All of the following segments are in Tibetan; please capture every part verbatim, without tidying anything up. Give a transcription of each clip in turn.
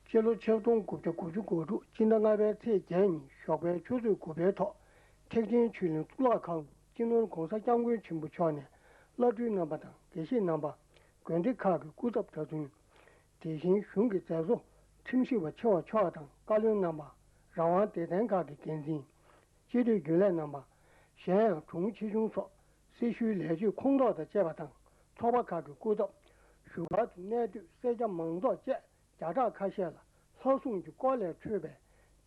སྤྱི་ལོ་ཆིག་སྟོང་དགུ་བརྒྱ་དགུ་བཅུ་གོ་དྲུག་སྤྱི་ཟླ་ལྔ་པའི་ཚེས་བརྒྱད་ཉིན་ཞོགས་པའི་ཆུ་ཚོད་དགུ་པའི་ཐོག་ཐེག་ཆེན་ཆོས་གླིང་གཙུག་ལག་ཁང་དུ་སྤྱི་ནོར་༧གོང་ས་༧སྐྱབས་མགོན་ཆེན་པོ་མཆོག་ནས་བླ་སྤྲུལ་རྣམ་པ་དང་དགེ་བཤེས་རྣམ་པ། དགོན་སྡེ་ཁག་གི་སྐུ་ཚབ་གྲྭ་བཙུན། དེ་བཞིན་གཞུང་གི་མཛད་གཙོ་ཁྲིམས་ཞིབ་པ་ཆེ་བ་མཆོག་དང་བཀའ་བློན་རྣམ་པ། རང་དབང་སྡེ་ཚན་ཁག་གི་འགན་འཛིན། སྤྱི་འཐུས་རྒྱུན་ལས་རྣམ་པ། གཞན་ཡང་དྲུང་ཆེ་ཆུང་སོགས་སྲི་ཞུའི་ལས་བྱེད་ཁོངས་གཏོགས་དང་བཅས་པ་དང་ཚོགས་པ་ཁག་གི་སྐུ་ཚབ། བཞུགས་སྒར་དུ་གནས་སྡོད་སེར་སྐྱ་མང་ཚོགས་བཅས་བརྒྱ་ཕྲག་ཁ་ཤས་ལ་ལྷ་སྲུང་གི་སྐོར་ལས་འཕྲོས་པའི་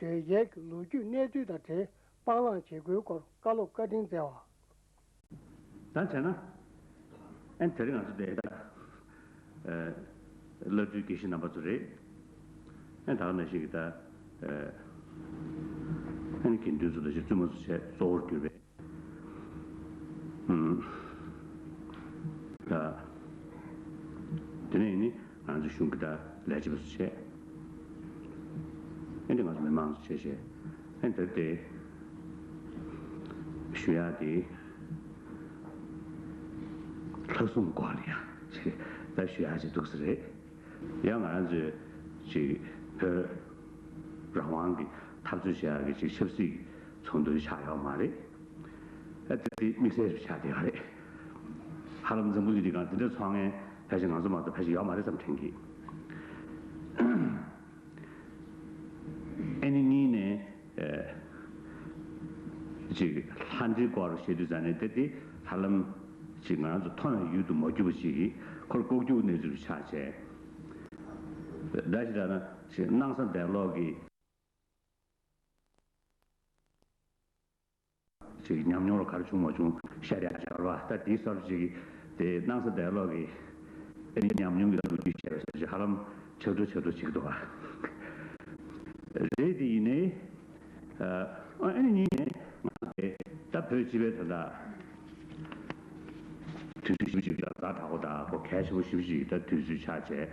དོལ་རྒྱལ་གྱི་ལོ་རྒྱུས་གནས་ཚུལ་དང་འབྲེལ་སྤང་བླང་བྱེད་དགོས་སྐོར་བཀའ་སློབ་བཀའ་དྲིན་སྩལ་བ། ད་བྱས་ན། ཨན་དེ་རིང་ང་ཚོ་དེ་ད། ཨ། བླ་སྤྲུལ་དགེ་བཤེས་རྣམ་པ་ཚོ་རེད། ཨན་ད་ག་ནང་བཞིན་གྱི་ད། ཨ། ཨན་དགེ་འདུན་ཚོ་ད་ཞིག་བཙུན་མ་ཚོ་བྱས་གཙོ་བོར་གྱུར་པའི། ཨུམ། ད། དེ་ནས་ནི་ང་ཚོ་གཞུང་གི་ད་ལས་བྱེད་པ་ཚོ་བྱས། ཨེ་འདི་ང་ཚོ་མི་མང་ཚོ་བྱས་བྱས། ཨེ་འདི་དེ་ཞུ་ཡག་དེ་ལྷ་སྲུང་སྐོར་ལ་ཡ་ཅིག་ད་ཞུ་ཡག་ཅིག་འདུག་ས་རེད། ཡང་ང་རང་ཚོས་ཅིག་བོད་རང་དབང་གི་འཐབ་རྩོད་བྱེད་ཡག་གི་ཅིག་ཆབ་སྲིད་ཚོགས་འདུ་ཆགས་ཡོད་མ་རེད། ཨ་དེ་དེ་དམིགས་བསལ་ཞིག་ཆགས་བསྡད་ཡོད་རེད། ཧ་ལམ་འཛམ་བུ་གླིང་འདི་སྒང་དེ་འདྲ་ཚོར་མཁན་ཕལ་ཆེར་ང་ཚོ་མ་གཏོགས་ཕལ་ཆེར་ཡོད་མ་རེད་བསམ་དྲན་གི། ཨ་ནི་གཉིས་ནས་ཨ་ཅིག་ལྷ་འདྲེའི་སྐོར་བཤད་དུས་ཙང་ནས་དེ་དེ་ཧ་ལམ་ཅིག་ང་རང་ཚོ་མཐོང་བའི་ཡུལ་དུ་མ་གྱུར་པ་ཞིག་གིས་ཁོར་ལྐོག་གྱུར་གནས་ཚུལ་ཆགས་བྱས། ད་ཅི་ལྟར་ན་ཅིག་སྣང་ས་འདས་ལོག་གི་ཅིག་ཉམས་མྱོང་ལ་ག་རེ་བྱུང་མ་བྱུང་བཤད་ཡག་ཅིག་ཡོད་རེད་བ། ད་དེའི་སྐོར་ཅིག་དེ་སྣང་ས་འདས་ལོག་གི་ཨ་ནི་ཉམས་མྱོང་གི་ལོ་རྒྱུས་བཤད་པ་ཟེར་ཅིག་ཧ་ལམ་ཆག་འགྲོ་ཆག་འགྲོ་བྱེད་ཀྱི་འདུག་ག་རེད། དེ་ཡིན་ནའི་ཨ་ཨ་ནི་གཉིས་ནས་ང་ཚོ་དེ་ད་བོད་སྤྱི་པའི་དོན་དག་དུས་ཚོད་ཞིབ་ཅིག་ལ་ཛ་དྲག་པོ་དང་ཁོ་གལ་ཆེན་པོ་ཞིབ་ཅིག་ད་དུས་ཚོད་ཆགས་བྱས།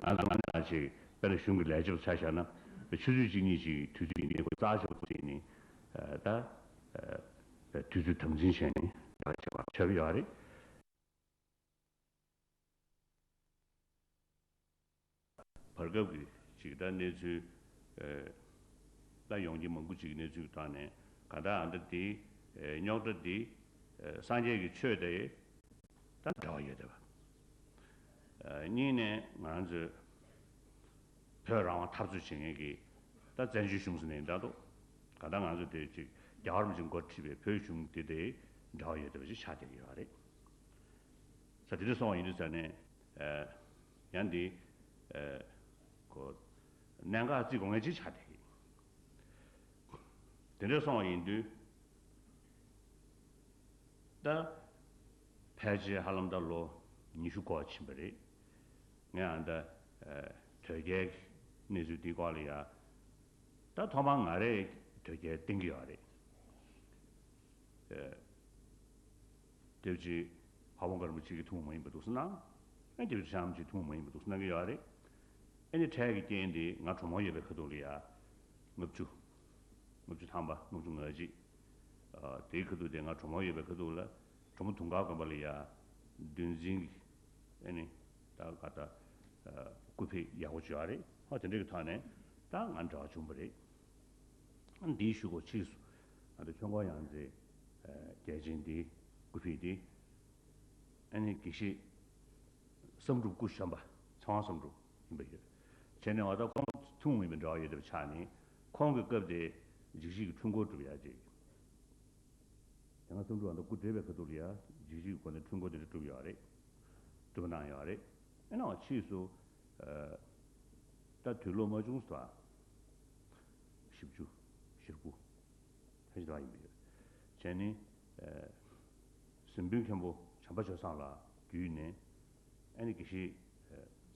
ང་ཚོ་ང་ཚོ་ཅིག་དཔེར་ན་གཞུང་གི་ལས་བྱེད་པ་ཆ་བཞག་ན་ཆུ་ཚོད་གཅིག་གཉིས་ཅིག་དུས་ཚོད་ཡིན་ནའི་ཁོ་རྩ་ཆེ་པོ་དེ་ནི་ད། དུས་ཚོད་དམ་འཛིན་བྱས་ནས་ལས་ཀ་བྱེད་པ་ཆགས་ཀྱི་ཡོད་རེད། བར་སྐབས་ཀྱི་ཅིག་ད་གནས་ཚུལ་ད་ཡོང་རྐྱེན་མང་པོ་ཅིག་གི་གནས་ཚུལ་གྱི་ཐོག་ནས་གང་ལྟར་ཨ་ད་འདི་རྙོག་དྲ་འདི་སངས་རྒྱས་ཀྱི་ཆོས་དེ་ད་འབྲེལ་བ་ཡོད་བསྡད་པ། གཉིས་ནས་ང་རང་ཚོས་བོད་རང་དབང་འཐབ་རྩོད་བྱེད་མཁན་གྱི་ད་བཙན་བྱོལ་གཞུང་ཟེར་ནས་འདྲ་འདུག་ག་ད་ང་ཚོ་དེ་ཅིག་རྒྱལ་བ་རིན་པོ་ཆེས་འགོ་ཁྲིད་པའི་བོད་གཞུང་དེ་དེ་འབྲེལ་བ་ཡོད་བསྡད་པ་ཞིག་ཆགས་བསྡད་ཀྱི་ཡོད་རེད། ས་དེ་འདྲ་སོང་བ་ཡིན་དུས་ཙང་ནས་ཡང་འདི་ཁོ་གནད་འགག་བརྩི་དགོས་མཁན་ཅིག་ཆགས་བསྡད་ཀྱི། དེ་འདྲ་སོང་བ་ཡིན་དུས། ད་ཕལ་ཆེར་ཧ་ལམ་ད་ལོ་ཉི་ཤུ་འཁོར་ཕྱིན་པ་རེད། ངས་ཨ་ད་དོལ་རྒྱལ་གྱི་གནས་ཚུལ་འདིའི་སྐོར་ལ་ཡ། ད་ཐོག་མར་ང་རས་དོལ་རྒྱལ་བསྟེན་གྱི་ཡོད་རེད། དེབ་ཅིག་ཕ་བོང་དཀར་མོ་གཅིག་གི་ཐུན་མོང་མ་ཡིན་པ་འདུག་སེ་གནང་། ཨ་དེབ་ཅིག་ཤམ་གཅིག་ཐུན་མོང་མ་ཡིན་པ་འདུག་སེ་གནང་གི་ཡོད་རེད། ཨ་ནི་འཕྲལ་གྱི་རྐྱེན་དེ་ང་གྲོ་མོ་ཡོད་པའི་ཁ་ཐུག་ལ་ཡ། ལྔ་བཅུ། ལྔ་བཅུ་ཐམ་པ་ལྔ་བཅུ་ང་གཅིག་ཨ་དེའི་ཁ་ཐུག་དེ་ང་གྲོ་མོ་ཡོད་པའི་ཁ་ཐུག་ལ་གྲོ་མོ་དུང་དཀར་དགོན་པ་ལ་ཡ་འདུལ་འཛིན་གྱི་ཨ་ནི་ད་ག་ད་སྐུ་ཕེབས་ཡག་པོ་བྱུང་བ་རེད། ཧོ་དེ་འདྲ་གི་ཐོག་ནས་ད་ང་འབྲེལ་བ་བྱུང་བ་རེད། ཨ་འདིའི་གཞུག་གུ་ཕྱིས་སུ་ང་ཚོ་ཆོས་འཁོར་ཡང་རྩེ་རྒྱལ་ཆེན་འདིའི་སྐུ་ཕེབས་འདི་ཨ་ནི་དགེ་བཤེས་བསམ་གྲུབ་སྐུ་གཞོན་པ་ཚེ་དབང་བསམ་གྲུབ་ཡིན་པ་ཡོད། བྱས་ནས་འོ་ད་ཁོང་ཐུན་མོང་མ་ཡིན་པའི་འབྲེལ་བ་ཡོད་བསྡད་པ་ཆགས་ནས་ཁོང་གི་སྐབས་དེ་འཇིགས་བྱེད་ཀྱི་འཁྲུལ་འཁོར་སྒྲུབ་ཡག་ཅིག་དེ་སྔ་བསམ་གྲུབ་ཨ་མདོ་སྐུ་བགྲེས་པའི་ཁ་ཐུག་ལ་ཡ་འཇིགས་བྱེད་ཀྱི་སྒོ་ནས་འཁྲུལ་འཁོར་དེ་འདྲ་སྒྲུབ་ཡོད་རེད། སྒྲུབ་གནང་ཡོད་རེད། ཨེ་ནའང་ཕྱིས་སུ་ད་དུས་ལོ་མ་ཆུང་སུ་བཞི་བཅུ་ཞེ་དགུ་ཕལ་ཆེར་ཡིན་པ་ཡོད། བྱས་ནས་གཟིམ་དཔོན་མཁན་པོ་བྱམས་པ་ཆོས་བཟང་ལགས་བརྒྱུད་ནས་ཨ་ནི་དགེ་བཤེས་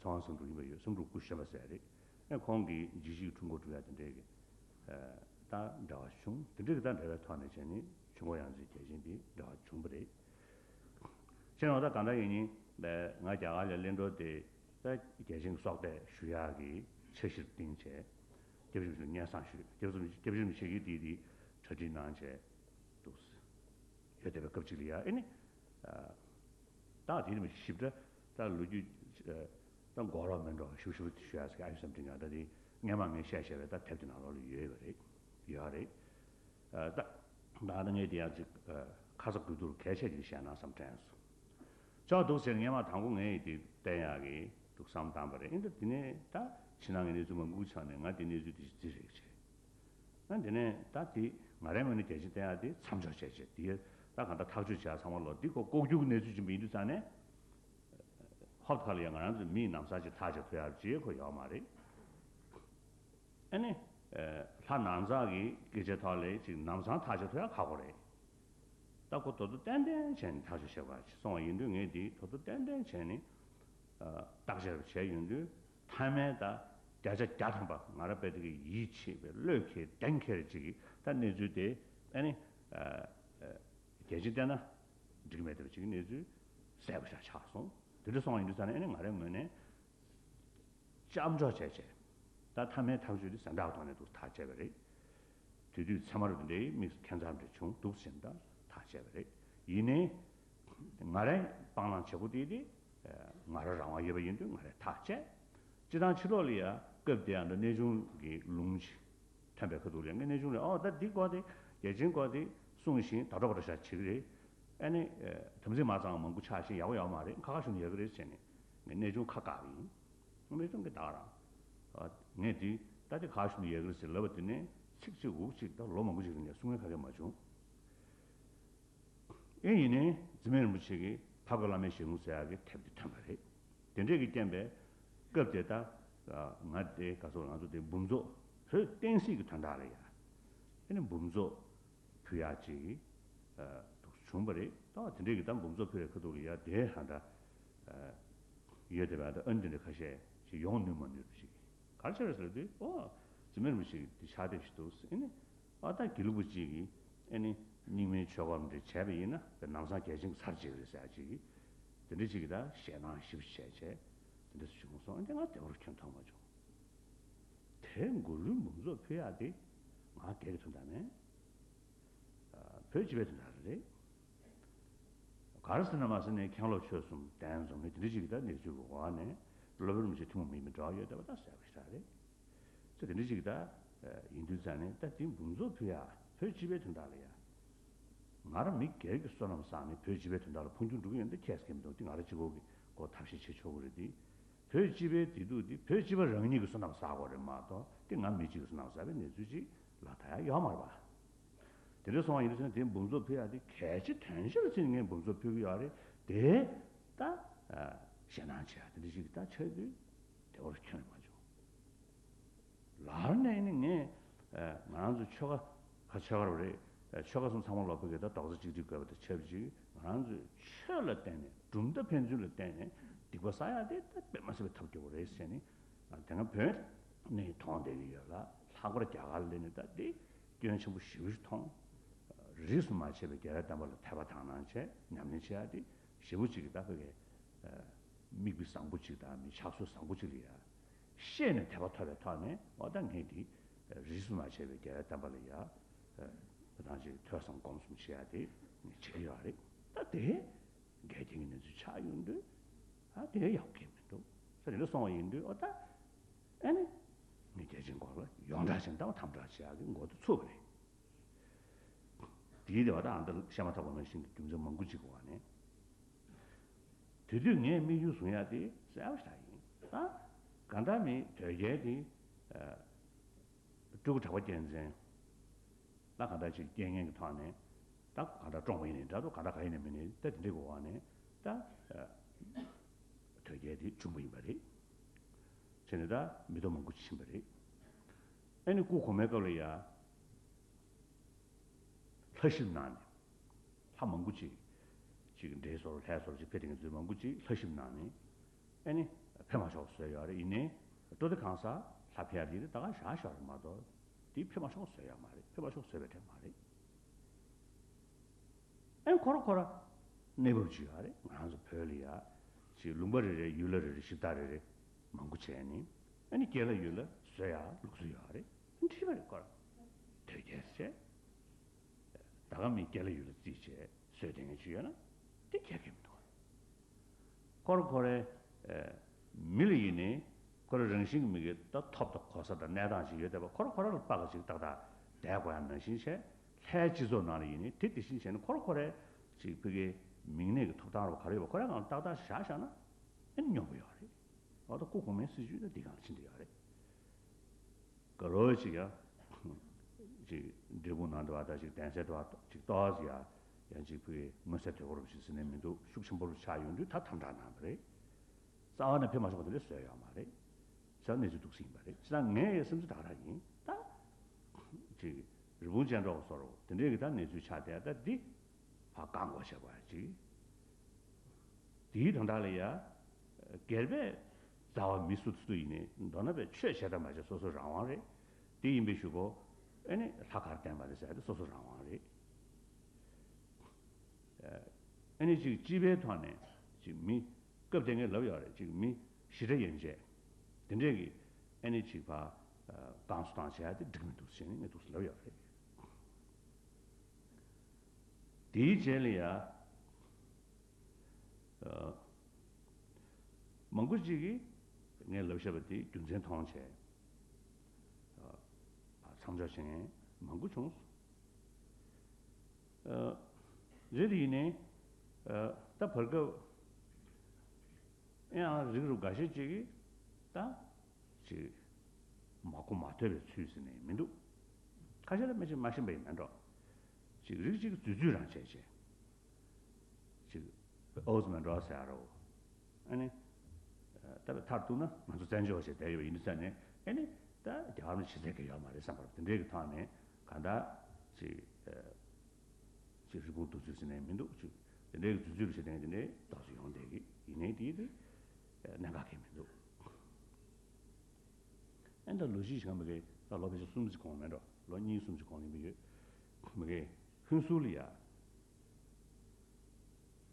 ཚེ་དབང་བསམ་གྲུབ་ཡིན་པ་ཡོད། བསམ་གྲུབ་སྐུ་གཞོན་པ་ཟེར་རེད། ཨ་ཁོང་གིས་འཇིགས་བྱེད་ཀྱི་འཁྲུལ་འཁོར་སྒྲུབ་ཡག་དེ་འདྲའི་གི་ད་འབྲེལ་བ་བྱུང་། དེ་འདྲའི་གི་ད་འབྲེལ་བའི་ཐོག་ནས་བྱས་ནས་ཆོས་འཁོར་ཡང་རྩེའི་རྒྱལ་ཆེན་དེ་འབྲེལ་བ་བྱུང་བ་རེད། ཕྱིར་ནང་ད་གང་ལྟར་ཡིན་ནའི་ང་རྒྱ་གར་ལ་གླེང་གྲོགས་དེ་ད་རྒྱལ་ཆེན་གྱི་གསོལ་འདེབས་ཞུ་ཡག་གི་འཆར་གཞིར་བརྟེན་བྱས་སྐྱབས་རྗེ་མཆོག་སྙན་སེང་ཞུས། སྐྱབས་སྐྱབས་རྗེ་མཆོག་གིས་དེའི་དེའི་གྲ་སྒྲིག་གནང་བྱས་འདུག་ཡོད་བསྡད་པའི་སྐབས་ཅིག་ལ་ཡ་ཨེ་ནི་ད་དེ་ནི་ཞིབ་ཕྲ་ད་ལོ་རྒྱུས་ད་གོ་རོགས་མེད་འགྲོ་ཞུ་ཞུ་ཞུ་ཡག་ཟེར་གི་ཨ་ཡོད་བསམ་དྲན་ཡང་ད་དེ་ སྔས་མ་ངས་བཤད་བཤད་པའི་ད་དེབ་དེ་ནང་ལོགས་ལ་ཡོད་ཡོད་རེད། ཡོད་རེད། ཨ། ད་ད་ནི་ངས་དེ་ཡང་ཅིག་ཨ། ཁ་ཚ་དགོས་གཏུགས་གལ་ཆེ་ཅིག་བཤད་ན་བསམ་དྲན་སོང་། ཅོག་འདུག་ཟེར། སྔས་མ་དང་པོ་ངས་དེ་བསྟན་ཡག་གི་འདུག་བསམ་བཏང་པ་རེད། ཨིན་ད་དེ་ནས་ད་ཕྱི་ནང་གི་གནས་ཚུལ་མང་པོ་ཆགས་ནས་ང་དེ་གནས་ཚུལ་དེ་ཞིག་བརྩི་རེད་བྱས། ཨ། དེ་ནས་ད་དེ་ང་རའི་ངོས་ནས་གལ་ཆེན་བསྟན་ཡག་དེ་མཚམས་འཇོག་བྱས་བྱས། དེ་ད་གང་ལྟར་ཐག་གཅོད་བྱས་ཚང་མ་ལོ་འདི་ཁོ་ལྐོག་གྱུར་གྱི་གནས་ཚུལ་ཅིག་ཡིན་དུས་ཙང་ནས། ཧོབ་ཁ་ལ་ཡང་ང་རང་ཚོའི་མིས་ལམ་སང་ཅིག་ཐག་བཅད་ཐུབ་ཡག་ཅིག་ཁོ་ཡོད་མ་རེད། ཨ་ནི། ཨ། ལྷ་ནང་ཚགས་ཀྱི་སྐད་ཆའི་ཐོག་ལ་ཅིག་ལམ་སང་ཐག་གཅོད་ཐུབ་ཡག་ཁག་པོ་རེད། ད་ཁོ་ད་དུང་ཏན་ཏན་བྱས་ནས་ཐག་གཅོད་བྱེད་དགོས་ཅིག་སོང་བ་ཡིན་དུས། ངས་འདི་ད་དུང་ཏན་ཏན་བྱས་ནས། ཨ། བརྟག་དཔྱད་བྱས་ཡོང་དུས། མཐའ་མའི་ད་བརྒྱ་ཆ་བརྒྱ་ཐམ་པ་ང་རང་དཔེ་དེ་གི་ཡིད་ཆེས་པའི་བློས་འཁེལ་གཏན་འཁེལ་ཅིག་གི་ད་གནས་ཚུལ་དེ། ཨ་ནི། ཨ། ཨ། རྒྱལ་སྤྱི་བལྟས་ན་འགྲིག་མེད་བསྡད་པ་ཅིག་གི་གནས་ཚུལ་གསལ་པོ་ཞིག་ཆགས་སོང་། དེ་འདྲ་སོང་བ་ཡིན་དུས་ཙང་ནས། ཨ་ནི་ང་རའི་ངོས་ནས་མཚམས་འཇོག་བྱས་བྱས། ད་མཐའ་མའི་ཐག་གཅོད་དེ་གཟེངས་རྟགས་ཐོག་ནས་འདུག་ཐག་བཅད་པ་རེད། དེ་དུས་ཚད་མ་རུ་དེ་འདྲའི་དམིགས་སུ་ཁྱད་མཚར་འདྲ་བྱུང་འདུག་ཟེར་ནས་ད་ཐག་བཅད་པ་རེད། ཡིན་ནའི་ང་རའི་སྤང་བླང་བྱེད་སྒོ་དེ་དེ་ང་རང་རང་དབང་ཡོད་པ་ཡིན་དུས་ང་རས་ཐག་བཅད། སྤྱིར་བཏང་ཕྱི་ལོགས་ལ་ཡ་སྐབས་དེ་ཡང་འདྲ་གནས་ཆུང་གི་ལུང་ཅིག་ཐོན་པའི་ཁ་ཐུག་ལ་ངས་གནས་ཆུང་ལ། ཨོ། ད་འདི་སྐོར་དེ། རྒྱལ་ཆེན་སྐོར་དེ་གསུངས་ཤིང་ད་དྲོ་བར་ཞག་བྱེད་ཀྱི་རེད། ཨ་ནི། ཨ། དམ་ཚིག་མ་གཙང་བ་མང་པོ་ཆགས་ཤིང་ཡག་པོ་ཡོད་མ་རེད། ཁ་ཁ་ཞུ་ན་ཡག་གི་རེད་ཟེར་ནས་ངས་གནས་ཆུང་ཁ་བཀག་པ་ཡིན། གནས་ཆུང་གིས་ད་ག་རང་། ཨ། ངས་དེ་ད་དེ་ཁ་ཁ་ཞུ་ན་ཡག་གི་རེད་ཟེར་ལབ་པ་དེ་ནས་ཚིག་གཅིག་འུག་གཅིག་ད་ལོ་མང་པོ་ཞིག་རིང་ནས་གསུང་མཁན་ག་གེ་མ་བྱུང་། ཨེ། ཡིན་ནའི་འཛིན་མེད་རིན་པོ་ཆེ་གིས་འཕགས་པའི་བླ་མའི་ཞལ་ལུང་ཟེར་ཡག་གི་དེབ་དེ་ཐོན་པ་རེད། དེ་འདྲས་ཀྱི་རྐྱེན་པས་སྐབས་དེ་ད། ཨ། ང་དེ་ག་ཚོད། ང་ཚོ་དེ་འབུམ་ཚོགས་བོད་བསྟན་སྲིད་ཀྱི་དོན་དག་ལ་ཡ། ཨ་ནི་འབུམ་ཚོགས་ཕུལ་ཡག་ཅིག་ཨ། འདུག་བྱུང་བ་རེད། ད་དེ་འདྲས་ཀྱི་ད་འབུམ་ཚོགས་ཕུལ་བའི་ཁ་ཐུག་ལ་ཡ་དེ་ཧ་ད། ཨ། ཡོད་བསྡད་པའི་ད་ཨ་ནི་དེ་འདྲ་ཁ་ཤས་ཤིག་ཡོང་ནུས་མ་ནུས་པ་ཞིག་ག་རེ་བྱས་རེད་ཟེར་དུས། ཨོ། འཛིན་མེད་རིན་པོ་ཆེ་གི་དེ་ཕྱག་དེབ་ཞིག་འདུག་ཟེར། ཨ་ནི། ཨ། ད་དགེ་ལུགས་པ་གཅིག་གིས་ཨ་ནི་རྙིང་མའི་ཆོས་སྐོར་འདི་བྱས་པ་ཡིན་ན་དེ་ལམ་སང་རྒྱལ་ཆེན་གྱི་ཚར་བཅད་ཀྱི་རེད་ཟེར་ཡག་ཅིག་གིས། དེ་འདྲ་ཅིག་གིས་ད་ཞེད་སྣང་ཞེ་པོ་བྱས་བྱས་དེ་འདྲ་བྱུང་སོང་། ཨ། དེ་ང་བདེ་པོར་ཁྱོན་མཐོང་མ་བྱུང་། དེ་མགུར་གླུའི་འབུམ་ཚོགས་ཕུལ་ཡག་དེ་ང་སྒེར་གྱི་དོན་དག་མེད། ཨ། བོད་སྤྱི་པའི་དོན་དག་རེད། ག་རེ་ཟེར་ན་མ་ཟེར་ནས་མཁན་སློབ་ཆོས་གསུམ་གདན་འཛོམས་ནས་དེ་འདྲ་ཅིག་གི་ད་གནས་ཚུལ་གྱི་འོག་ནས་སློབ་དཔོན་རིན་པོ་ཆེ་ཐུན་མོང་མ་ཡིན་པའི་འབྲེལ་བ་ཡོད་བསྡད་པ་ད་གསལ་པོ་ཞེ་དྲག་རེད། ཚེ་དེ་འདྲ་ཅིག་ད་ཡིན་དུས་ཙང་ནས། ད་དེ་འབུམ་ཚོགས་ཕུལ་ཡག་བོད་སྤྱི་པའི་དོན་དག་ལ་ཡ། ང་རང་མི་སྒེར་གྱི་བསོད་ནམས་བསགས་ནས་བོད་སྤྱི་པའི་དོན་དག་ལ་འཕོ་འགྱུར་འགྲོ་གི་ཡོད་ན་ད་ཁྱད་མཚར་གྱི་མི་འདུག་དེ་ང་རང་གཅིག་པོ་གིས་ཁོ་ཐབས་ཤེས་བྱེད་ཆོག་གི་རེད་དེ། བོད་སྤྱི་པའི་བདེ་སྡུག་དེ་བོད་སྤྱི་པ་རང་ཉིད་ཀྱིས་བསོད་ནམས་བསགས་དགོས་རེད་མ་གཏོགས། དེ་ང་མི་གཅིག་གིས་བསོད་ནམས་བསགས་པའི་གནས་ཚུལ་ཅིག་ལ་ད་ཡ་ཡོད་མ་རེད་པ། དེ་འདྲ་སོང་བ་ཡིན་དུས་ཙང་ནས་དེ་འབུམ་ཚོགས་ཕུལ་ཡག་དེ་གལ་ཆེ་དོན་ཆེ་རུ་བརྩིས་ནས་ངས་འབུམ་ཚོགས་ཕུལ་གྱི་ཡོད་རེད་དེ། ད་ཨ། ཞེད་སྣང་བྱེད་ཡག་དེ་འདྲ་ཞིག་ད་ཆགས་དུས་བདེ་པོར་ཁྱོན་ནས་མ་བྱུང་། ལར་ནས་ནི་ངས། ཨ། ང་རང་ཚོ་ཆོལ་ཁ་ཁ་ཆོལ་ཁ་རེད། ཨ། ཆོལ་ཁ་གསུམ་ཚང་མ་ལོག་པའི་གི་ད་རྡོག་རྩ་གཅིག་སྒྲིལ་དགོས་པ་དང་ཆབས་ཅིག་ང་རང་ཚོའི་ཆོས་ལ་བརྟེན་ནས། གྲུབ་མཐའ་ཕན་ཚུན་ལ་བརྟེན་ནས་སྡིག་པ་བསགས་ཡག་དེ་ད་དཔེ་མ་སྲིད་པའི་ཐབས་སྐྱོ་པོ་རེད་ཟེར་ནས། ཨ། དེ་སྔ་བོད་ནས་མཐོང་བསྡད་ཀྱི་ཡོད་ལ། ལྷག་པར་རྒྱ་གར་ལ་སླེབས་ནས་ད་དེ་སྐྱོན་ཆེན་པོ་ཞེ་པོ་ཞིག་མཐོང་། རིས་སུ་མ་ཆད་པའི་རྒྱལ་བའི་བསྟན་པ་ལ་དད་པ་དག་སྣང་བྱས། ཉམས་ལེན་བྱེད་ཡག་དེ་ཞེ་པོ་ཅིག་གི་ད་ཕ་གི། ཨ། མིག་དཔེ་བཟང་པོ་ཅིག་དང་མི་ཕྱག་སྲོལ་བཟང་པོ་ཅིག་ལ་ཡ་ཤེས་ནས་དད་པ་ཐོབ་པའི་ཐོག་ནས། འོ། ད་ངས་འདི་རིས་སུ་མ་ཆད་པའི་རྒྱལ་བའི་བསྟན་པ་ལ་ཡ། ཨ། ད་ཅིག་ཐོས་བསམ་སྒོམ་གསུམ་བྱེད་ཡག་དེ་ངས་བྱེད་ཀྱི་ཡོད་རེད། ད་དེ་འགལ་རྐྱེན་གྱི་གནས་ཚུལ་ཆགས་ཡོང་དུས། ཨ། དེ་ཡག་གི་མི་འདུག་ཟེར། དེ་འདྲ་སོང་བ་ཡིན་དུས། འོ། ད་ཨ་ནི་ངས་རྒྱལ་ཆེན་སྐོར་ལ་ཡོངས་གྲགས་ཅན་ལྟ་བུ་དམ་དྲག་བྱེད་ཡག་གི་འགོ་དེ་ཚུགས་པ་རེད། དེའི་སྡེ་བ་དང་ཨ་འདི་བཤད་མ་ཐག་པ་ནང་བཞིན་གྱི་རྒྱུ་མཚན་མང་པོ་ཅིག་གི་འོག་ནས། དེ་དུས་ངས་དམིགས་ཡུལ་བཟུང་ཡག་དེ་གསལ་པོ་ཞིག་ཡིན། ད་གང་ལྟར་མི་དོལ་རྒྱལ་དེ། ཨ། སྤྲུལ་སྐུ་གྲགས་པ་རྒྱལ་མཚན་ལ་གང་ལྟར་ཅིག་རྐྱེན་ངན་གྱི་ཐོག་ནས། ད་གང་ལྟར་བཀྲོངས་པ་ཡིན་ནའི་འདྲ་འདུག་གང་ལྟར་ག་ཡིན་ནའི་མིན་ནའི། ད་དེ་འདྲའི་གི་འོག་ནས་ད། ཨ། དོལ་རྒྱལ་དེ་བྱུང་བ་ཡིན་པ་རེད། བྱས་ནས་ད་མི་ཐོག་མང་པོ་ཕྱིན་པ་རེད། ཨ་ནི་སྐུ་གོང་མའི་སྐབས་ལ་ཡ། ལྷ་ཞིབ་གནང་ནས། ལྷ་མང་པོ་ཅིག་ཅིག་འདྲེ་སོར་ལྷ་སོར་ཅིག་ཕེབས་དེ་ངས་ཚོས་མང་པོ་ཅིག་ལྷ་ཞིབ་གནང་ནས། ཨ་ནི་ཕེབས་མ་ཆོག་བཟོས་ཡོད་རེད། ཡིན་ནའི་སྤྲོ་སྡེ་གང་ཟག་ལྷ་ཕེབས་ཡག་དེ་ད་ག་བཞག་བཞག་རེད་མ་གཏོགས། དེ་ཕེབས་མ་ཆོག་བཟོས་ཡོད་མ་རེད། ཕེབས་མ་ཆོག་བཟོས་པའི་གྲས་མ་རེད། ཨ་ནི་ཁོ་ར་ཁོ་ར་གནས་བབ་ཅིག་ཡོད་རེད། ང་རང་ཚོ་བོད་ལ་ཡ་ཅིག་ལུང་པ་རེ་རེ། ཡུལ་ལྷ་རེ་རེ། གཞི་བདག་རེ་རེ་མང་པོ་བྱས་ནས། ཨ་ནི་སྐྱེས་ལྷ་ཡུལ་ལྷ་བཟོ་ཡག་ལུགས་སྲོལ་ཡོད་རེད། ཁྲིད་པ་རེད། ཁོ་ར་དོལ་རྒྱལ་བྱས། ད་ག་མི་སྐྱེས་ལྷ་ཡུལ་ལྷ་རྩིས་བྱས་བཟོས་དེ་ངས་ཅིག་ཡོད་ན་དེ་ཁྱད་ཀྱི་མི་འདུག་ཁོ་ར་ཁོ་རའི། ཨ། མི་ལ་ཡིན་ནའི་ ཁོ་རང་རང་བཞིན་གྱི་མི་གི་ད་ཐོབ་དང་གོ་ས་དང་གནས་སྟངས་ཤིག་ཡོད་བསྡད་པ། ཁོ་རང་ཁོ་རང་ལ་དཔའ་ག་ཅིག་ཏག་ཏག་བསྡད་དགོས་ཡ་ནང་བཞིན་བྱས། ལྷའི་སྤྱི་ཚོགས་ནང་ལ་ཡིན་ནའི་དེ་དེ་བཞིན་བྱས་ནས་ཁོ་རང་ཁོ་རང་ཅིག་ཕ་གིའི་མིང་གནས་ཀྱི་ཐོབ་ཐང་རོ་ག་རེ་ཡོད་པ་ཁོ་རང་སྒང་ལ་ཏག་ཏག་བཞག་བཞག་ན་ཨེ་སྙོམས་པོ་ཡོད་རེད། འོ་ད་སྐུ་གོང་མའི་སྲིད་བྱུས་ད་འདི་སྒང་ལ་ཕྱིན་བསྡད་ཡོད་རེད། དགའ་རོགས་ཅིག་ཡ། ཅིག་འབྲས་སྤུངས་ནང་དུ་བ་དང་ཅིག་གདན་སའི་དུ་བ་ཅིག་ཏོག་ཙམ་ཡ། ཡང་ཅིག་ཕ་གིའི་མངོན་གསལ་དོད་པོ་རུ་ཞིག་ཟེར་ནས་མི་འདུག་ཤུགས་ཆེན་པོ་རུ་ཆགས་ཡོང་དུས་ད་དམ་དྲག་གནང་བ་རེད། རྩ་བ་ནས་ཕེབས་མ་བྱུང་བ་དེ་འདྲ་བཟོས་ཡོད་མ་རེད། ས་གནས་ཚུལ་འདུག་སེ་ཡིན་པ་རེད། ཅི་ད་ངས་སེམས་ཚོར་ད་ག་རང་ཡིན་ད། ཅིག་རི་བོང་ཅན་གྲོགས་སོར་དེ་འདྲའི་གི་ད་གནས་ཚུལ་ཆགས་བསྡད་ད་འདི། ཕར་བཀག་འགོག་བྱེད་དགོས་ཡ་ཅིག་དེའི་དོན་དག་ལ་ཡ། སྒེར་པའི་རྩ་བ་མི་སུ་སུ་ཡིན་ནའི་མདོར་ན་པའི་ཆོས་བྱེད་དང་མ་བྱེད་སོ་སོའི་རང་དབང་རེད། དེ་ཡིན་པའི་གཞུག་གུ། ཨེ་ནི་ལྷ་གར་བསྟེན་པ་རེད་ཟེར་ཡ་དེ་སོ་སོའི་རང་དབང་རེད། ཨེ་ནི་ཅིག་སྤྱི་པའི་ཐོག་ནས་ཅིག་མི། སྐབས་དེ་ངས་ལབ་ཡོད་རེད། ཅིག་མི་ཞི་བདེ་ཡན་ཆད་དེ་འདྲས་ཀྱི་ཨེ་ནི་ཅིག་ཕར་བསྐང་གསོ་བཏང་བྱས་ཏེ་འགྲིག་མི་འདུག་ཟེར་ནས་ངས་འདུག་ལབ་ཡོད་རེད། དེའི་རྗེས་ལ་ཡ། མང་པོ་ཅིག་གིས་ངས་ལབ་བཞག་པ་དེ་རྒྱུ་མཚན་མཐོང་བྱས། མཚམས་འཇོག་བྱེད་མཁན་མང་པོ་བྱུང་སོང་། རེད་དེ་ཡིན་ནའི། ད་བར་སྐབས་ཡང་རིགས་རུ་འགའ་ཤས་ཅིག་གིས་ད་ཅིག་མ་གོ་མ་ཐོས་པའི་ཚུལ་ཟེར་ནས་མི་འདུག་ཁ་ཤས་ལ་མི་ཅིག་མ་ཤེས་པ་ཡིན་ན་འགྲོ། ཅིག་རིགས་ཅིག་འཛུལ་འཛུལ་རང་བྱས་བྱས། ཅིག་ཨོ་ཙི་མ་འགྲོ་ཟེར་རོ། ཨ་ནི། ད་བའི་མཐར་གཏུགས་ན་ང་ཚོ་བཙན་བྱོལ་བ་ཞིག་བསྡད་ཡོད་པ་ཡིན་དུས་ཙང་ནས་ཨ་ནི། ད་རྒྱ་གར་ནས་ཕྱི་གསལ་གྱི་ཡོད་མ་རེད་བསམ་པར་དེ་འདྲའི་གི་ཐོག་ནས་གང་ལྟར་ཅིག་ཅིག་རི་བོང་བདུད་རྩི་ཟེར་ནས་མི་འདུག་ཅིག་དེ་འདྲའི་གི་རྫུན་རྫུན་རུ་བྱེད་མཁན་དེ་འདྲའི་རྟགས་སུ་ཡོང་བསྡད་ཀྱི་ཡིན་ནའི་དེ་དེ་གནད་འགག་གི་མི་འདུག་ཨེ་འདྲ་ལོ་གཞི་ཞིག་མི་གའི་ད་ལོ་ཕལ་ཆེར་གསུམ་ཙམ་གོང་མེད་འགྲོ། ལོ་གཉིས་གསུམ་ཙམ་གོང་ནས་མི་ཡོད། མི་གའི་ཧུན་སུར་ལ་ཡ།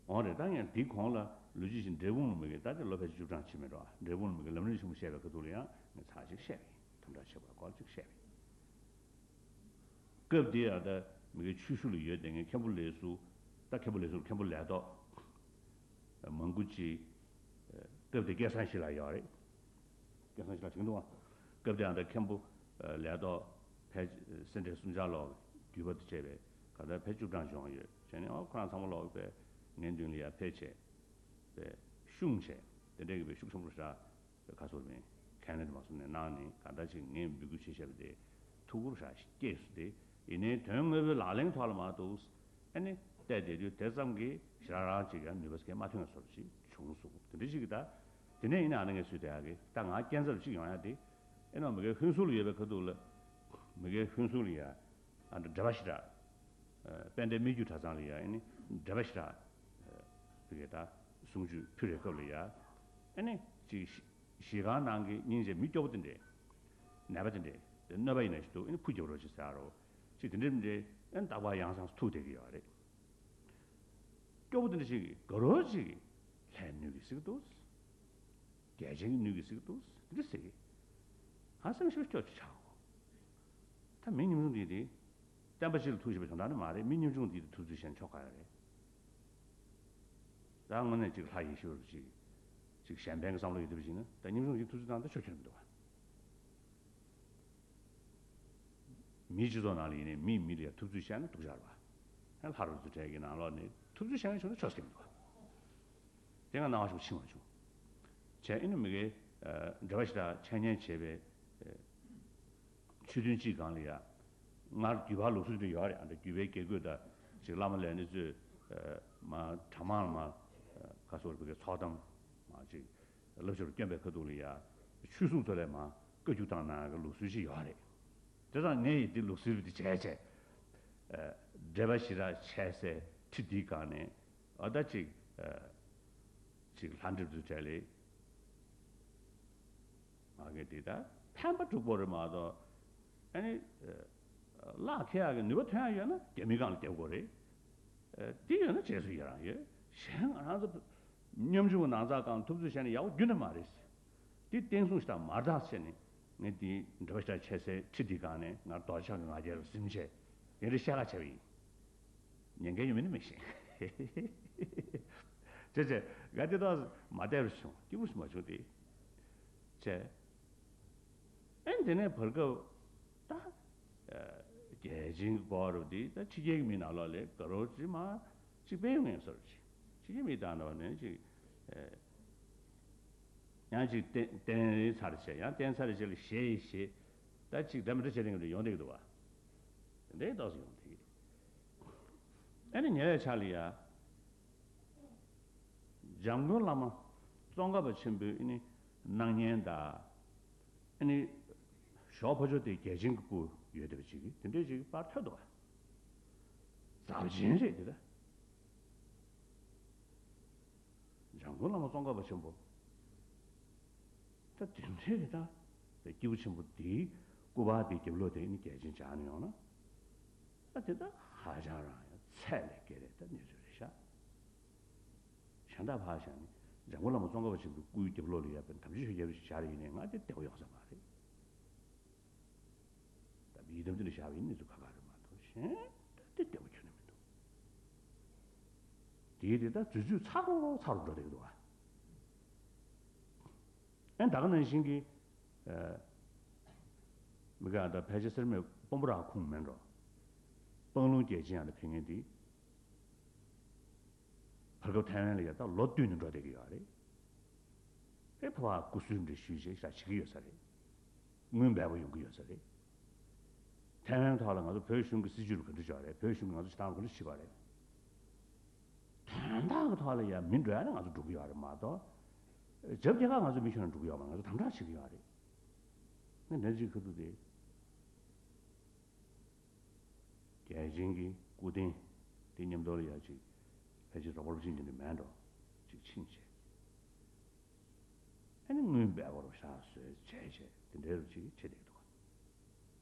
འོང་རེད། ད་ཡང་འདི་གོང་ལ་ལོ་རྒྱུས་ཤིག་འབྲས་སྤུངས་ལ་མི་གི་ད་ལྟ་ལོ་ཕལ་ཆེར་བཅུ་གྲངས་ཕྱིན་མེད་འགྲོ། འབྲས་སྤུངས་ལ་མི་གི་ལམ་རིམ་ཆེན་པོ་བཤད་པའི་ཁ་ཐུག་ལ་ཡང་ངས་ཚར་ཞིག་བཤད་པ་ཡིན། དམ་དྲག་བྱེད་དགོས་སྐོར་ཅིག་བཤད་པ་ཡིན། སྐབས་དེ་ཡང་ད་མི་གི་ཆུ་ཤུར་ལ་ཡོད་དེ་ངས་མཁན་པོ་ལས་ཟུར། ད་མཁན་པོ་ལས་ཟུར་མཁན་པོ་ལས་ཐོག་མང་པོ་ཅིག་སྐབས་དེ་སྐལ་བཟང་ཞིག་ལ་ཡོད་རེད། སྐལ་བཟང་ཞིག་ལ་བྱེད་འདུག་ཨ། སྐབས་དེ་ཡང་ད་མཁན་པོ་ལས་ཐོག་ཕལ་སེ་འབྲས་སུམ་ཆ་ལོག་བརྒྱུད་པ་དང་བཅས་པའི་ག་ད་ཕལ་བཅུ་གྲངས་བྱུང་ཡོད་བྱས་ནས། ཨོ་ཁོ་རང་ཚང་མ་ལོག་པའི་ངའི་མདུན་ལ་ཡར་ཕེབས་བྱས་པའི་ཤུགས་བྱས་དེ་འདྲའི་གི་པའི་ཤུགས་ཆེན་པོ་རེད་ཤག་ཁ་སོར་མིན་ཁས་ལེན་དུ་མ་སོང་ནས་གནང་ནས་ག་ད་ཅིག་ངས་འབོད་སྐུལ་བྱས་བཞག་པ་དེ་ཐུགས་ཁུར་ཧྲ་སྐྱེས་སུ་དེ། ཡིན་ནའི་དོན་དངོས་པོའི་ལག་ལེན་ཐོག་ལ་མ་གཏོགས་ཨ་ནི་བལྟས་བསྡད་དུས་དེ་ཙམ་གྱིས་ཞེ་དྲག་རང་ཅིག་ཡང་ནུས་པ་སྐྱེ་མ་ཐོན་བཟོ་འདྲ་ཞིག་བྱུང་སོང་། དེ་འདྲ་ཞིག་གི་ད་དེ་ནས་ཡིན་ན་ཨ་ནི་ངས་སུས་བལྟས་ཡག་གི་ད་ང་རྐྱེན་རྩ་རུ་ཅིག་ཡོང་ཡག་དེ་ཨེ་ནོ་མི་གའི་ཧུན་སུར་ལ་ཡོད་པའི་ཁ་ཐུག་ལ་མི་གའི་ཧུན་སུར་ལ་ཡ་ཨ་འདྲ་འགྲེལ་པ་ཞེ་དྲག་དཔལ་ལྡན་སྨད་རྒྱུད་གྲྭ་ཚང་ལ་ཡ་ཨ་ནི་འགྲེལ་པ་ཞེ་དྲག་བི་གའི་ད་གསུང་ཆོས་ཕུལ་བའི་སྐབས་ལ་ཡ་ཨ་ནི་ཅིག་གཞིས་ཁང་ནང་གི་སྙིང་རྗེ་མི་སྐྱོ་པོ་དེ་འདྲས། ནད་པ་དེ་འདྲས། དེ་གནོད་པ་ཡིན་ན་ཞིག་འདུག་ཨ་ནི་ཕུ་རྒྱབ་རོགས་ཅིག་ཟེར་རོ། ཅིག་དེ་འདྲས་མི་འདྲས་ཨ་ནི་རྟག་པར་ཡང་སང་ཐུག་བསྡད་ཀྱི་ཡོད་རེད། སྐྱོ་པོ་དེ་འདྲ་ཞིག་གིས་དགའ་རོགས་ཅིག་གིས་ལྷའི་སྣོད་ཀྱིས་གཟིགས་འདུག་རྒྱལ་ཆེན་གྱི་སྣོད་ཀྱིས་གཟིགས་འདུག་དེ་འདྲས་ཟེར་གི། ཧང་སང་ཞིག་སྐྱོ་ཅིག་ཆགས་གོ། ད་མི་ཉམ་ཆུང་དེ་དེ། བསྟན་པ་སྤྱི་ལ་ཐུགས་ཞིབ་པའི་དོན་དག་ནི་མ་རེད། མི་ཉམ་ཆུང་དེ་དེ་ཐུབ་ཚོད་བཤད་ན་ཆོག་ག་ཡོད་རེད། ད་དངོས་གནས་ཅིག་ལྷ་ཡེ་ཤེས་རུ་ཅིག་ཅིག་གཞན་ཕན་གྱི་བསམ་བློ་ཡོད་དུས་ཅིག་ན་ད་ཉམ་ཆུང་ཅིག་ཐུབ་ཚོད་བཏང་ད་ཆོག་ཆོག་མི་འདུག་བ། མིའི་སྤྱི་ཚོགས་ནང་ལ་ཡིན་ནའི་མིས་མི་ལ་ཡ་ཐུབ་ཚོད་བཤད་ན་སྡུག་ཅག་རེད་བ། ལྷ་རུ་ཚོ་གྲས་ཀྱི་ནང་ལོགས་ནས་ཐུབ་ཚོད་བཤད་མཁན་བྱུང་ན་ཆོག་ས་ཀྱི་མི་འདུག་བ། དེ་ང་སྣང་བ་ཞིག་ཕྱིན་པ་བྱུང་། བྱས་ཨིན་ནི་མི་གའི་འགྲེལ་པ་ཞེ་དྲག་འཆད་ཉན་བྱས་པའི་ཆོས་ཐུན་གཅིག་སྒང་ལ་ཡ། སྔར་རྒྱུད་པ་ལུགས་སྲོལ་དེ་ཡོད་རེད། ཨ་འདྲ་རྒྱུད་པའི་དགེ་བསྐོས་དང་ཅིག་བླ་མ་ལས་ནི་གཙོས་མ་གྲྭ་མང་ལ་མ་ག་སོགས་རིག་པའི་ཚོགས་གཏམ་མ་ཅིག་བསླབ་བྱར་བསྐྱོན་པའི་ཁ་ཐུག་ལ་ཡ། ཆོས་སྲུང་ཚོ་ལས་མ་བཀའ་བཀྱོན་བཏང་གནང་གི་ལུགས་སྲོལ་ཞིག་ཡོད་རེད། དེ་ཙང་ངས་ཡི་འདི་ལུགས་སྲོལ་འདི་བྱས་བྱས། འགྲེལ་པ་ཞེ་དྲག་འཆད་སའི་ཁྲི་འདིའི་སྒང་ནས། ཨ་ད་ཅིག་ཅིག་ལྷ་འདྲེ་བདུད་བྲལ་ལེ། ང་གི་འདི་ད་ཕན་པ་དྲུག་པོ་རེད་མ་གཏོགས། ཨ་ནི། གླགས་ཁེལ་ཡག་གི་ནུས་པ་ཐོན་ཡག་ཡོད་ན་རྒྱ་མིའི་སྒང་ལ་རྒྱབ་དགོས་རེད། འདི་ཡོད་ན་རྗེས་སུ་ཡི་རང་ཡོད། གཞན་ང་རང་ཚོ་ཉམ་ཆུང་གི་ནང་ཚགས་སྒང་ཐུབ་ཚོད་བྱས་ནས་ཡག་པོ་རྒྱུན་ནས་མ་རེད། འདི་བསྟན་སྲུང་ཞེ་དྲག་མ་རེད་ད་བྱས་ནས་ངས་འདི་འགྲེལ་པ་ཞེ་དྲག་འཆད་སའི་ཁྲི་འདིའི་སྒང་ནས་ང་རྡོ་ཆག་གི་ང་རྒྱལ་ལ་གཟིམ་བྱས་དེ་འདྲ་བཤད་ཁ་བྱས་པ་ཡིན། ཉན་མཁན་ཡོད་མིན་ནི་མི་ཤེས། བྱས་བྱས་ང་དེ་དག་མ་བལྟས་པར་བྱུང་། སྐྱིད་པོ་ཞིག་མ་བྱུང་སྟེ། བྱས། ཨེ་དེ་ནས་བར་སྐབས་ད་རྒྱལ་ཆེན་གྱི་སྐོར་དེ་ད་ཕྱི་རྒྱལ་གྱི་མི་ནང་ལོགས་ལ་དགའ་རབ་ཅིག་མ་ཅིག་སྤེལ་ཡོང་ངེས་སོར་ཅིག་ཕྱི་རྒྱལ་མི་དང་ནང་ནས་ཅིག་ཡང་ཅིག་བསྟན་བསྟན་ཚར་བྱས་ཡང་བསྟན་ཚར་བྱས་ལ་ཞེ་ཡི་ཞེ་ད་ཅིག་འདྲ་མི་འདྲ་བྱས་ནས་ཡོང་བསྡད་ཀྱི་འདུག་བ། དེ་འདྲའི་ཏོག་ཙམ་ཡོང་བསྡད་ཀྱི་རེད། ཨ་ནི་ཉེ་བའི་ཆར་ལ་ཡ། འཇམ་མགོན་བླ་མ་ཙོང་ཁ་པ་ཆེན་པོའི་ཨ་ནི་སྣང་བརྙན་དང་། ཨ་ནི་ཞོགས་ཕ་ཇོ་དེ་རྒྱལ་ཆེན་གྱི་སྐུ་ཡོད་བསྡད་པ་ཅིག་གིས་དེ་འདྲས་ཅིག་པར་ཐོན་འདུག་བ། རྫབ་ཆེན་རེད་དེ་ད། འཇམ་མགོན་བླ་མ་ཙོང་ཁ་པ་ཆེན་པོ། ད་དེ་འདྲས་རེད་ད། སྐྱེས་བུ་ཆེན་པོ་དེའི་སྐུ་པར་དེའི་རྒྱབ་ལོགས་དེ་ཨ་ནི་རྒྱལ་ཆེན་སྦྱར་ནས་ཡོང་ན། ད་དེ་ད་ཧ་ཅང་རང་ཡང་ཚད་ལས་བརྒལ་བའི་ད་གནས་ཚུལ་རེད་ཤག་གཞན་དག་ཕར་བཞག་ནས་འཇམ་མགོན་བླ་མ་ཙོང་ཁ་པ་ཆེན་པོའི་སྐུའི་རྒྱབ་ལོགས་ལ་ཡ་དཔེ་དམ་ཆོས་ཤོད་རྒྱབ་ཞིག་བཞག་ཡིན་ནའི་ང་དེ་བདེ་པོ་ཡོང་ས་མ་རེད། ད་ཡི་དམ་དེ་ལ་བཞག་པ་ཡིན་ནི་ཚོ་ཁ་ཁ་རེད་མ་གཏོགས་གཞན་ད་དེ་བདེ་པོ་ཁྱོན་ནས་མི་འདུག་དེའི་དེ་ད་འཛུལ་འཛུལ་ཚ་རུ་ཚ་རུ་འགྲོ་བསྡད་འདུག་ཨ། ཨན་ད་ག་ནང་བཞིན་གྱི། མི་ག་ད་ཕལ་ཆེར་སེར་སྨད་སྤོམ་པོ་ར་ཁུངས་མིན་འགྲོ། སྤང་ལུང་རྒྱལ་ཆེན་ཡང་ལ་ཕེབས་མཁན་དེ། བར་སྐབས་ཐའེ་ཝན་ལ་ཡ་ད་ལོ་བསྟུད་ནས་འགྲོ་བསྡད་ཀྱི་ཡོད་རེད། ཨེ་ཕ་བ་སྐུ་གཟུགས་འདྲ་ཞུས་བྱས་ཤ་བྱེད་ཀྱི་ཡོད་ས་རེད། དངུལ་འབེལ་པོ་ཡོང་གི་ཡོད་ས་རེད། ཐའེ་ཝན་ཐོག་ལ་ང་ཚོ་བོད་གཞུང་གི་སྲིད་བྱུས་ལ་ག་འདྲ་བྱས་པ་རེད། བོད་གཞུང་གིས་ང་ཚོ་བྱེད་སྟངས་ག་འདྲ་བྱེད་པ་རེད། དོན་དག་གི་ཐོག་ལ་ཡ་མི་འགྲོ་ཡ་ནི་ང་ཚོ་འགྲོ་གི་ཡོད་རེད་མ་གཏོགས། རྒྱབ་རྒྱ་གར་ང་ཚོ་མི་ཁྱོན་ནས་འགྲོ་གི་ཡོད་མ་རེད། ང་ཚོ་དམ་དྲག་བྱེད་ཀྱི་ཡོད་རེད། ང་འདྲ་ཅིག་ཁ་ཐུག་དེ། རྒྱལ་ཆེན་གྱི་སྐུ་རྟེན་དེ་མཉམ་དུ་ལ་ཡ་ཅིག་ཕལ་ཆེར་རོགས་པ་རོགས་ཆེན་གྱི་འདི་མེད་འགྲོ། ཅིག་ཕྱིན་བྱས། ཨ་ནི་དངུལ་འབེལ་པོ་རུ་ཤག་བཟོས་བྱས་བྱས་དེ་འདྲའི་རུ་ཅིག་བྱེད་བསྡད་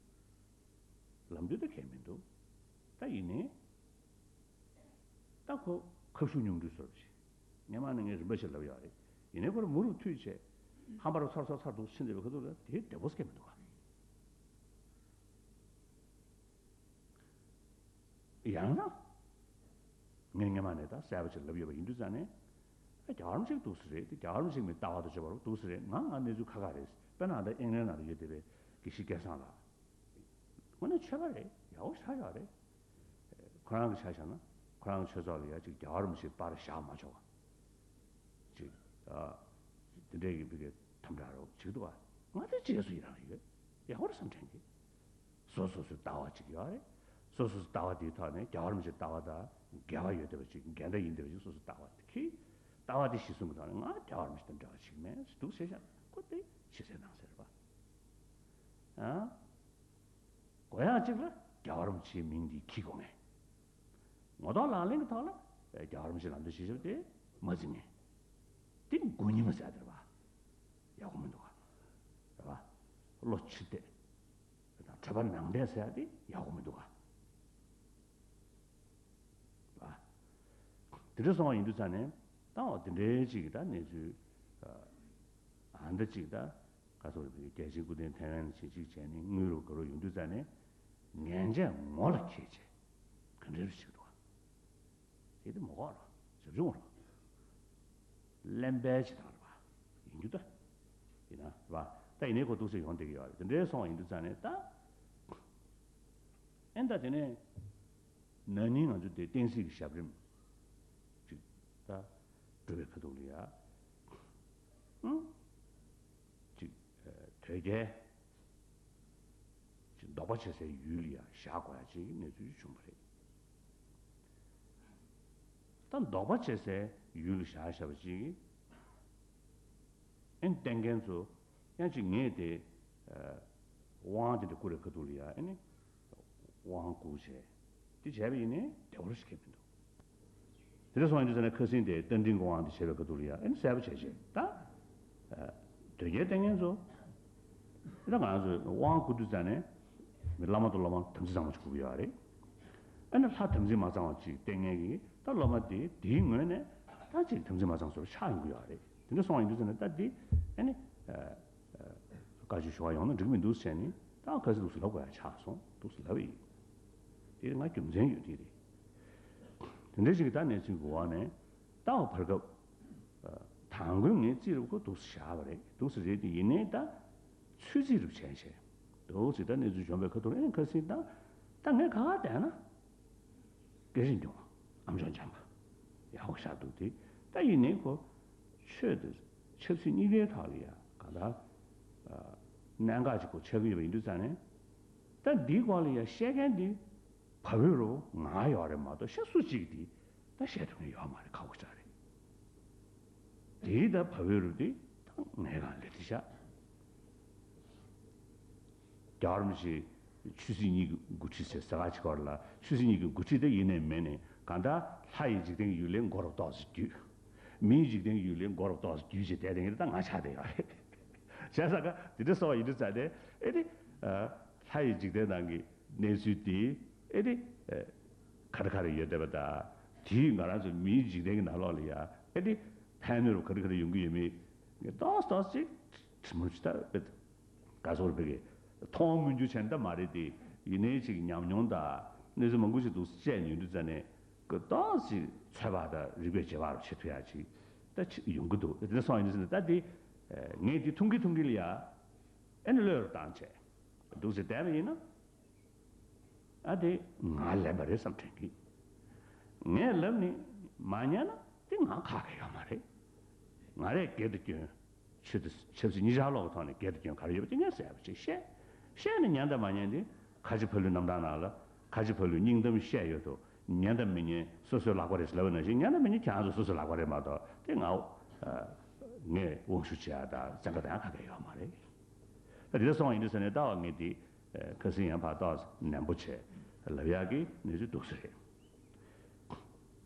འདུག་ལམ་དུས་ད་གལ་མི་འདུག་ད་ཡིན་ནའི། ད་ཁོ་ཁ་ཤུགས་ཉུང་འཕྲི་བཟོ་རུ་ཅིག་སྔོན་མ་ནས་ངས་རིམ་པ་ཞིག་ལབ་ཡོད་རེད། ཡིན་ནའི་ཁོ་ར་མུ་རུ་མཐུད་བྱས། ཧམ་པ་རུ་ཚར་ཚར་ཚར་འདུག་ཕྱིན་བསྡད་པའི་ཁ་ཐུག་ལ་དེ་བདེ་པོ་སྐད་མི་འདུག་ག་ཡང་ན། ངས་སྔོན་མ་ནས་ད་གསལ་པོ་ཅིག་ལབ་ཡོད་པ་ཡིན་དུས་ཙང་ནས། ཨ་རྒྱལ་བ་རིན་པོ་ཆེ་འདུག་སེ་རེད་དེ། རྒྱལ་བ་རིན་པོ་ཆེ་མི་ལྟ་བ་དང་སྤྱོད་པ་རུ་འདུག་སེ་རེད། ང་ང་གནས་ཚུལ་ཁ་ཁ་རེད། དཔེར་ན་ད་ཨིང་ལན་ནང་ལ་ཡོད་བསྡད་པའི་དགེ་བཤེས་སྐལ་བཟང་ལགས། དངོས་གནས་ཆོས་པ་རེད། ཡག་པོ་ཆགས་ཡོད་རེད། ཁོ་རང་གི་ཆ་བཞག་ན་ཁོ་རང་གི་ཆོས་ཚོགས་ལ་ཡ་ཅིག་རྒྱལ་བ་རིན་པོ་ཆེའི་པར་བཞག་མ་ཆོག་པ། ཅིག་ཨ། དེ་འདྲའི་གི་བི་གའི་དམ་དྲག་རོགས་བྱེད་ཀྱི་འདུག་པ། ང་དེ་རྗེས་སུ་ཡི་རང་ཡོད། ཡག་པོ་རེད་བསམ་དྲན་གི་སོ་སོ་སོའི་ལྟ་བ་གཅིག་ཡོད་རེད། སོ་སོ་སོའི་ལྟ་བ་དེའི་ཐོག་ནས་རྒྱལ་བ་རིན་པོ་ཆེའི་ལྟ་བ་དང་འགལ་བ་ཡོད་བསྡད་པ་ཅིག་འགལ་ཟླ་ཡིན་བསྡད་པ་ཅིག་སོ་སོའི་ལྟ་བ་དེ་གིས། ལྟ་བ་དེ་གཞིར་བཟུང་གི་ཐོག་ནས་ང་རྒྱལ་བ་རིན་པོ་ཆེ་དང་འབྲེལ་བ་ཞིག་མེད་འདུག་ཟེར་བཞག་ན་ཁོ་དེ་ཕྱི་གསལ་ནང་གསལ་རེད་པ། ཨ། གོ་ཡག་གཅིག་ལ་རྒྱལ་བ་རིན་པོ་ཆེའི་མིང་འདི་འཁྱེར་དགོས་ངེས། ངོ་ཐོག་ལག་ལེན་གྱི་ཐོག་ལ་རྒྱལ་བ་རིན་པོ་ཆེ་ལམ་སྟོན་ཞུས་བཞག་པ་དེ་མ་བརྩི་ངེས། དེ་མགོ་གཉིས་མ་ཟེར་དེ་རེད་པ། ཡག་པོ་མི་འདུག་ག་རེད་པ། བློ་ཕྱི་བལྟས། དང་གྲོད་པ་ནང་བལྟས་ཟེར་ཡ་དེ་ཡག་པོ་མི་འདུག་ག་ཨ། དེ་འདྲ་སོང་བ་ཡིན་དུས་ཙང་ནས་ད་འོ་དེ་འདྲའི་ཅིག་ད་གནས་ཚུལ། ཨ། འདི་ཅིག་ད་ག་ཚོད་རེད། རྒྱལ་ཆེན་སྐུ་རྟེན་ཐའེ་ཝན་ཕྱིན་ཅིག་བྱས་ནས་དངུལ་རུ་ག་རུ་ཡོང་དུས་ཙང་ནས་ངན་བྱས་ངོ་ལ་འཁྱེར་བྱས་ག་འདྲའི་རུ་ཞིག་འདུག་ག་དེ་དེ་མ་གོ་ར་ཞབས་ཞུ་ངོ་ར། གླེན་པའི་བྱེད་སྟངས་རེད་པ། ཡིན་རྒྱུ་ད། ཡིན་ན་རེད་པ། ད་ཡིན་ནའི་ཁོ་འདུག་སེ་ཡོང་བསྡད་ཀྱི་ཡོད་རེད། དེ་འདྲའི་སོང་བ་ཡིན་དུས་ཙང་ནས་ད། ཨེ་ད་དེ་ནས། ན་ནིང་ང་ཚོ་དེ་བསྟན་སྲིད་ཀྱི་ཞབས་རིམ་ཅིག་ད་སྒྲུབ་པའི་ཁ་ཐུག་ལ་ཡ། ཨང་། ཅིག་དོལ་རྒྱལ་ཅིག་འདོགས་པ་བྱེད་སའི་ཡུལ་ལ་ཡ་བཞག་དགོས་ཡ་ཅིག་གི་གནས་ཚུལ་བྱུང་བ་རེད། ད་འདོགས་པ་བྱེད་སའི་ཡུལ་ལ་བཞག་བཞག་པ་ཅིག་གིས། ཨེ་བསྟེན་མཁན་ཚོ་ཡང་ཅིག་ངས་དེ། དབང་དེ་འདྲ་བསྐུར་བའི་ཁ་ཐུག་ལ་ཡ་ཨེ་ནི། དབང་བསྐུར་བྱས། དེ་བྱས་པ་ཡིན་ནའི་བདེ་བོ་ཞིག་ཁེལ་མི་འདུག་དེ་འདྲ་སོང་ཡིན་དུས་ཙང་ནས་ཁ་སེང་དེ་རྟ་མགྲིན་གྱི་དབང་དེ་བྱས་པའི་ཁ་ཐུག་ལ་ཡ་ཨེ་ནི་གསལ་པོ་བྱས་བྱས་ད། དོལ་རྒྱལ་བསྟེན་མཁན་ཚོ། ད་ང་ཚོས་དབང་བསྐུར་དུས་ཙང་ནས། མི་བླ་མ་དང་སློབ་མ་དམ་ཚིག་གཙང་མ་ཞིག་དགོས་ཀྱི་ཡོད་རེད། ཨ་ནི་ལྷ་དམ་ཚིག་མ་གཙང་བ་ཅིག་བསྟེན་མཁན་གྱིས་ད་སློབ་མ་དེ་དེའི་ངོས་ནས་ད་ཅིག་དམ་ཚིག་མ་གཙང་བཟོ་ཆགས་ཡོང་གི་ཡོད་རེད། དེ་འདྲ་སོང་བ་ཡིན་དུས་ཙང་ནས་ད་འདི་ཨ་ནི། བཀའ་ཆོས་ཞུ་བ་ཡོང་ན་འགྲིག་མི་འདུག་ཟེར་ནས་ད་ཁ་སང་འདུག་སེ་ལབ་དགོས་ཡ་ཆགས་སོང་འདུག་སེ་ལབ་ཡིན། དེ་ང་རྒྱུ་མཚན་ཡོད་དེ་རེད། དེ་འདྲ་ཞིག་གི་ད་གནས་ཚུལ་གྱི་འོག་ནས་ད་བར་སྐབས། དང་པོའི་ངས་རྩིས་རུ་ཁོ་འདུག་སེ་བཞག་པ་རེད། འདུག་སེ་རེད་དེ་ཡིན་ནའི་ད། ཚོད་རྩིས་རུ་བྱས་བྱས། འདུག་ཅིག་ད་གནས་ཚུལ་བྱུང་བའི་ཁ་ཐུག་ཨེ་ཁ་སང་ད་ད་ངས་ག་ག་བསྡད་ན། སྐད་རིགས་འབྱུང་བ་ཨམ་ཅོག་འཇམ་པ་ཡག་པོ་ཤར་འདུག་དེ། ད་ཡིན་ནའི་ཁོ་ཆོས་དང་ཆབ་སྲིད་གཉིས་ཀའི་ཐོག་ལ་ཡ་ག་ད་གནད་འགག་ཅིག་ཁོ་ཆགས་ཀྱི་ཡོད་པ་ཡིན་དུས་ཙང་ནས། ད་འདིའི་སྐོར་ལ་ཡ་བཤད་མཁན་འདི་བ་འོས་རུ་ང་ཡོད་རེད་མ་གཏོགས་ཤ་སུ་གཅིག་འདི་ད་བཤད་ཐུབ་མཁན་ཡོད་མ་རེད། ཁག་པོ་ཅིག་རེད། དེའི་ད་བ་འོས་རུ་དེ་ད་ངའི་སྒང་ལ་དེ་བཞག་རྒྱལ་བ་རིན་པོ་ཆེ་ཆོས་སྲིད་གཉིས་ཀྱི་འགོ་ཁྲིད་ཟེར་ས་ཁ་ཅིག་སྐོར་ལ། ཆོས་སྲིད་གཉིས་ཀྱི་འགོ་ཁྲིད་དེ་ཡིན་ནའི་མིན་ནའི་གང་ལྟར་ལྷ་ཡི་འཇིག་རྟེན་གྱི་ཡུལ་ལས་མགོ་རུ་ཏོག་ཙམ་བརྒྱུད། མིའི་འཇིག་རྟེན་གྱི་ཡུལ་ལས་མགོ་རུ་ཏོག་ཙམ་བརྒྱུད་ཅེས་བསྡད་དེ་ངས་ད་ང་ཆགས་བསྡད་ཡོད་རེད། བྱས་ཙང་ཀ་དེ་འདྲ་སོང་བ་ཡིན་དུས་ཙང་ནས་ཨེ་ནི་ལྷ་ཡི་འཇིག་རྟེན་ནང་གི་གནས་ཚུལ་དེ་ཨེ་ནི་ག་རེ་ག་རེ་ཡོད་བསྡད་པ་དང་། དེས་ང་རང་ཚོ་མིའི་འཇིག་རྟེན་གྱི་ནང་ལོགས་ལ་ཡ་ཨེ་ནི་ཕན་གནོད་རུ་ག་རེ་ག་རེ་ཡོང་གི་ཡོད་མེད་ངས་ཏོག་ཙམ་ཏོག་ཙམ་ཅིག་དྲི་མ་ཅིག་ལྟ་བུ་ག་ཚོར་ཕེ་གི་མཐོང་མངོན་གྱུར་བྱས་ནས་ད་མ་རེད་དེ། ཡིན་ནའི་ཅིག་ཉམས་མྱོང་དང་གནས་ཚུལ་མང་པོ་ཞིག་འདུག་བཤད་ཉན་དུས་ཙ་ནས་ཀི་ཏོག་ཙམ་ཅིག་ཚོད་དཔག་དང་རིགས་པས་དཔྱད་པ་རུ་བྱེད་ཐུབ་ཡག་ཅིག་ད་ཅིག་ཡོང་གི་འདུག་དེ་འདྲ་སོང་ཡིན་དུས་ཙ་ནས་ད་དེ་ངས་དེ་མཐོང་གི་མཐོང་གི་ལ་ཡ་ཨེ་ནི་བློས་རུ་བཏང་བྱས་འདུག་ཟེར་བསྡད་པ་ཡིན་ན། ཨ་དེ་ང་ལན་པ་རེད་བསམ་དྲན་གི། ངས་ལབ་ནི་མ་ཉན་ན་དེ་ང་ཁག་གི་ཡོད་མ་རེད། ང་རས་སྒེར་དུ་སྐྱོན། ཆོས་དང་ཆབ་སྲིད་གཉིས་ཆར་ལོག་གི་ཐོག་ནས་སྒེར་དུ་སྐྱོན་ག་རེ་ཡོད་པ་དེ་ངས་ཟེར་བ་ཅིག་བཤད། བཤད་ནས་ཉན་དང་མ་ཉན་དེ་ཁ་ཆེ་ཕ་ལུའི་རྣམ་ཐར་ནང་ལ་ཁ་ཆེ་ཕ་ལུའི་སྙིང་གཏམ་བཤད་ཡོད་དོ། ཉན་དང་མི་ཉན་སོ་སོའི་ལག་པ་རེད་ཟེར་ལབ་པ་ནང་བཞིན་ཉན་དང་མི་ཉན་ཁྱེད་རང་ཚོ་སོ་སོའི་ལག་པ་རེད་མ་གཏོགས་དེ་ང་ངས་དབང་ཤུགས་བྱེད་ཡག་དང་བཙན་བཀའ་གཏོང་ཡག་ག་གེ་ཡོད་མ་རེད། ད་དེ་འདྲ་སོང་བ་ཡིན་དུས་ཙ་ནས་ད་བ་ངས་དེ། ཨ་ཁ་སང་ཡང་ཕར་ཏོག་ཙམ་ནན་པོ་བྱས་ལབ་ཡག་གི་གནས་ཚུལ་འདུག་ས་རེད།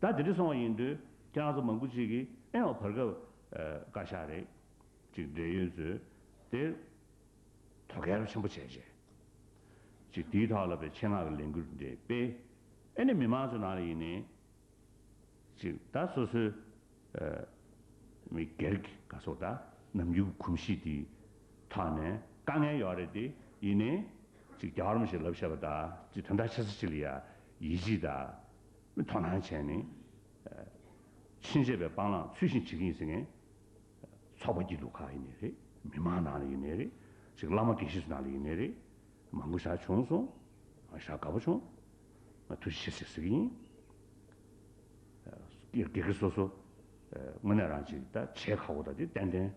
ད་དེ་འདྲ་སོང་བ་ཡིན་དུས་ཁྱེད་རང་ཚོ་མང་པོ་ཅིག་གིས་ཨེ་ཡོ་བར་སྐབས་ཨ་བཀའ་ཤག་རེད། ཅིག་འབྲེལ་ཡོད་ཚོས་དེ་དོ་གལ་ཆེན་པོ་བྱས་བྱས། ཅིག་དེའི་ཐོག་ལ་པའི་ཆེད་མངགས་ཀྱི་ལས་འགུལ་འདི་སྤེལ། ཨེ་ནི་མི་མང་ཚོ་ནང་ལ་ཡིན་ནའི། ཅིག་ད་སོ་སོའི་ཨ་མི་སྒེར་གྱི་ག་སོགས་ད་ནམ་རྒྱུན་གོམས་གཤིས་དེའི་ཐོག་ནས་དཀའ་ངལ་ཡོད་རེད་དེ། ཡིན་ནའི་ཅིག་རྒྱལ་བ་རིན་པོ་ཆེས་ལབ་བཞག་པ་ད་ཅིག་དོན་དག་ཆེ་ས་ཅིག་ལ་ཡ་ཡིད་ཆེས་དང་མི་དོ་སྣང་བྱས་ནས་ཨ་ཕྱིན་ཆད་པའི་སྤང་བླང་ཚུལ་བཞིན་བྱེད་ཀྱི་ཡིན་ཟེར་མཁན་ཚོགས་པ་སྐྱིད་སྡུག་ཁག་ཡིན་ནའི་རེད། མི་མང་ནང་ལ་ཡིན་ནའི་རེད། ཅིག་བླ་མ་དགེ་བཤེས་ཚོ་ནང་ལ་ཡིན་ནའི་རེད། མང་པོ་ཞེ་དྲག་བྱུང་སོང་། ང་ཞེ་དྲག་དགའ་པོ་བྱུང་། ང་ཐུགས་རྗེ་ཆེ་ཟེར་ཟེར་གྱི་ཡིན། དགེ་དགེ་རྒན་སོ་སོ་དངོས་གནས་རང་ཅིག་ད་བྱེད་ཁག་པོ་ད་དེ་ཏན་ཏན་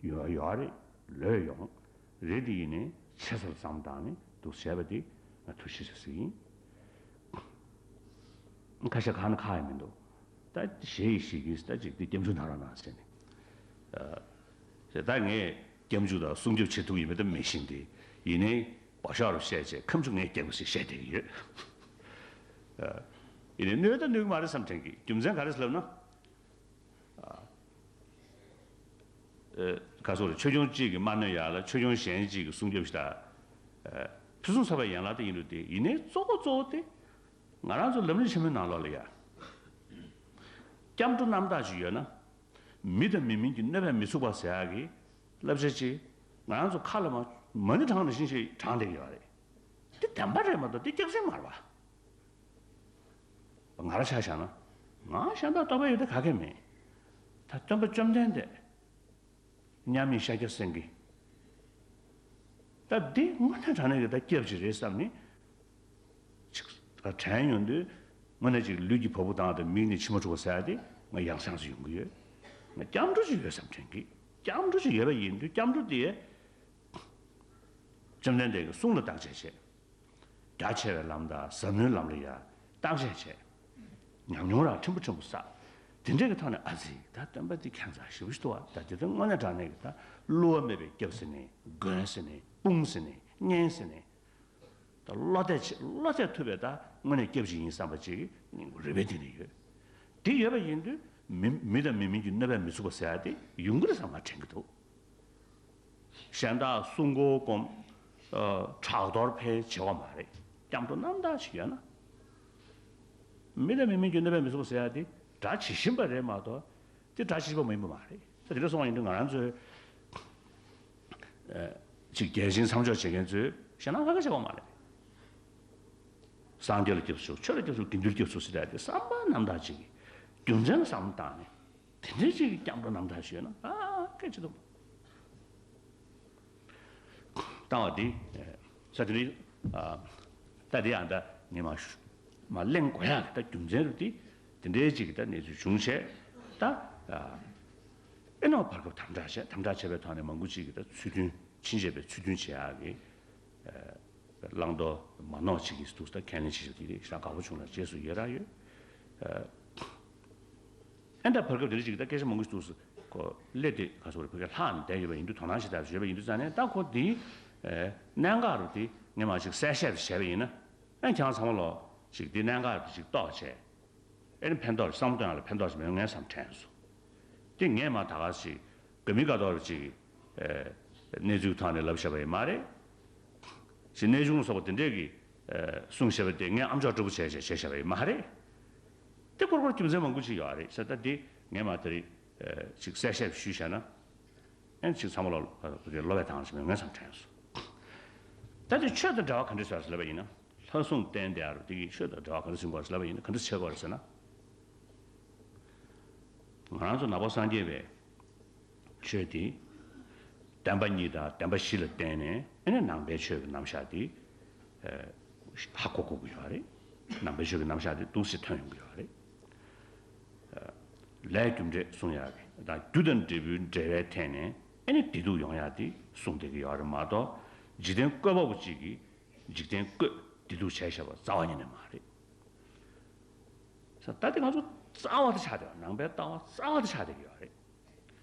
ཡོད་ཡོད་རེད། ལོས་ཡོང་རེད། དེ་ཡིན་ནའི་ཆེ་ས་ལ་བསམ་བཏང་ནས་འདུག་བྱས་པ་དེ་ང་ཐུགས་རྗེ་ཆེ་ཟེར་ཟེར་གྱི་ཡིན། ཁ་ཤས་ཁག་ན་ཁག་ཡང་མི་འདུག་ད་ཞེ་ཡི་ཞིག་གིས་ད་ཅིག་དེ་སྐྱབས་འཇུག་གནང་རོགས་གནང་ཟེར་ནས། ཨ་ད་ངས་སྐྱབས་འཇུག་དང་སྲུང་སྐྱོབ་བྱེད་ཐུབ་ཡིན་མིན་ད་མི་ཤེས་ཏེ། ཡིན་ནའི་བ་ཤོག་རུ་བཤད་བྱས་ཁམས་ཆུ་ངས་སྐྱབས་ཟེར་བཤད་བསྡད་ཀྱི་ཡོད། ཨ་ཡིན་ནའི་གནོད་ད་གནོད་ཀྱི་མ་རེད་བསམ་དྲན་གྱི། རྒྱུ་མཚན་ག་རེ་ཟེར་ལབ་ན། ཨ་ཨ་ག་སོགས་རེད། ཆོས་སྐྱོང་གཅིག་གིས་མ་གནོད་ཡག་ལ་ཆོས་སྐྱོང་གཞན་གཅིག་གིས་སྲུང་སྐྱོབ་ཞིག་ད། ཨ་ཕུན་སུམ་ཚོགས་པའི་ཡན་ལག་དེ་ཡིན་འགྲོ་དེ། ཡིན་ནའི་གཙོ་བོ་གཙོ་བོ་དེ། ང་རང་ཚོ་ལམ་རིམ་ཆེན་མོའི་ནང་ལོགས་ལ་ཡ། སྐྱབས་འགྲོ་རྣམ་དག་ཅིག་ཡོད་ན། མི་དང་མི་མིན་གྱི་གནོད་པས་མི་ཚུགས་པ་ཟེར་ཡག་གི་བསླབ་བྱ་ཅིག་ང་རང་ཚོ་ཁ་ལ་མ་མ་ཎི་བགྲང་ནང་བཞིན་ཞིག་བགྲང་བསྡད་ཀྱི་ཡོད་རེད། དེ་བདེན་པ་རེད་མ་གཏོགས་དེ་སྐྱག་རྫུན་མ་རེད་པ། ང་རང་ཆ་བཞག་ན། ང་གཞན་དག་རྟོགས་པ་ཡོད་དེ་ག་གེ་མེད། ད་སྟོན་པ་བཅོམ་ལྡན་འདས། མཉམ་མེད་ཤཱཀྱ་སེང་གེ། ད་འདི་དངོས་གནས་དྲང་གནས་ཀྱི་ད་སྐྱབས་ཅིག་རེད་བསམ་ནས། ཅིག་དྲན་ཡོང་དུས་དངོས་གནས་ཅིག་ལུས་ཀྱི་བ་སྤུ་ལྡང་སྟེ་མིག་ནས་མཆི་མ་འཁྲུག་པ་ཟེར་ཡ་དེ་ང་ཡང་སེང་སུ་ཡོང་གི་ཡོད། ང་སྐྱབས་འགྲོ་ཅིག་ཡོད་བསམ་དྲན་གི། སྐྱབས་འགྲོ་ཅིག་ཡོད་པ་ཡིན་དུས་སྐྱབས་འགྲོ་དེ་བཅོམ་ལྡན་འདས་ཀྱི་གསུང་ལ་བརྟག་དཔྱད་བྱས། རྒྱ་ཆེ་བའི་ལམ་དང་ཟབ་མོའི་ལམ་ལ་ཡང་བརྟག་དཔྱད་བྱས། ཉམས་མྱོང་རང་ཕྲན་བུ་ཕྲན་བུ་བསགས། དེ་འདྲའི་གི་ཐོག་ནས་ཨ་ཙི་ད་སྟོན་པ་འདི་ཁྱད་མཚར་ཞེ་པོ་ཞིག་འདུག་བ། ད་དེ་ལྟར་དངོས་གནས་དྲང་གནས་ཀྱི་ད་བསླུ་བ་མེད་པའི་སྐྱབས་ཟེར་ནས་མགོན་ཟེར་ནས་དཔུང་ཟེར་ནས་གཉེན་ཟེར་ནས། ད་བློ་གཏད་བྱེད་བློ་གཏད་ཐུབ་པའི་ད་དངོས་གནས་སྐྱབས་ཅིག་ཡིན་བསམ་པ་ཅིག་རུས་པའི་གཏིང་ནས་ཡོད། དེ་ཡོད་པ་ཡིན་དུས་མི་མི་དང་མི་མིན་གྱི་གནོད་པས་མི་ཚུགས་པ་ཟེར་ཡ་དེ་ཡོང་གི་རེད་བསམ་ང་དྲན་གྱི་འདུག་གཞན་དག་སྲུང་འཁོར་བསྒོམ། ཨ་ཕྲག་དོག་འཕེལ་བྱེད་པ་མ་རེད། སྐྱབས་འགྲོ་རྣམ་དག་ཅིག་ཡོད་ན། མི་དང་མི་མིན་གྱི་གནོད་པས་མི་ཚུགས་པ་ཟེར་ཡ་དེ་དགྲ་ཇི་བཞིན་པ་རེད་མ་གཏོགས་དེ་དགྲ་ཇི་བཞིན་པ་མ་ཡིན་པ་མ་རེད། ད་དེ་འདྲ་སོང་བ་ཡིན་དུས་ང་རང་ཚོའི་ཨ་ཅིག་རྒྱལ་ཆེན་མཚམས་འཇོག་བྱེད་མཁན་ཚོས་ཞེད་སྣང་ཁ་ཁ་བྱེད་པ་མ་རེད། སངས་རྒྱས་ལ་སྐྱབས་སུ་མཆིའོ། ཆོས་ལ་སྐྱབས་སུ་མཆིའོ། དགེ་འདུན་ལ་སྐྱབས་སུ་མཆིའོ་ཟེར་ཡ་དེ་བསམ་པ་རྣམ་དག་ཅིག་གིས་རྒྱུ་མཚན་ལ་བསམ་བློ་བཏང་ནས་དེ་འདྲའི་ཅིག་གི་སྐྱབས་འགྲོ་རྣམ་དག་ཞིག་ཡོད་ན་ཨ་སྐད་ཆ་འདུག་བཏང་བ་འདི་ས་དེ་ནི་ད་དེ་ཡང་ད་ངས་མ་ཞུ་མ་གླེང་དགོས་ཡག་གི་ད་རྒྱུ་མཚན་རུ་དེ་དེ་འདྲའི་ཅིག་གི་ད་གནས་ཚུལ་བྱུང་བྱས་ད་ཨེ་ནོ་བར་སྐབས་དམ་དྲག་བྱས་དམ་དྲག་བྱས་པའི་ཐོག་ནས་མང་པོ་ཅིག་གི་ད་ཚུལ་མཐུན་ཕྱིན་བྱས་པའི་ཚུལ་མཐུན་བྱེད་ཡག་གི་བླང་དོར་མ་ནོར་བྱེད་ཀྱི་འདུག་ད་ཁས་ལེན་བྱེད་ཀྱི་དེ་རེད་ཤག་དགའ་པོ་བྱུང་ལ་རྗེས་སུ་ཡི་རང་ཡོད། ཨེ་འདྲ་བར་སྐབས་དེ་རིང་ཅིག་ད་སྐད་ཆ་མང་པོ་ཞིག་འདུག་སེ་ཁོ་སླེབས་དེ་ག་སོ་རེ་ཕ་གི་ལྷག་ནས་བསྡད་ཡོད་པ་ཡིན་དུས་དོ་སྣང་ཞིག་ད་བྱོས་པ་ཡིན་དུས་ཙང་ནས་ད་ཁོ་དེའི་གནད་འགག་རུ་དེ་ངས་མ་ཞིག་གསལ་བཤད་བྱས་པ་ཡིན་ན་ཨེ་ཁྱང་ཚང་མ་ལོ་ཞིག་དེ་གནད་འགག་རུ་དེ་ཞིག་རྟོགས་བྱས་ཨེ་ནི་ཕན་ཐོགས་བསམ་བློ་གཏོང་ཡག་ལ་ཕན་ཐོགས་ཞིག་མེད་ངས་བསམ་དྲན་སོང་། དེ་ངས་མ་ད་ག་ཞིག་དགའ་མི་དགའ་མདོག་ཅིག་གནས་ཚུལ་ཐོག་ནས་ལབ་བཞག་པ་ཡིན་མ་རེད། ཞེས་གནས་ཆུང་སོགས་པ་དེ་འདྲས་ཀྱི་གསུང་བཤད་པ་དེ་ངས་ཨམ་ཅོག་སྤྲོ་པོ་བྱས་བྱས་བྱས་བཞག་པ་ཡིན་མ་རེད། དེ་སྐོར་སྐོར་རྒྱུ་མཚན་མང་པོ་ཅིག་ཡོད་རེད་ཟེར་ད་དེ་ངས་མ་དེ་རིང་ཅིག་གསལ་བཤད་ཞུས་བཞག་ན་ཨེ་ཅིག་ཚང་མ་ལ་ལོ་བས་དང་ཞིག་མེད་ངས་བསམ་དྲན་སོང་། ད་དེ་ཆོས་དང་འབྲེལ་བ་ག་འདྲས་ཡོད་ཟེར་ལབ་པ་ཡིན་ན་ལྷ་སྲུང་བསྟེན་དེ་ཨ་རུ་དེ་གི་ཆོས་དང་འབྲེལ་བ་ག་འདྲས་ཡོད་ཟེར་ལབ་པ་ཡིན་ན་ག་འདྲས་བྱེད་དགོས་རེད་ཟེར་ན། ང་རང་ཚོ་ནང་པ་སངས་རྒྱས་པའི་ཆོས་དེ་བསྟན་པ་གཉིས་དང་བསྟན་པ་བཞི་ལ་བརྟེན་ནས་ཨེ་ནས་ནང་པའི་ཆོས་ཀྱི་རྣམ་གཞག་དེ་ཧ་གོ་དགོས་ཀྱི་ཡོད་རེད། ནང་པའི་ཆོས་ཀྱི་རྣམ་གཞག་དེ་འདུག་སེ་ཐོན་ཡོང་གི་ཡོད་རེད། ལས་རྒྱུ་འབྲས་གསུང་ཡག་གི་དང་རྒྱུ་དང་འབྲས་བུའི་འབྲེལ་བའི་ཐད་ནས་ཨེ་ནས་བདེ་སྡུག་ཡོང་ཡག་དེ་གསུང་བསྡད་ཀྱི་ཡོད་རེད་མ་གཏོགས་འཇིག་རྟེན་བཀོད་པ་པོ་གཅིག་གིས་འཇིག་རྟེན་བཀོད་བདེ་སྡུག་བྱས་བཞག་པ་རྩ་བ་ཉིད་ནས་མ་རེད། ས་ད་དེ་ང་ཚོ་རྩ་བ་དེ་ཆགས་བསྡད་པ་ནང་པའི་ལྟ་བ་རྩ་བ་དེ་ཆགས་བསྡད་ཀྱི་ཡོད་རེད།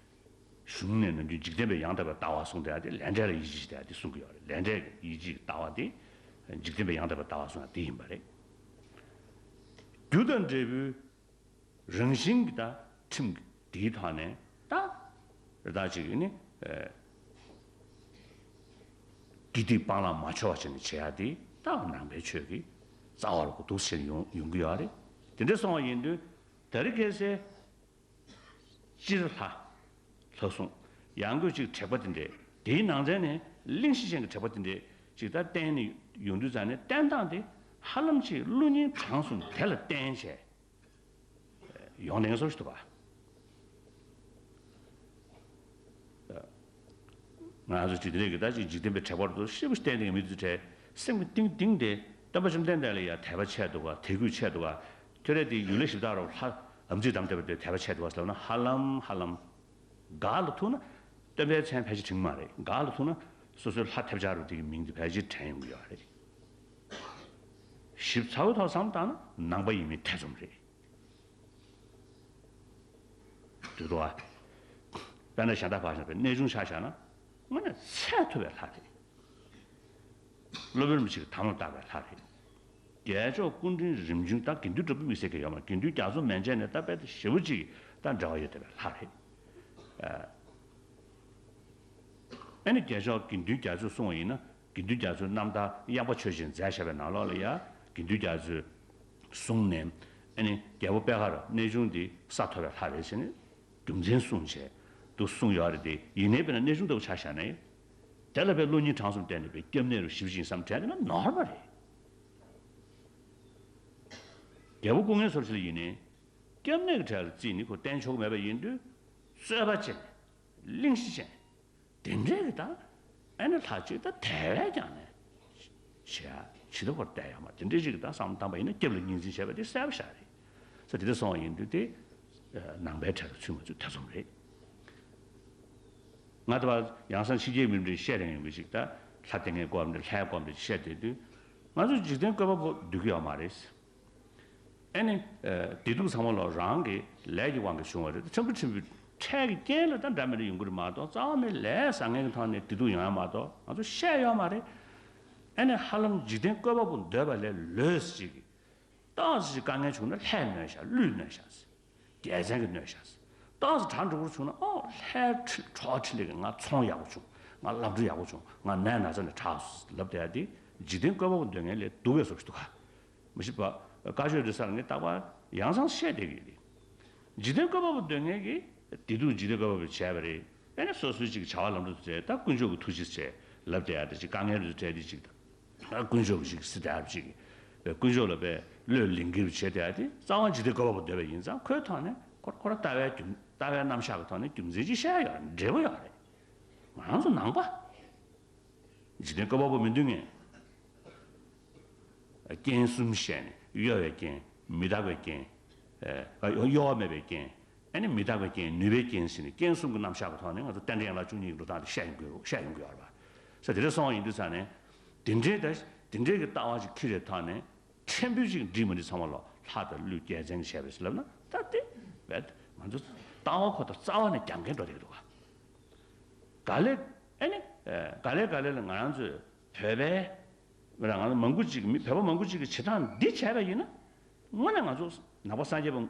གཞུང་ནས་ནམ་རྒྱུན་འཇིག་རྟེན་པའི་ཡང་དག་པའི་ལྟ་བ་གསུངས་བསྡད་ཡ་དེ་ལས་འབྲས་ལ་ཡིད་ཆེས་བྱེད་ཡ་དེ་གསུང་གི་ཡོད་རེད། ལས་འབྲས་ཀྱི་ཡིད་ཆེས་ཀྱི་ལྟ་བ་དེ་འཇིག་རྟེན་པའི་ཡང་དག་པའི་ལྟ་བ་གསུང་ཡ་དེ་ཡིན་པ་རེད། རྒྱུ་དང་འབྲས་བུའི་རང་བཞིན་གྱི་ད་ཁྲིམས་ཀྱི་དེའི་ཐོག་ནས་ད་རེ་ད་ཅིག་ནི་དགེ་སྡིག་སྤང་བླང་མ་འཆོལ་བ་བྱས་ནས་བྱེད་ཡ་དེ་ད་ནང་པའི་ཆོས་ཀྱི་རྩ་བ་ལ་གོ་འདུག་ཟེར་ཡོང་ཡོང་གི་ཡོད་རེད། དེ་འདྲ་སོང་བ་ཡིན་དུས་ད་རེས་ཁ་སང་སྤྱིར་ལྷ། ལྷ་སྲུང་། ཡང་སྒོས་ཅིག་དྲེགས་པ་དེ་འདྲས་དེའི་ནང་ཚན་ནས་གླེང་གཞི་ཅན་གྱི་དྲེགས་པ་དེ་འདྲས་ཅིག་ད་བསྟན་ནས་ཡོང་དུས་ཙང་ནས་བསྟན་སྟངས་དེ་ཧ་ལམ་ཅིག་བློ་སྙིང་བྲང་གསུམ་དེ་ལ་བརྟེན་བྱས་ཡོང་ནས་སོ་ཞིག་ཏུ་བ། ང་ཚོ་ཅིག་དེ་རིགས་ཀྱི་ད་ཅིག་འཇིག་རྟེན་པའི་དྲེགས་པ་རུ་ཤེས་པོ་ཞིག་བསྟན་ནས་མི་དུ་བྲལ་སེམས་ཀྱི་གཏིང་གཏིང་དེ་སྟོན་པ་བཅོམ་ལྡན་འདས་ལ་ཡང་དད་པ་ཆད་འདུག་ག་དད་གུས་ཆད་འདུག་ག་ཐོས་རེ་དེ་ཡུལ་ལས་ཞིབ་བཏགས་རོགས་ལྷ་ཨམ་ཅི་དམ་དེ་བ་དེ་དད་པ་ཆད་འདུག་ག་ཟེར་ལབ་ན་ཧ་ལམ་ཧ་ལམ། ག་ལ་ཐུག་ན་སྟོན་པའི་མཚན་ཕལ་ཆེར་དྲན་མ་རེད། ག་ལ་ཐུག་ན་སོ་སོའི་ལྷ་ཐབས་ཆག་རུ་དེ་གི་མིང་དེ་ཕལ་ཆེར་དྲན་ཡོང་གི་ཡོད་རེད། ཞིབ་ཚགས་པོའི་ཐོག་བསམ་བཏང་ན་ནང་པ་ཡིན་མིན་ཐེ་ཚོམ་རེད། དུས་ཐོག་ཨ། དཔེར་ན་གཞན་དག་བག་ཞིང་པའི་གནས་ཆུང་ཆ་བཞག་ན་དངོས་གནས་ཚད་མཐོ་བའི་ལྷ་རེད། སློབ་དཔོན་རིན་པོ་ཆེ་གི་དམ་ལ་བཏགས་པའི་ལྷ་རེད། རྒྱལ་མཆོག་སྐུ་ཕྲེང་རིམ་བྱོན་ད་དགེ་འདུན་གྲུབ་པའི་དམིགས་བསལ་གྱི་ཡོད་མ་རེད། དགེ་འདུན་རྒྱ་མཚོ་མན་ཆད་ནས་ད་དཔེ་དེ་ཞེ་པོ་ཅིག་ད་འབྲེལ་བ་ཡོད་བསྡད་པའི་ལྷ་རེད། ཨ་ནི་རྒྱལ་མཆོག་དགེ་འདུན་རྒྱ་མཚོས་གསུངས་པ་ཡིན་ན་དགེ་འདུན་རྒྱ་མཚོའི་རྣམ་ཐར་ཡངས་པ་ཆོས་ཅན་མཛད་བཞག་པའི་ནང་ལོགས་ལ་ཡང་དགེ་འདུན་རྒྱ་མཚོས་གསུངས་ནས་ཨ་ནི་རྒྱལ་པོ་པེ་ཧར་གནས་ཆུང་འདི་ས་མཐོ་བའི་ལྷ་རེད་ཟེར་ནས། རྒྱུ་མཚན་གསུངས་བྱས་འདུག་གསུངས་ཡོད་རེད་དེ་ཡིན་ནའི་དཔེར་ན་གནས་ཆུང་ལྟ་བུ་ཆ་བཞག་ནའི། དེ་ལ་དཔེ་བློ་སྙིང་བྲང་གསུམ་བསྟན་ནས་དཔེ་སྐྱབས་གནས་རུ་ཞིབ་ཅིང་བསམ་དྲན་དེ་ན་ནོར་བ་རེད། རྒྱལ་པོ་སྐུ་ངལ་གསོ་ཕྱིར་ཡིན་ནའི། སྐྱབས་གནས་ཀྱི་གྲལ་ལ་བརྩིས་ནས་ཁོ་བསྟན་ཆོག་གི་མེད་པ་ཡིན་དུས། རྩོད་པ་ཅན། གླེང་གཞི་ཅན། དེ་འདྲའི་གི་ད་ཨ་ནི་ལྷ་གཅིག་ད་དལ་བས་ཀྱང་ནས་བྱེད་ཡ་ཇི་ལྟ་བར་བལྟས་ཡོད་མ་དེ་འདྲའི་ཞིག་གི་ད་བསམ་བཏང་པ་ཡིན་ན་སྐྱབས་ལ་ངོས་འཛིན་བྱས་པ་དེ་གསལ་པོ་ཤར་རེད། ས་དེ་འདྲ་སོང་བ་ཡིན་དུས་དེ་ནང་པའི་གྲལ་ལ་ཚུད་མ་ཚུད་ཐེ་ཚོམ་རེད། ང་ད་བར་ཡང་སང་ཕྱི་རྒྱལ་མི་འདྲའི་བཤད་རན་ཡོང་གི་ཞིག་ད་ལྷ་དེ་ངའི་སྐོར་འདྲ་ལྷའི་སྐོར་འདྲ་བཤད་དེ་དུས་ང་ཚོ་འཇིག་རྟེན་བཀོད་པ་པོ་འདུག་གི་ཡོད་མ་རེད། ཨེ་ནི། བདེ་སྡུག་ཚང་མ་ལོ་རང་གི་ལས་ཀྱི་དབང་གིས་བྱུང་བ་རེད། ཕྲན་བུ་ཕྲན་བུ་འཕྲལ་གྱི་རྐྱེན་ལ་ད་འདྲ་མི་འདྲ་ཡོང་གི་རེད་མ་གཏོགས་རྩ་བ་ནས་ལས་བཟང་ངན་གྱི་ཐོག་ནས་བདེ་སྡུག་ཡོང་ཡ་མ་གཏོགས་ང་ཚོ་བཤད་ཡོད་མ་རེད། ཨེ་ནི་ཧ་ལམ་འཇིག་རྟེན་བཀོད་པ་པོ་འདོད་པ་ལས་ལོས་ཅིག་ཏོག་ཙམ་ཅིག་དཀའ་ངལ་བྱུང་ན་ལྷས་གནོད་བཞག་ཀླུས་གནོད་བཞག་རྒྱལ་མཚན་གྱིས་གནོད་བཞག་ཏོག་ཙམ་དྲག་འགྲོ་གི་བྱུང་ན་ཨོ་ལྷའི་ཁྲི་གྲོགས་ཁྲི་ལས་ཀྱི་ང་ཚོང་ཡག་པོ་བྱུང་། ང་ལམ་འགྲོ་ཡག་པོ་བྱུང་། ང་ནད་ན་ཚ་ནས་དྲག་ལབ་བསྡད་ཡ་དེ་འཇིག་རྟེན་བཀོད་པ་པོ་འདོད་མཁན་ལས་སྡུག་པའི་བཟོ་ཞིག་འདུག་ག་མི་ཤེས་པ། བཀའ་ཆོས་འདི་སར་ངས་རྟག་པར་ཡང་སང་བཤད་བསྡད་ཀྱི་ཡོད་རེད། འཇིག་རྟེན་བཀོད་པ་པོ་འདོད་མཁན་གྱིས་བདེ་སྡུག་འཇིག་རྟེན་བཀོད་པ་པོ་བྱས་པ་རེད། ཨེ་ནས་སོ་སོའི་ཅིག་བྱ་བ་ལམ་འགྲོ་དེ་ད་དཀོན་མཆོག་གི་ཐུགས་རྗེ་ཆེ་ལབ་བསྡད་ཡ་དེ་ཅིག་དཀའ་ངལ་རེ་འཕྲད་དེ་ཅིག་དང་། དཀོན་མཆོག་གི་ཅིག་སྲིད་དར་ཅིག་དཀོན་མཆོག་ལ་དཔེ་བློས་ལིང་གིར་བྱེད་བསྡད་ཡ་དེ་རྩ་བ་འཇིག་རྟེན་བཀོད་པ་པོ་འདོད་པ་ཡིན་ཙང་ཁོའི་ཐོག་ནས་ཁོ་ཁོ་ར་ལྟ་བའི་རྒྱུ་ལྟ་བའི་རྣམ་གཞག་གི་ཐོག་ནས་རྒྱུ་མཚན་ཅིག་བཤད་ཡ་ཡོད་རེད། འབྲས་བུ་ཡོད་རེད། ང་རང་ཚོ་ནང་པ། འཇིག་རྟེན་བཀོད་པ་པོ་མི་མཐུན་ངེས། རྐྱེན་གསུམ་བཤད་ནས། གཡོ་བའི་རྐྱེན། མི་རྟག་པའི་རྐྱེན། ཨ་གཡོ་བ་མེད་པའི་རྐྱེན། ཨ་ནི་མི་རྟག་པའི་རྐྱེན། ནུས་པའི་རྐྱེན་ཟེར་ནས་རྐྱེན་གསུམ་གྱི་རྣམ་གཞག་གི་ཐོག་ནས་ང་ཚོ་རྟེན་འབྲེལ་ཡན་ལག་བཅུ་གཉིས་ཀྱི་འགྲོ་སྟངས་དེ་བཤད་ཡོང་དགོས། བཤད་ཡོང་དགོས་ཡོད་རེད་པ། ས་དེ་འདྲ་སོང་བ་ཡིན་དུས་ཙང་ནས། དེ་འདྲའི་ད་དེ་འདྲའི་གི་ལྟ་བ་ཅིག་འཁྱེར་བའི་ཐོག་ནས། ཕྲན་བུ་ཅིག་འགྲིག་མ་འགྲིག་ཚང་མ་ལོ་ལྷ་དང་ཀླུ་རྒྱལ་མཚན་གྱིས་བྱས་པ་རེད་ཟེར་ལབ་ན། ད་དེ་བས་ང་ཚོ་ལྟ་བ་ཁོ་ད་རྩ་བ་ནས་རྒྱབ་འགལ་འགྲོ་བསྡད་ཀྱི་འདུག་ག་ག་ལེ། ཨ་ནི། ཨ་ག་ལེ་ག་ལེ་ལ་ང་རང་ཚོས་བོད་པའི། ང་རང་ཚོ་མང་པོ་ཅིག་གིས། མི་བོད་པ་མང་པོ་ཅིག་གིས་བྱེད་སྟངས་འདི་བྱས་པ་ཡིན་ན། དངོས་གནས་ང་ཚོ་ནང་པ་སངས་རྒྱས་པ།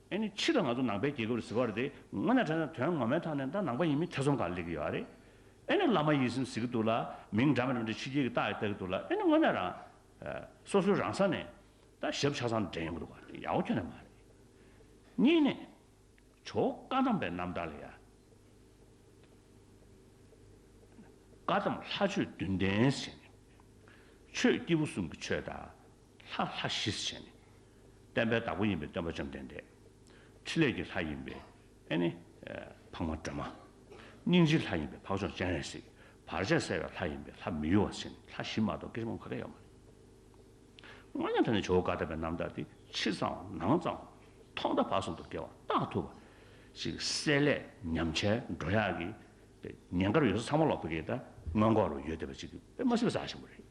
ཨ་ནི་ཕྱི་ལ་ང་ཚོ་ནང་པའི་རྒྱལ་ཁབ་རེད་ཟེར་བ་རེད་དེ། དངོས་གནས་དྲང་གནས་དོན་ངོ་མའི་ཐོག་ནས་ད་ནང་པ་ཡིན་མིན་ཐེ་ཚོམ་ག་ལ་སླེབས་ཀྱི་ཡོད་རེད། ཨ་ནི་བླ་མ་ཡིད་བཞིན་ཟེར་གྱི་འདུག་ལ། མིང་འདྲ་མི་འདྲ་མི་འདྲ་ཕྱི་རྒྱལ་གྱི་བཏགས་ཡོད་ལྟ་གི་འདུག་ལ། ཨ་ནི་དངོས་གནས་རང་། ཨ་སོ་སོའི་རང་ས་ནས་ད་ཞབས་ཆ་ཚང་འདྲེན་ཡོང་གི་འདུག་ག་ཡག་པོ་ཁྱོན་ནས་མ་རེད། གཉིས་ནས། ཇོ་བོ་བཀའ་གདམས་པའི་རྣམ་ཐར་ལ་ཡ། བཀའ་གདམས་ལྷ་ཆོས་བདུན་ལྡན་ཟེར་ནས། ཆོས་སྐྱེས་བུ་གསུམ་གྱི་ཆོས་དང་། ལྷ་ལྷ་བཞི་ཟེར་ནས། བསྟན་པའི་བདག་པོ་ཡིན་པའི་སྟོན་པ་བཅོམ་ལྡན་འདས། ཕྲིན་ལས་ཀྱི་ལྷ་ཡིན་པའི། ཨ་ནི། ཨ་འཕགས་མ་སྒྲོལ་མ། སྙིང་རྗེའི་ལྷ་ཡིན་པའི་འཕགས་མཆོག་སྤྱན་རས་གཟིགས། བར་ཆད་སེལ་བའི་ལྷ་ཡིན་པའི་ལྷ་མི་གཡོ་བ་ཟེར་ནས། ལྷ་བཞི་མ་གཏོགས་སྐད་ཆ་མང་པོ་ག་གེ་ཡོད་མ་རེད། དངོས་གནས་དྲང་གནས་ཇོ་བོ་བཀའ་གདམས་པའི་རྣམ་ཐར་དེ་ཕྱི་གཙང་བ་ནང་གཙང་བ། ཐོག་མཐའ་བར་གསུམ་དུ་དགེ་བ་རྟག་ཐུབ་པ་ཞིག་གསལ་ལེ་ཉམས་ཆག་འགྲོ་ཡག་གི་ཉེན་ཁ་ཡོད་ས་ཚང་མ་ལོག་པའི་གི་ད་སྔོན་འགོག་རུ་ཡོད་བསྡད་པ་ཅིག་དཔེ་མ་སྲིད་པ་རྩ་ཆེན་པོ་རེད།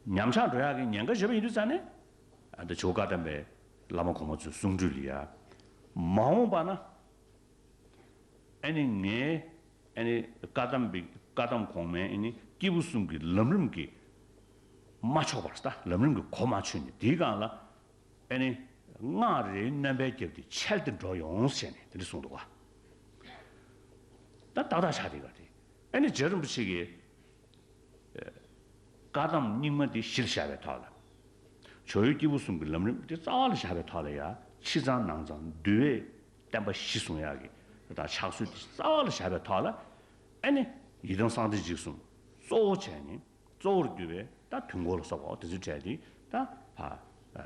ཉམས་ཆག་འགྲོ་ཡག་གི་ཉེན་ཁ་ཡོད་པ་ཡིན་དུས་ཙང་ནས། ཨ་ད་ཇོ་བོ་བཀའ་གདམས་པའི་བླ་མ་གོང་མ་ཚོའི་གསུང་སྒྲོས་ལ་ཡ། མ་འོངས་པ་ན། ཨ་ནི་ངའི། ཨ་ནི་བཀའ་གདམས་པའི། བཀའ་གདམས་གོང་མའི། ཨ་ནི་སྐྱེས་བུ་གསུམ་གྱི་ལམ་རིམ་གྱིས་མ་ཆོག་པར། ད་ལམ་རིམ་གྱིས་གོ་མ་ཆོད་ནས། དེའི་སྒང་ལ། ཨ་ནི་སྔགས་རེའི་སྣོན་པའི་རྒྱབ་དེ་འཆལ་ཏེ་འགྲོ་ཡོང་ཟེར་ནས་དེ་འདྲ་གསུངས་འདུག་ག་ད་ཏག་ཏག་ཆགས་དེ་ག་དེ། ཨ་ནི་རྗེ་རིན་པོ་ཆེ་གིས། བཀའ་གདམས་རྙིང་མ་འདི་གཞི་ལ་བཞག་པའི་ཐོག་ལ། ཇོ་བོའི་སྐྱེས་བུ་གསུམ་གྱི་ལམ་རིམ་འདི་རྩ་བ་ལ་བཞག་པའི་ཐོག་ལ་ཡ། ཕྱི་གཙང་ནང་གཙང་འདུལ་བའི་བསྟན་པ་གཞི་བཟུང་ཡག་གི་དང་ཕྱག་སྲོལ་འདི་རྩ་བ་ལ་བཞག་པའི་ཐོག་ལ། ཨ་ནི་ཡི་དམ་གསང་བདེ་འཇིགས་གསུམ་གཙོ་བོ་བྱས་ནས། གཙོ་བོར་གྱུར་པའི་ད་དུས་འཁོར་ལ་སོགས་པ་དེ་ཚོའི་གྲས་དེ་ད་ཕར་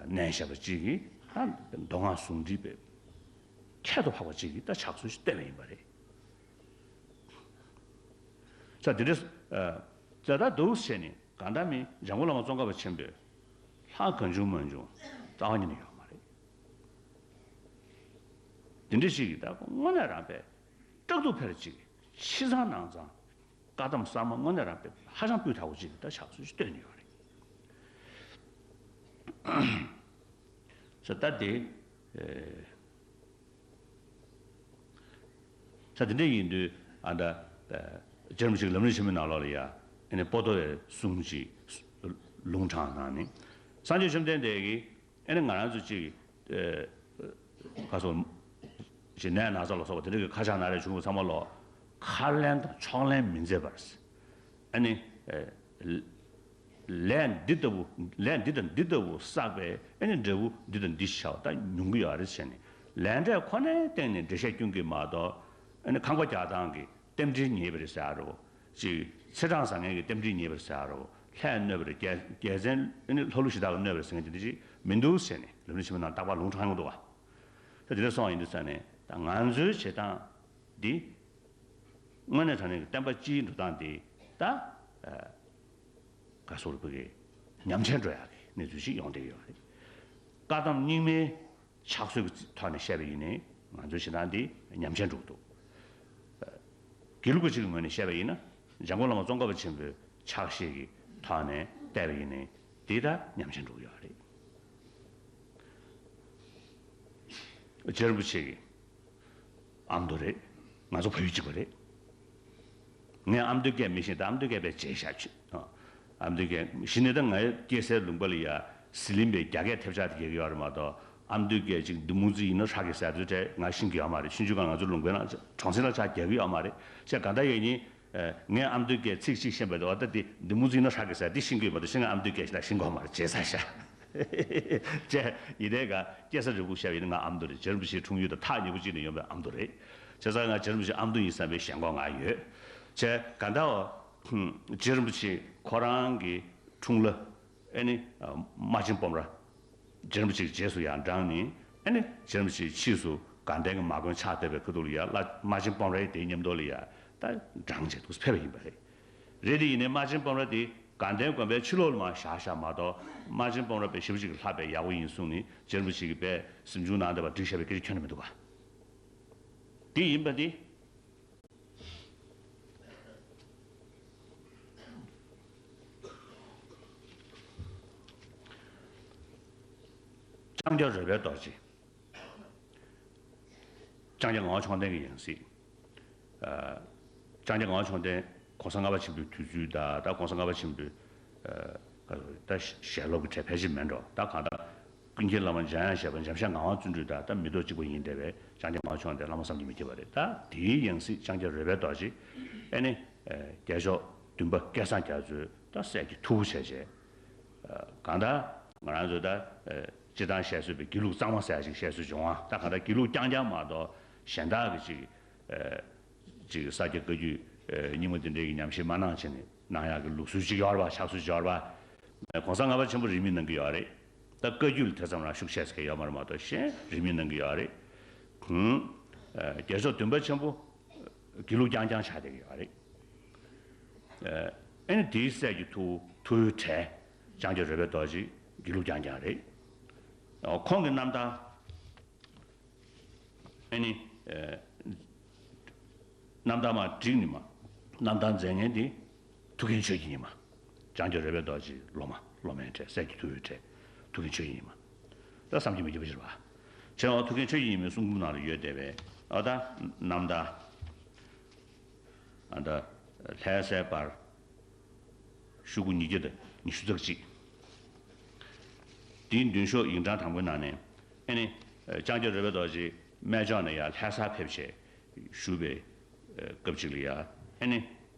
མནན་བཞག་པ་གཅིག་གིས། ད་མདོ་སྔགས་ཟུང་འབྲེལ་བའི་ཁྱད་དུ་འཕགས་པ་གཅིག་གི་ད་ཕྱག་སྲོལ་ཞིག་བསྟན་པ་ཡིན་པ་རེད། ས་དེ་འདྲ། ཨ་ཙ་ད་འདུག་བྱས་ནས། གང་ལྟར་མི་འཇམ་མགོན་བླ་མ་ཙོང་ཁ་པ་ཆེན་པོས་ལྷ་གང་བྱུང་མང་བྱུང་རྩ་བ་ཉིད་ནས་ཡོད་མ་རེད། དེ་འདྲ་ཞིག་གིས་ད་དངོས་གནས་རང་དཔེ་སྐྲག་སྡུག་འཕེར་ཅིག་ཕྱི་གཙང་ནང་གཙང་། བཀའ་གདམས་གསར་མ་དངོས་གནས་རང་དཔེ་ཧ་ཅང་སྤུས་དག་པོ་ཅིག་ད་ཕྱག་སྲོལ་ཞིག་བཏོན་ཡོད་རེད། ས་ད་དེ། ཨེ། ས་དེ་འདྲ་ཡིན་དུས། ཨ་ད། ཨེ། རྗེ་རིན་པོ་ཆེ་གི་ལམ་རིམ་ཆེན་མོའི་ནང་ལོགས་ལ་ཡ། ཨ་ནི་པོ་ཏོ་བའི་གསུང་ཅིག་ལུང་དྲངས་གནང་ནས། སངས་རྒྱས་བཅོམ་ལྡན་འདས་ཀྱིས། ཨ་ནི་ང་རང་ཚོ་ཅིག་ཨེ། ག་སོ། ཞེས་ནད་ན་ཚ་ལ་སོགས་པ་དེ་འདྲ་གི་ཁ་ཆག་ན་རེ་བྱུང་བ་ཚང་མ་ལོག་ཁ་ལན་དང་ཕྱོགས་ལན་མི་མཛད་པར། ཨ་ནི། ཨེ། ལས་འདི་ལྟ་བུ། ལས་འདི་དང་འདི་ལྟ་བུ་བསགས་པའི་ཨ་ནི་འབྲས་བུ་འདི་དང་འདི་བྱ་བ་ད་མྱོང་གི་ཡོད་རེད་ཟེར་ནས། ལས་འབྲས་ཁོ་ནའི་སྟེང་ནས་འགྲེལ་བཤད་སྐྱོན་གྱི་མ་གཏོགས། ཨ་ནི་ཁང་པ་རྒྱག་སྟངས་ཀྱི་རྟེན་འབྲེལ་ཉེས་པ་རེད་ཟེར་ཡ་རོ། ཅིག་ཚེས་གྲངས་བཟང་ངན་གྱི་རྟེན་འབྲེལ་ཉེས་པ་རེད་ཟེར་ཡ་རོ། ལྷས་གནོད་པ་རེད། རྒྱལ་རྒྱལ་མཚན་ཨ་ནི་ལྷ་ཀླུ་གཞི་བདག་གིས་གནོད་པ་རེད་ཟེར་མཁན་དེ་འདྲ་ཅིག་མི་འདུག་ཟེར་ནས། ལམ་རིམ་ཆེན་མོའི་ནང་རྟག་པར་ལུང་དྲངས་ཡོང་འདུག་བ། ད་དེ་འདྲ་སོང་བ་ཡིན་དུས་ཙང་ནས། ད་ང་ཚོའི་བྱེད་སྟངས་འདི། དངོས་གནས་དྲང་གནས་ཀྱི་བསྟན་པ་སྤྱིའི་འགྲོ་སྟངས་འདི་ད། ཨ། ག་སོགས་ལ་བོད་ཀྱི་ཉམས་ཆག་འགྲོ་ཡག་གི་གནས་ཚུལ་ཞིག་ཡོང་བསྡད་ཀྱི་ཡོད་རེད། བཀའ་གདམས་རྙིང་མའི་ཕྱག་སྲོལ་གྱི་ཐོག་ནས་བཤད་པ་ཡིན་ནའི་ང་ཚོའི་བྱེད་སྟངས་འདི་ཉམས་ཆག་འགྲོ་གི་འདུག་དགེ་ལུགས་པ་ཅིག་གི་ངོས་ནས་བཤད་པ་ཡིན་ན། འཇམ་མགོན་བླ་མ་ཙོང་ཁ་པ་ཆེན་པོའི་ཕྱག་བཞེས་ཀྱི་ཐོག་ནས་བལྟས་པ་ཡིན་ནའི་འདི་ད་ཉམས་ཆག་འགྲོ་གི་ཡོད་རེད། རྗེ་རིན་པོ་ཆེ་གི་ཨ་མདོ་རེད། ང་ཚོ་བལ་ཡུལ་གཅིག་པ་རེད། ངས་ཨ་མདོའི་སྐད་མི་ཤེས། ད་ཨ་མདོའི་སྐད་དཔེ་བརྗེད་བཞག་ཆུ། ཨ་མདོའི་སྐད་གཞི་ནས་ད་ངའི་སྐྱེས་སའི་ལུང་པ་ལ་ཡ་ཟི་ལིང་པའི་རྒྱ་སྐད་ཐེབས་ཆག་དེ་རྒྱག་གི་ཡོད་རེད་མ་གཏོགས། ཨ་མདོའི་སྐད་ཅིག་འདི་མོ་ཙི་ཡིན་ན་ཧྲ་གི་ཟེར་དུས་དེ་ང་ཤེས་ཀྱི་ཡོད་མ་རེད། ཆུང་ཆུང་སྒང་ང་ཚོ་ལུང་པའི་ནང་གྲོང་གསེབ་ལ་ཆ་རྒྱག་གི་ཡོད་མ་རེད། ཅེས་ག་ད་ཡོད་ཉིན། ངས་ཨ་མདོའི་སྐད་ཚིག་གཅིག་ཤེས་པ་དེ། འོ་ད་དེ་འདི་མོ་ཙི་ན་ཧྲ་གི་ཟེར་དེ་ཤེས་ཀྱི་ཡོད་མ་གཏོགས། ཤེས་ན་ཨ་མདོའི་སྐད་ཤེས་ན་ཤེས་གོ་མ་རེད། བརྗེད་ཚར་ཤག་ཅེས་ཡིན་དེ་ག་སྐྱེས་ས་རེ་སྦུག་བཤད་པ་ཡིན་ན་ང་ཨ་མདོ་རེད། རྗེ་རིན་པོ་ཆེའི་འཁྲུངས་ཡུལ་དང་ཐག་ཉེ་པོ་གཅིག་ནས་ཡོང་བའི་ཨ་མདོ་རེད། བྱས་ཙང་ང་རྗེ་རིན་པོ་ཆེ་ཨ་མདོ་ཡིན་བསམ་པའི་ཞེན་ཁོག་ང་ཡོད། བྱས་ག་ད་འོ། རྗེ་རིན་པོ་ཆེ་ཁོ་རང་གི་འཁྲུངས་ལྷ། ཨེ་ནི། རྨ་ཆེན་སྤོམ་ར། རྗེ་རིན་པོ་ཆེ་གི་རྗེས་སུ་ཡང་འབྲངས་ནས། ཨེ་ནི་རྗེ་རིན་པོ་ཆེའི་ཕྱིས་སུ། དགའ་ལྡན་གྱི་མ་དགོན་ཕྱག་བཏབ་པའི་ཁ་ཐུག་ལ་ཡ་བླ་རྨ་ཆེན་སྤོམ་ར་དེའི་མཉམ་དུ་ལ་ཡ་ད་འབྲང་བྱས་འདུག་ཕེབས་པ་ཡིན་པ་རེད། རེད་དེ་ཡིན་ནའི་རྨ་ཆེན་སྤོམ་ར་དེ་དགའ་ལྡན་དགོན་པའི་ཕྱི་ལོགས་ལ་མར་བཞག་བཞག་མ་གཏོགས། རྨ་ཆེན་སྤོམ་ར་དཔེ་ཞེ་པོ་ཅིག་ལྷག་པའི་ཡག་པོ་ཡིན་གསུངས་ནས། རྗེ་རིན་པོ་ཆེ་གིས་དཔེ་གཟིམ་ཆུང་ནང་དེ་བ་བསྒྲིགས་བཞག་པའི་སྐད་ཆ་ཁྱོན་ནས་མི་འདུག་ག་དེ་ཡིན་པ་དེ། ལྕང་སྐྱ་རོལ་པའི་རྡོ་རྗེ། ལྕང་སྐྱ་ངག་དབང་མཆོག་ལྡན་གྱི་ཡང་སྲིད། ཨ། ལྕང་སྐྱ་ངག་དབང་མཆོག་ལྡན་གོང་ས་ལྔ་པ་ཆེན་པོའི་དུས་ཚོད་དང་། ད་གོང་ས་ལྔ་པ་ཆེན་པོའི། ཨ། ད་ཞལ་སློབ་ཀྱི་གྲས་ཕལ་ཆེར་མེད་འགྲོ། ད་གང་ལྟར་ཀུན་མཁྱེན་བླ་མ་འཇམ་དབྱངས་བཞད་པ་འཇམ་ཤ་ངག་དབང་བརྩོན་འགྲུས་དང་ད་མི་ཐོག་གཅིག་པ་ཡིན་བསྡད་པའི་ལྕང་སྐྱ་ངག་དབང་མཆོག་ལྡན་བླ་མ་བསམ་གྱིས་མི་ཁྱབ་པ་རེད། ད་དེའི་ཡང་སྲིད་ལྕང་སྐྱ་རོལ་པའི་རྡོ་རྗེ། ཨེ་ནི། ཨ། རྒྱལ་མཆོག་བདུན་པ་སྐལ་བཟང་རྒྱ་མཚོའི་ད་སྲས་ཀྱི་ཐུ་བོ་བྱས་བྱས། ཨ། གང་ལྟར་ང་རང་ཚོས་ད། ཨ། སྤྱིར་བཏང་བཤད་སྲོལ་བའི་དགེ་ལུགས་གཙང་མ་ཟེར་ཡ་ཞིག་བཤད་སྲོལ་བྱུང་བ། ད་གང་ལྟར་དགེ་ལུགས་རྐྱང་རྐྱང་མ་གཏོགས་གཞན་དག་གི་ཅིག་ཨ། ཅིག་ས་སྐྱ་བཀའ་བརྒྱུད། ཨ། རྙིང་མ་འདི་འདྲའི་གི་ཉམས་ཞིབ་མ་གནང་བྱས་ནས་གནང་ཡག་གི་ལུགས་སྲོལ་ཅིག་ཡོད་རེད་པ། ཕྱག་སྲོལ་ཅིག་ཡོད་རེད་པ། ཨ། གོང་ས་ལྔ་པ་ཆེན་པོ་རིས་མེད་གནང་གི་ཡོད་རེད། ད་བཀའ་བརྒྱུད་ལ་དེ་ཙམ་རང་ཤུགས་ཆེ་ཟེར་མཁན་ཡོད་མ་རེད་མ་གཏོགས། གཞན་རིས་མེད་གནང་གི་ཡོད་རེད། ཨ། རྒྱལ་མཆོག་བདུན་པ་ཆེན་པོ་དགེ་ལུགས་རྐྱང་རྐྱང་ཆགས་བསྡད་ཀྱི་ཡོད་རེད། ཨ། ཨེ་ནི་དེའི་སྲས་ཀྱི་ཐུ་བོ་ཐུ་བོའི་གྲས་ལྕང་སྐྱ་རོལ་པའི་རྡོ་རྗེ་དགེ་ལུགས་རྐྱང་རྐྱང་རེད། ཨ། ཁོང་གི་རྣམ་ཐར། ཨེ་ནི། ཨ། རྣམ་ཐར་མར་བསྒྲིགས་ནས་མར་རྣམ་ཐར་མཛད་མཁན་དེ་ཐུའུ་བཀྭན་ཆོས་ཀྱི་ཉི་མ། ལྕང་སྐྱ་རོལ་པའི་རྡོ་རྗེའི་སློབ་མ། སློབ་མའི་གྲས། སྲས་ཀྱི་ཐུ་བོའི་གྲས་ཐུའུ་བཀྭན་ཆོས་ཀྱི་ཉི་མ། ད་བསམ་གྱིས་མི་ཁྱབ་པ་ཞིག་རེད་པ། བྱས་ན་ཐུའུ་བཀྭན་ཆོས་ཀྱི་ཉི་མའི་གསུང་འབུམ་ནང་ལ་ཡོད་བསྡད་པའི། ཨ། ད་རྣམ་ཐར། ཨ། ད་ལྷ་སའི་བར་ཤོག་གུ་ཉིས་བརྒྱ་དང་ཉི་ཤུ་རྩ་གཅིག་དེའི་མདུན་ཤོག་ཡིག་ཕྲེང་དང་པོའི་ནང་ནས། ཨེ་ནི། ཨ། ལྕང་སྐྱ་རོལ་པའི་རྡོ་རྗེ་སྨད་ཕྱོགས་ནས་ཡར་ལྷ་སར་ཕེབས་བྱས་བཞུགས་པའི། ཨ། སྐབས་ཅིག་ལ་ཡ། ཨེ་ནི།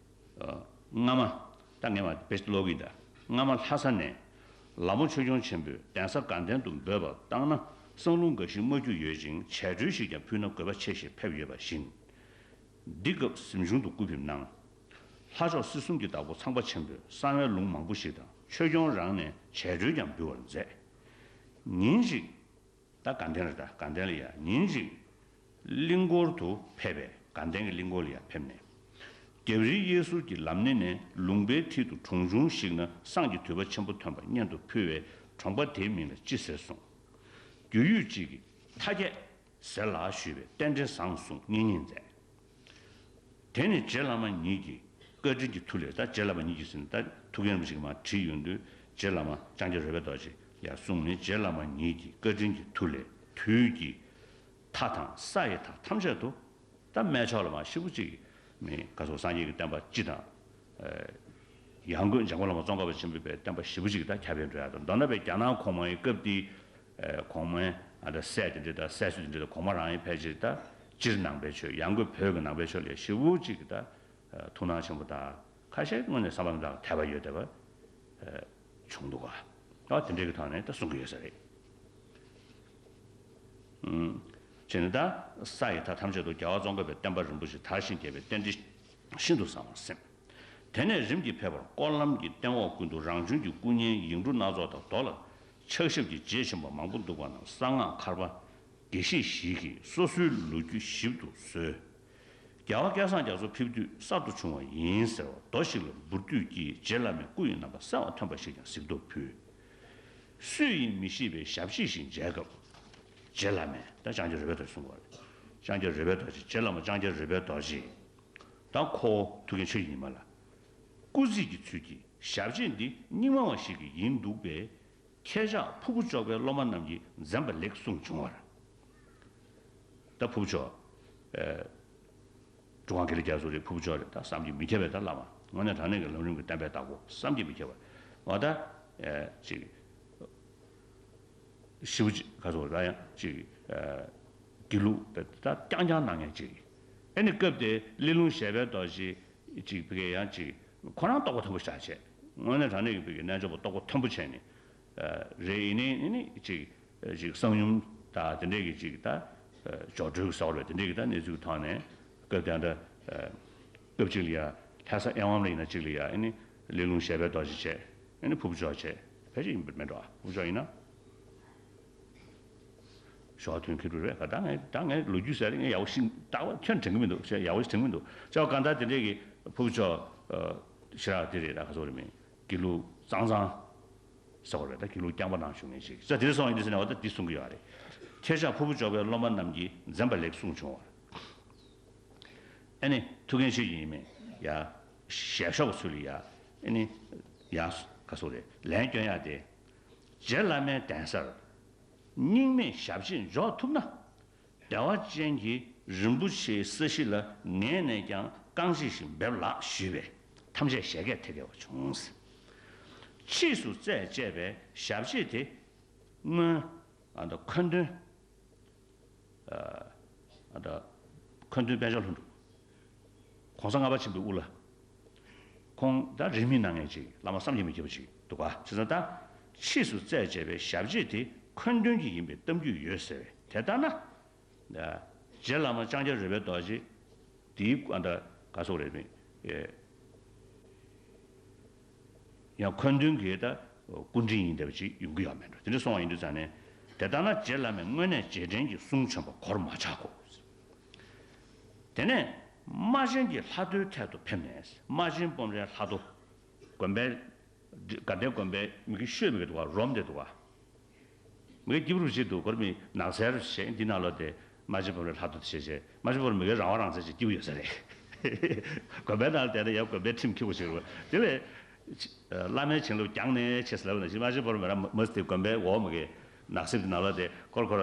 ཨ། སྔ་མ། ད་ངས་མར་དཔེ་ཀློག་གི་ཡིན་ད། སྔ་མ་ལྷ་ས་ནས་ལ་མོ་ཆོས་སྐྱོང་ཆེན་པོས་གདན་ས་དགའ་ལྡན་དུ་འབོད་པ་བཏང་ན། གསང་ལུང་འགའ་ཞིག་མ་བསྒྱུར་ཡོད་ཅིང་། ཞལ་འཕྲུལ་ཞིག་ཀྱང་ཕུལ་ན་དགོས་པ་ཆེ་ཞེས་ཕེབས་ཡོད་པ་བཞིན། འདི་སྐབས་གཟིམ་ཆུང་དུ་སྐུ་ཕེབས་གནང་། ལྷ་མཆོག་སྲིད་གསུམ་གྱི་བདག་པོ་ཚངས་པ་ཆེན་པོས་གསང་བའི་ལུང་མང་པོ་ཞིག་དང་ཆོས་སྐྱོང་རང་ནས་ཞལ་འཕྲུལ་ཀྱང་འབུལ་བར་མཛད། ཉིན་ཞིག་ད་དགའ་ལྡན་རེད། ད་དགའ་ལྡན་ལ་ཡ། ཉིན་ཞིག་གླིང་སྐོར་དུ་ཕེབས་པས། དགའ་ལྡན་གྱི་གླིང་སྐོར་ལ་ཡ་ཕེབས་ནས། རྒྱབ་རིའི་གཡས་ཟུར་གྱི་ལམ་སྣེ་ནས་ལུང་པའི་མཐིལ་དུ་གྲོང་ཆུང་ཞིག་ན་བསང་གི་དུད་པ་ཆེན་པོ་ཐོན་པ་སྔོན་དུ་ཕུལ་བས། གྲོང་པ་དེའི་མིང་ལ་ཅི་ཟེར་གསུངས། རྒྱུས་ཡོད་ཅིག་གིས་མཐའ་རྒྱས་ཟེར་ལགས་ཞུས་པས། རྟེན་འབྲེལ་བཟང་གསུངས། གཉེན་ཉེ་མཛད། དེ་ནས་རྗེ་བླ་མ་ཉིད་ཀྱིས་བཀའ་དྲིན་གྱི་མཐུ་ལས། ད་རྗེ་བླ་མ་ཉིད་ཀྱིས་ཟེར་ན། ད་ཐུའུ་བཀྭན་རིན་པོ་ཆེ་གིས་མར་བྲིས་ཡོང་དུས། རྗེ་བླ་མ་ལྕང་སྐྱ་རོལ་པའི་རྡོ་རྗེ་ལ་གསུངས་ནས། རྗེ་བླ་མ་ཉིད་ཀྱིས་བཀའ་དྲིན་གྱི་མཐུ་ལས་དུས་ཀྱི་མཐའ་དང་ས་ཡི་མཐའ་ཐམས་ཅད་དུ། ད་སྨད་ཕྱོགས་ལ་མར་ཞེ་པོ་ཅིག་མི་ག་ཚོད་སངས་རྒྱས་ཀྱི་བསྟན་པ་སྤྱི་དང་། ཨ། ཡང་སྒོས་འཇམ་མགོན་བླ་མ་ཙོང་ཁ་པ་ཆེན་པོའི་བསྟན་པ་ཞེ་པོ་ཅིག་ད་ཁྱབ་ཡོད་འགྲོ་ཡ་དང་། མདོར་ན་དཔེ་རྒྱ་ནག་གོང་མའི་སྐབས་དེ། ཨ། གོང་མའི། ཨ། ད་སྲས་དེ་འདྲ་དང་། སྲས་སུ་དེ་འདྲ་དང་། གོང་མ་རང་ཡིན་ཕལ་ཆེར་ད་སྤྱིར་ནང་པའི་ཆོས། ཡང་སྒོས་བོད་ཀྱི་ནང་པའི་ཆོས་ལ་ཞེ་པོ་ཅིག་གི་ད། ཨ། ཐུགས་སྣང་ཆེན་པོ་དང་། ཁ་ཤས་དངོས་གནས་བསམ་པ་དང་དད་པ་ཡོད་བསྡད་པ། ཨ། བྱུང་འདུག་ག་ཨ། དེ་འདྲའི་གི་ཐོག་ནས་ད་གསུང་གི་ཡོད་ས་རེད། ཨུམ། བྱས་ནས་ད་ས་ཡི་མཐའ་ཐམས་ཅད་དུ་རྒྱལ་བ་ཙོང་ཁ་པའི་བསྟན་པ་རིན་པོ་ཆེ་དར་ཞིང་རྒྱས་པའི་རྟེན་འབྲེལ་ཤིན་ཏུ་བཟང་བར་སེམས། དེ་ནས་རིམ་གྱིས་ཕེབས་པར་སྐོར་ལམ་གྱི་སྟེང་འོག་ཀུན་ཏུ་རང་བྱོན་གྱི་སྐུ་བརྙན་ཡིག་འབྲུ་སྣ་ཚོགས་དང་རྡོ་ལ་ཕྱག་ཞབས་ཀྱི་རྗེས་ཆེན་པོ་མང་པོ་འདུག་པ་རྣམས་གསང་སྔགས་མཁར་པ་དགེ་བཤེས་ཞིག་གིས་སོ་སོའི་ལོ་རྒྱུས་ཞིབ་ཏུ་བཟོས། རྒྱལ་བ་སྐལ་བཟང་རྒྱ་མཚོ་ཕེབས་དུས་གསར་དུ་བྱུང་བ་ཡིན་ཟེར་བ་རྡོ་ཞིག་ལ་འབུར་དུས་ཀྱི་རྗེ་བླ་མའི་སྐུ་ཡི་རྣམ་པ་གསལ་བར་ཐོན་པ་ཞིག་ཀྱང་གཟིགས་རྟོག་ཕུལ། སུ་ཡིན་མི་ཤེས་པའི་ཞབས་ཕྱི་ཞིག་མཇལ་སྐབས། རྗེ་བླ་མས། ད་ལྕང་སྐྱ་རོལ་པའི་རྡོ་རྗེ་གསུང་བ་རེད། ལྕང་སྐྱ་རོལ་པའི་རྡོ་རྗེ། རྗེ་བླ་མ་ལྕང་སྐྱ་རོལ་པའི་རྡོ་རྗེ། ད་ཁོ་བོ་ཐུའུ་བཀྭན་ཆོས་ཀྱི་ཉི་མ་ལ། སྐུ་རྩེད་ཀྱི་ཚུལ་གྱིས་ཞབས་རྗེས་འདི་རྙིང་མ་བ་ཞིག་གི་ཡིན་འདུག་པས། ཁྱེད་ཅག་ཕུར་བུ་ལྕོག་པའི་སློབ་མ་རྣམས་ཀྱིས་འཛེམ་པ་ལེགས་གསུངས་བྱུང་བར། ད་ཕུར་བུ་ལྕོག་ཨེ། འབྲུག་སྒང་དགེ་ལེགས་རྒྱ་མཚོ་རེད། ཕུར་བུ་ལྕོག་རེད། ད་བསམ་གྱིས་མི་ཁྱབ་པའི་ད་བླ་མ། དངོས་གནས་དྲང་གནས་ཀྱི་ལམ་རིམ་གྱི་བསྟན་པའི་བདག་པོ། བསམ་གྱིས་མི་ཁྱབ་པ། འོ་ད། ཨེ། ཅིག་ཞེ་པོ་ཅིག་ག་ཚོད་ར་ཡང་ཅིག་ཨེ། དགེ་ལུགས་ད་ད་རྐྱང་རྐྱང་གནང་མཁན་ཅིག་ཨེ་ནི་སྐབས་དེ་གླེ་ལུང་བཞད་པའི་རྡོ་རྗེ་ཅིག་ཕ་གིར་ཡང་ཅིག་ཁོ་རང་རྟོགས་པ་མཐོན་པོ་ཞེ་དྲག་བྱས། དངོས་གནས་དྲང་གནས་ཀྱི་ཕ་གིར་རྣལ་འབྱོར་པ་རྟོགས་པ་མཐོན་པོ་བྱས་ནས། ཨ། རེད། ཡིན་ནའི་ནི་ནི་ཅིག་ཨ། ཅིག་གསང་ཡུམ་དང་དེ་འདྲས་ཀྱི་ཅིག་ད། ཨ། སྦྱོར་སྒྲོལ་གྱི་ཟེར་བ་རེད། དེ་འདྲས་ཀྱི་ད་གནས་ཚུལ་གྱི་ཐོག་ནས་སྐབས་དེ་འདྲ། ཨ། སྐབས་གཅིག་ལ་ཡ་ལྷ་ས་གཡང་བམ་ལ་ཡིན་ན་གཅིག་ལ་ཡ་ཨ་ནི་གླེ་ལུང་བཞད་པའི་རྡོ་རྗེ་བྱས། ཨ་ནི་ཕུར་བུ་ལྕོག་བྱས། ཕལ་ཆེར་ཡིན་པ་མེད་འགྲོ། ཨ། ཕུར་བུ་ལྕོག་ཡིན་ན། ཞོགས་ཐུན་ཁེ་གྲུབ་རེད། ད་ངས་ད་ངས་ལོ་རྒྱུས་ཟེར་ངས་ཡག་པོ་ཤེས། ད་བ་ཁྱོན་དྲན་གི་མི་འདུག་ཡག་པོ་ཞིག་དྲན་གི་མི་འདུག་ཅེས་པ་གང་ལྟར་དེ་འདྲས་ཀྱི་ཕུར་བུ་མཆོག་ཞེ་དྲག་དེ་རེད། ད་ག་ཚོད་རེད་མིན་དགེ་ལུགས་གཙང་གཙང་ཟེར་བ་རེད། ད་དགེ་ལུགས་རྐྱང་པ་ནང་བཞུགས་མཁན་ཞིག་ཅེས་དེ་འདྲ་སོང་ཡིན་དུས་ཟེར་ནས་འོ་ད་འདི་གསུང་གི་ཡོད་རེད། ཁྱེད་ཅག་ཕུར་བུ་འབྱོར་པའི་སློབ་མ་རྣམས་ཀྱིས་འཛེམ་པ་ལེགས་གསུངས་བྱུང་བར། ཨ་ནི་ཐུགས་འགན་ཆེ་ཡིན་མིན་ཡ། ཞལ་ཤོག་ཚུལ་ལ་ཡ། ཨ་ནི་ཡ་ག་ཚོད་རེད། ལན་སྐྱོན་ཡ་དེ། རྗེ་བླ་མའི་གདན་སར་རྙིང་མའི་ཞབས་རྗེས་འཇོག་ཐུབ་ན། བདེ་བ་ཅན་གྱི་རིན་པོ་ཆེའི་ས་གཞི་ལ་ངེད་ནས་ཀྱང་རྐང་རྗེས་ཤིག་འབེབས་ལགས་ཞུས་པས་ཐམས་ཅད་བཞད་གད་དེ་སྐྱེ་བ་བྱུང་། ཕྱིས་སུ་རྩད་བཅད་པའི་ཞབས་རྗེས་དེ་སྔོན་ཨ་ད་མཁན་དོན་ཨ་ད་མཁན་དོན་དཔལ་འབྱོར་ལྷུན་གྲུབ། གོང་ས་ལྔ་པ་ཆེན་པོའི་དབུ་བླ། ཁོང་ད་རིས་མེད་གནང་མཁན་ཅིག་བླ་མ་བསམ་གྱིས་མི་ཁྱབ་པ་ཅིག་འདུག་ག་བྱས་ཙང་ད་ཕྱིས་སུ་རྩད་བཅད་པའི་ཞབས་རྗེས་དེ་མཁན་དོན་གྱི་ཡིན་པའི་གཏམ་རྒྱུད་ཡོད་ཟེར་བས་དེ་ལྟར་ན། རྗེ་བླ་མ་ལྕང་སྐྱ་རོལ་པའི་རྡོ་རྗེ་འདིའི་ཨ་ད་ག་སོགས་རེད་མིན། ཡང་མཁན་དོན་གྱི་ད་སྐུ་དྲིན་ཡིན་བསྡད་པ་ཅིག་ཡོང་གི་ཡོད་མེད་འགྲོ། དེ་འདྲ་སོང་བ་ཡིན་དུས་ཙང་ནས་དེ་ལྟར་ན་རྗེ་བླ་མས་དངོས་གནས་རྗེས་དྲན་གྱི་གསུང་བྱོན་པ་གོར་མ་ཆག་གོ། དེ་ནས་རྨ་ཆེན་གྱི་ལྷ་ཐོའི་ཐད་དུ་ཕེབས་ནས་རྨ་ཆེན་སྤོམ་རའི་ལྷ་ཐོ། དགོན་པའི་དགའ་ལྡན་དགོན་པའི་མི་གི་ཤོད་མི་གི་འདུག་ག་རོམ་དེ་འདུག་ག་མི་གི་སྐྱིད་པོ་ཞིག་འདུག་གོར་མི་ནགས་ཚལ་བྱས་འདི་ནང་ལོ་དེ་རྨ་ཆེན་སྤོམ་རའི་ལྷ་ཐོ་དེ་བྱས་བྱས་རྨ་ཆེན་སྤོམ་ར་མི་གི་རང་དབང་རང་བཙན་ཞིག་སྐྱིད་པོ་ཡོད་ས་རེད། དགོན་པའི་ནང་ལ་བསྡད་ན་ཡང་དགོན་པའི་ཁྲིམས་འཁྱེར་དགོས་ཞིག་རེད། དེ་བས་བླ་མའི་བྱིན་རླབས་རྒྱང་ནས་ཆེ་ས་ལབ་ན་ཞིག་རྨ་ཆེན་སྤོམ་ར་མི་མ་སི་དེ་དགོན་པའི་འོག་མི་གི་ནགས་གསེབ་ནང་ལ་དེ་ཁོར་ཁོར་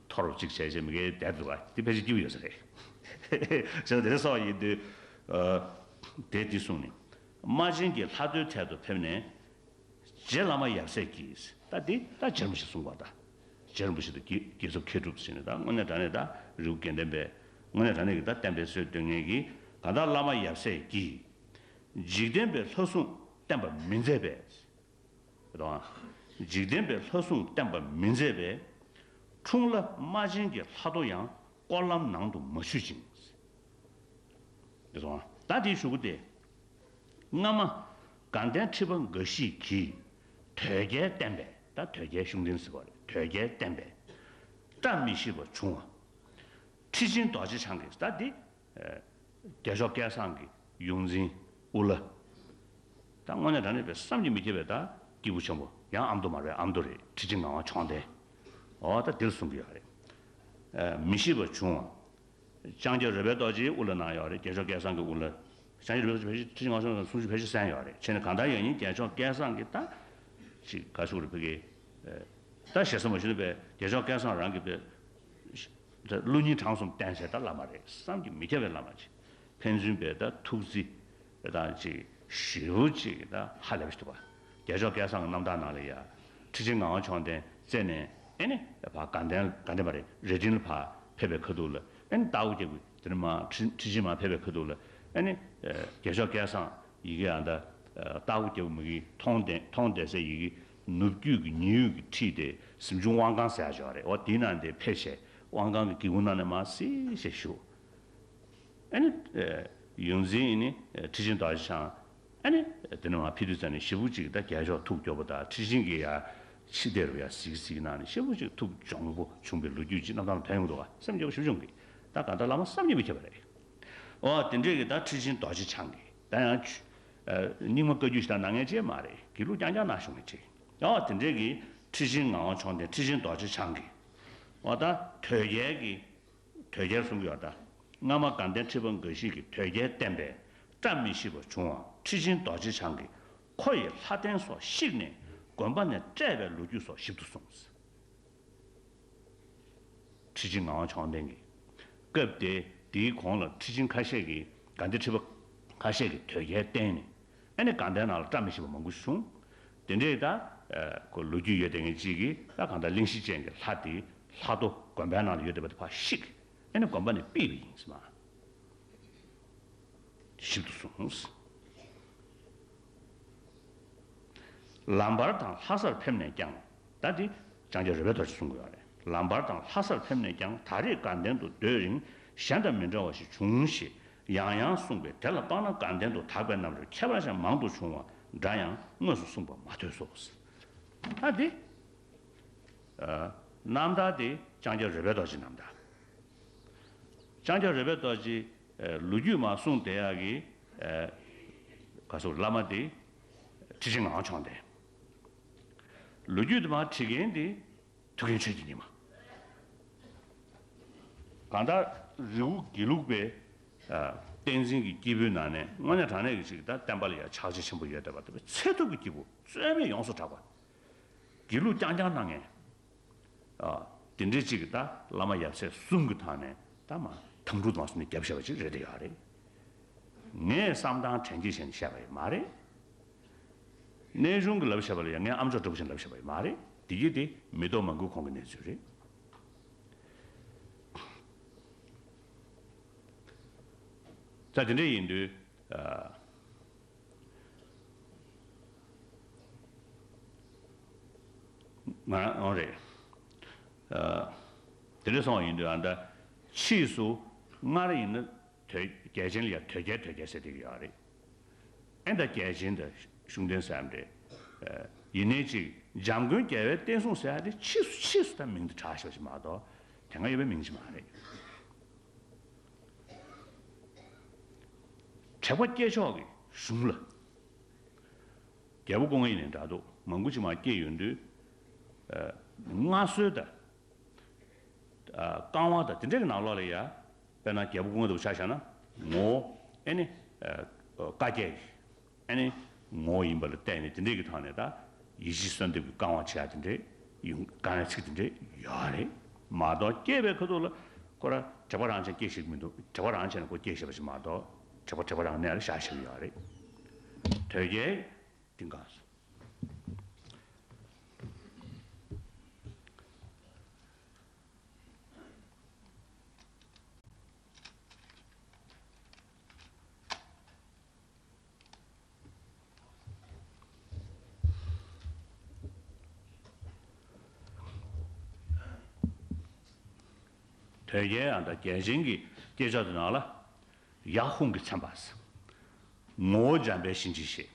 ཐོར་ཅིག་བྱས་བྱས་མི་གི་བསྡད་འདུག་ག་དེ་ཕལ་ཆེར་སྐྱིད་པོ་ཡོད་ས་རེད། བྱས་ཙང་དེ་རེད་སོགས་ཡིན་དུས། དེ་འདི་གསུངས་ནས། རྨ་ཆེན་གྱི་ལྷ་ཐོའི་ཐད་དུ་ཕེབས་ནས། རྗེ་བླ་མ་ཡབ་སྲས་ཀྱིས། ད་འདི་ད་རྗེ་རིན་པོ་ཆེ་གསུངས་པ་ད། རྗེ་རིན་པོ་ཆེ་དང་རྒྱལ་རྒྱལ་ཚབ་མཁས་གྲུབ་ཟེར་ནས་ད་དངོས་གནས་དྲང་གནས་ད་རི་བོ་དགེ་ལྡན་པའི་དངོས་གནས་དྲང་གནས་ཀྱི་ད་བསྟན་པའི་སྲོལ་གཏོད་མཁན་གྱི་གང་ལྟར་བླ་མ་ཡབ་སྲས་ཀྱིས། འཇིག་རྟེན་པའི་ལྷ་སྲུང་བསྟེན་པ་མི་མཛད་པས། རེད་དོ། འཇིག་རྟེན་པའི་ལྷ་སྲུང་བསྟེན་པ་མི་མཛད་པས། འཁྲུངས་ལྷ་རྨ་ཆེན་གྱི་ལྷ་ཐོ་ཡང་སྐོར་ལམ་ནང་དུ་མ་ཆུད་ཅིང་། རེད་དོ། ད་དེའི་གཞུག་གུ་དེ། སྔ་མ་དགའ་ལྡན་ཁྲི་པ་འགའ་ཞིག་གིས་དོལ་རྒྱལ་བསྟེན་པས། ད་དོལ་རྒྱལ་ཤུགས་ལྡན་ཟེར་བ་རེད། དོལ་རྒྱལ་བསྟེན་པས་བཀྲ་མི་ཤིས་པ་བྱུང་བ། ཁྲི་ཆེན་རྡོ་རྗེ་འཆང་གིས་ད་འདི། རྒྱལ་མཆོག་སྐལ་བཟང་གི་ཡོངས་འཛིན་དབུ་བླ། ད་དངོས་གནས་དྲང་གནས་པའི་བསམ་གྱིས་མི་ཁྱབ་པའི་ད་སྐྱེས་བུ་ཆེན་པོ་ཡང་ཨ་མདོ་མ་རེད་ཨ་མདོ་རེད། ཁྲི་ཆེན་ངག་དབང་མཆོག་ལྡན། འོ་ད་འདིར་གསུང་གི་ཡོད་རེད། མི་ཤིས་པ་བྱུང་བ། ལྕང་སྐྱ་རོལ་པའི་རྡོ་རྗེའི་དབུ་བླ་གནང་ཡོད་རེད། རྒྱལ་མཆོག་སྐལ་བཟང་གི་དབུ་བླ། ལྕང་སྐྱ་རོལ་པའི་རྡོ་རྗེ་ཁྲི་ཆེན་ངག་དབང་མཆོག་ལྡན་གསུང་ཆོས་ཕལ་ཆེར་གསན་ཡོད་རེད། བྱས་ནས་གང་ལྟར་ཡང་ཡིན་རྒྱལ་མཆོག་སྐལ་བཟང་གི་ད། ཅིག་ག་ཞུ་རེད་ཕ་གི། ད་ཞེ་ས་མ་ཞུ་ན་པས་རྒྱལ་མཆོག་སྐལ་བཟང་རང་གི་པས། ད་བློ་སྙིང་བྲང་གསུམ་བསྟེན་བྱས་ད་བླ་མ་རེད། བསམ་གྱིས་མི་ཁྱབ་པའི་བླ་མ་ཅིག་ཕན་ཚུན་པའི་ད་ཐུགས་རྩིས་དང་ཅིག་ཞེ་པོ་ཅིག་ད་ཧ་ལས་པ་ཞིག་འདུག་པ། རྒྱལ་མཆོག་སྐལ་བཟང་གི་རྣམ་ཐར་ནང་ལ་ཡ། ཁྲི་ཆེན་ངག་དབང་མཆོག་ལྡན་རྩེ་ནས་ཨེ་ནི་ཕ་དགའ་ལྡན་དགའ་ལྡན་པ་རེད་རྭ་སྒྲེང་ལ་ཕ་ཕེབས་པའི་ཁ་ཐུག་ལ་ཨེ་ནི་རྟ་ཕོ་རྒྱབ་ཀྱི་དེ་ནས་མ་ཁྲི་ཁྲི་ཆེན་མ་ཕེབས་པའི་ཁ་ཐུག་ལ་ཨེ་ནི་རྒྱལ་མཆོག་སྐལ་བཟང་ཡི་གེ་ཨ་ད་རྟ་ཕོ་རྒྱབ་མ་གི་མཐོང་ལྡན་མཐོང་བསྡད་སའི་ཡི་གེ་ནུབ་རྒྱུད་ཀྱི་ཉི་འོད་ཀྱི་ཁྲིད་དེ་གཟིམ་ཆུང་དབང་ཁང་ཟེར་ཡག་ཅིག་ཡོད་རེད། འོ་དེའི་ནང་དེ་ཕེབས་བྱས་དབང་ཁང་གི་སྒེའུ་ཁུང་ནང་ནས་མར་སིལ་ཞེས་བཞུགས། ཨ་ནི། ཡོངས་འཛིན་ཡིན་ནི་ཁྲི་ཆེན་རྡོ་རྗེ་འཆང་། ཨ་ནི། དེ་ནས་མར་ཕེབས་དུས་ཙམ་ནས་ཞེ་པོ་ཅིག་ད་རྒྱལ་མཆོག་ཐུགས་སྐྱོ་པོ་དང་ཁྲི་ཆེན་གྱི་ཡ་ཕྱི་བདེ་རུ་ཡ་གཟིགས་གཟིགས་གནང་ནས་ཞེ་པོ་ཅིག་ཐུགས་གྱོང་པོ་བྱུང་བའི་ལོ་རྒྱུས་ཅིག་རྣམ་ཐར་ལ་ཐོན་ཡོང་གི་འདུག་ག་སེམས་སྐྱོ་པོ་ཞེ་པོ་བྱུང་གི་ད་གང་ལྟར་བླ་མ་བསམ་གྱིས་མི་ཁྱབ་པ་རེད། འོ་དེ་འདྲས་ཀྱི་ད་ཁྲི་ཆེན་རྡོ་རྗེ་འཆང་གི་ད་ཡང་ཆུ། རྙིང་མ་བཀའ་བརྒྱུད་ཞིག་དང་ནང་ངས་ཅེས་མ་རེད། དགེ་ལུགས་རྐྱང་རྐྱང་ནང་བཞུགས་ངས་ཅེས། འོ་དེ་འདྲས་ཀྱི་ཁྲི་ཆེན་ངག་དབང་མཆོག་ལྡན་ཁྲི་ཆེན་རྡོ་རྗེ་འཆང་གི་འོ་ད་དོལ་རྒྱལ་གྱི། དོལ་རྒྱལ་གསུང་གི་ཡོད་ད། སྔ་མ་དགའ་ལྡན་ཁྲི་པ་འགའ་ཞིག་གིས་དོལ་རྒྱལ་བསྟེན་པས་བཀྲ་མི་ཤིས་པ་བྱུང་བ་ཁྲི་ཆེན་རྡོ་རྗེ་འཆང་གིས་ཁོ་ཡི་ལྷ་རྟེན་སོགས་བཤིག་ནས་དགོན་པ་ནས་བསྐྲད་པའི་ལོ་རྒྱུས་སོགས་ཞིབ་ཏུ་གསུངས། ཁྲི་ཆེན་ངག་དབང་མཆོག་ལྡན་གྱིས། སྐབས་དེ་དེའི་གོང་ལ་ཁྲི་ཆེན་ཁ་ཤས་ཀྱིས་དགའ་ལྡན་ཁྲི་པ་ཁ་ཤས་ཀྱིས་དོལ་རྒྱལ་བསྟེན་ནས། ཨ་ནི་དགའ་ལྡན་ནང་ལ་བཀྲ་མི་ཤིས་པ་མང་པོ་ཞིག་བྱུང་། དེ་འདྲའི་ད་ཁོ་ལོ་རྒྱུས་ཡོད་དེ་ངས་གཅིག་གིས་ད་གང་ལྟར་གླེང་གཞི་ཅན་གྱི་ལྷ་དེ་ལྷ་ཐོ་དགོན་པའི་ནང་ལ་ཡོད་བསྡད་པ་དེ་ཕར་བཤིག་ཨ་ནི་དགོན་པ་ནས་ཕུད་པ་ཡིན་ཟེར་མ། ཞིབ་ཏུ་གསུངས། ལམ་བར་དང་ལྷ་སར་ཕེབས་ནས་ཀྱང་། ད་འདི་ལྕང་སྐྱ་རོལ་པའི་རྡོ་རྗེས་གསུང་གི་ཡོད་རེད། ལམ་བར་དང་ལྷ་སར་ཕེབས་ནས་ཀྱང་ད་རེས་དགའ་ལྡན་དུ་སྡོད་རིང་གཞན་དང་མི་འདྲ་བ་ཞིག་བྱུང་ཞེས་ཡང་ཡང་གསུངས་པས་དེ་ལ་དཔག་ན་དགའ་ལྡན་དུ་དག་པའི་རྣམ་རོལ་ཁྱད་པར་ཅན་མང་དུ་བྱུང་བ་འདྲ་ཡང་དངོས་སུ་གསུངས་པ་མ་ཐོས་སོ། ད་འདི། ཨ། རྣམ་ཐར་དེ་ལྕང་སྐྱ་རོལ་པའི་རྡོ་རྗེ་རྣམ་ཐར། ལྕང་སྐྱ་རོལ་པའི་རྡོ་རྗེ་ལོ་རྒྱུས་མར་གསུངས་བསྡད་ཡག་གི་ག་ཟེར་བླ་མ་དེ་ཁྲི་ཆེན་ངག་དབང་མཆོག་ལྡན། ལོ་རྒྱུས་དེ་མར་བྲིས་མཁན་དེ་ཐུའུ་བཀྭན་ཆོས་ཀྱི་ཉི་མ། གང་ལྟར་རི་བོ་དགེ་ལུགས་པའི་བསྟན་འཛིན་གྱི་སྐྱེས་བུའི་ནང་ནས་དངོས་གནས་དྲང་གནས་ཀྱི་ཅིག་ད་བསྟན་པ་ལ་ཡང་ཕྱག་རྗེས་ཆེན་པོ་ཡོད་བསྡད་པ་དེ་ཚད་ཐུབ་ཀྱི་སྐྱེས་བུ་རྩོད་མེད་ཡོངས་སུ་གྲགས་པ། དགེ་ལུགས་རྐྱང་རྐྱང་གནང་མཁན། དེ་འདྲའི་ཅིག་གི་ད་བླ་མ་ཡབ་སྲས་གསུམ་གྱི་ཐོག་ནས་ད་མར་དམ་ཕྲུག་དམར་གསུམ་ནས་རྒྱབ་བཞག་པ་ཅིག་རེད་དེ་ཡོད་རེད། ངས་བསམ་སྟངས་དྲན་སྐྱེས་བྱས་ནས་བཤད་པ་ཡིན་མ་རེད། གནས་ཆུང་གི་ལབ་བཤད་པ་ལ་ཡང་ངས་ཨ་མཆོག་འདྲ་པོ་ཅིག་ལབ་བཤད་པ་ཡིན་མ་རེད། དེ་གི་དེ་མི་ཐོག་མང་པོའི་ཁོང་གི་གནས་ཚུལ་རེད། ད་དེ་འདྲ་ཡིན་དུས། ང་རང་རེད། དེ་འདྲ་སོང་བ་ཡིན་དུས་ཨ་ད་ཕྱིས་སུ་སྔར་ཡིན་ན་དོལ་རྒྱལ་ཆེན་ལ་ཡང་དོལ་རྒྱལ་དོལ་རྒྱལ་ཟེར་བསྡད་ཀྱི་ཡོད་རེད། ཨེ་ད་རྒྱལ་ཆེན་དང་གཞུང་བསྟེན་ཟེར་ཡ་རེད། ཡིན་ནའི་ཅིག་འཇམ་མགོན་རྒྱལ་བའི་བསྟན་སྲུང་ཟེར་ཡ་དེ་ཕྱིས་སུ་ཕྱིས་སུ་ད་མིང་དེ་གྲགས་ཤག་ཅིག་མ་གཏོགས་དེ་སྔ་ཡོད་པའི་མིང་ཅིག་མ་རེད། དྲེགས་པ་སྐྱེས་ཕྱོགས་ཀྱི་གཞུང་ལ། རྒྱལ་པོ་སྐུ་ལྔ་ཡིན་ནའི་འདྲ་འདུག་མང་པོ་ཅིག་མར་སྐྱེས་ཡོང་དུས། མངའ་གསོལ་དང་། བསྐང་བ་དང་དེ་འདྲའི་གི་ནང་ལོགས་ལ་ཡ། དཔེར་ན་རྒྱལ་པོ་སྐུ་ལྔ་དུ་ཆ་བཞག་ན། ངོ་བོ། ཨེ་ནི། བཀའ་བརྒྱད། ཨེ་ནི། ངོ་བོ་ཡིན་པ་ལ་བརྟེན་ནས་དེ་འདྲའི་གི་ཐོག་ནས་ད། ཡེ་ཤེས་གསོལ་འདེབས་ཀྱི་བསྐང་བ་བྱེད་ཡ་དེ་འདྲའི་ཡོང་བསྐང་ཡ་ཚིག་དེ་འདྲའི་ཡོད་རེད། མ་གཏོགས་སྐྱེས་པའི་ཁ་ཐུག་ལ་ཁོ་ར་དྲེགས་པ་རང་ཅན་སྐྱེ་ཤེས་ཀྱི་མི་འདུག་དྲེགས་པ་རང་ཅན་ལ་ཁོ་སྐྱེ་ཤེས་པ་ཞིག་མ་གཏོགས་དྲེགས་པ་དྲེགས་པ་རང་གནས་ལ་བཞག་ཤེས་ཀྱི་ཡོད་རེད། དོལ་རྒྱལ་དེང་གང་སོང་། དོལ་རྒྱལ་ཡང་དང་རྒྱལ་ཆེན་གྱི་སྐྱེས་ཕྱོགས་དེ་ནང་ལ་ཡ་ཧུང་གིས་མཚན་པ། ངོ་བོ་འཇམ་དཔལ་གཤིན་རྗེའི་གཤེད།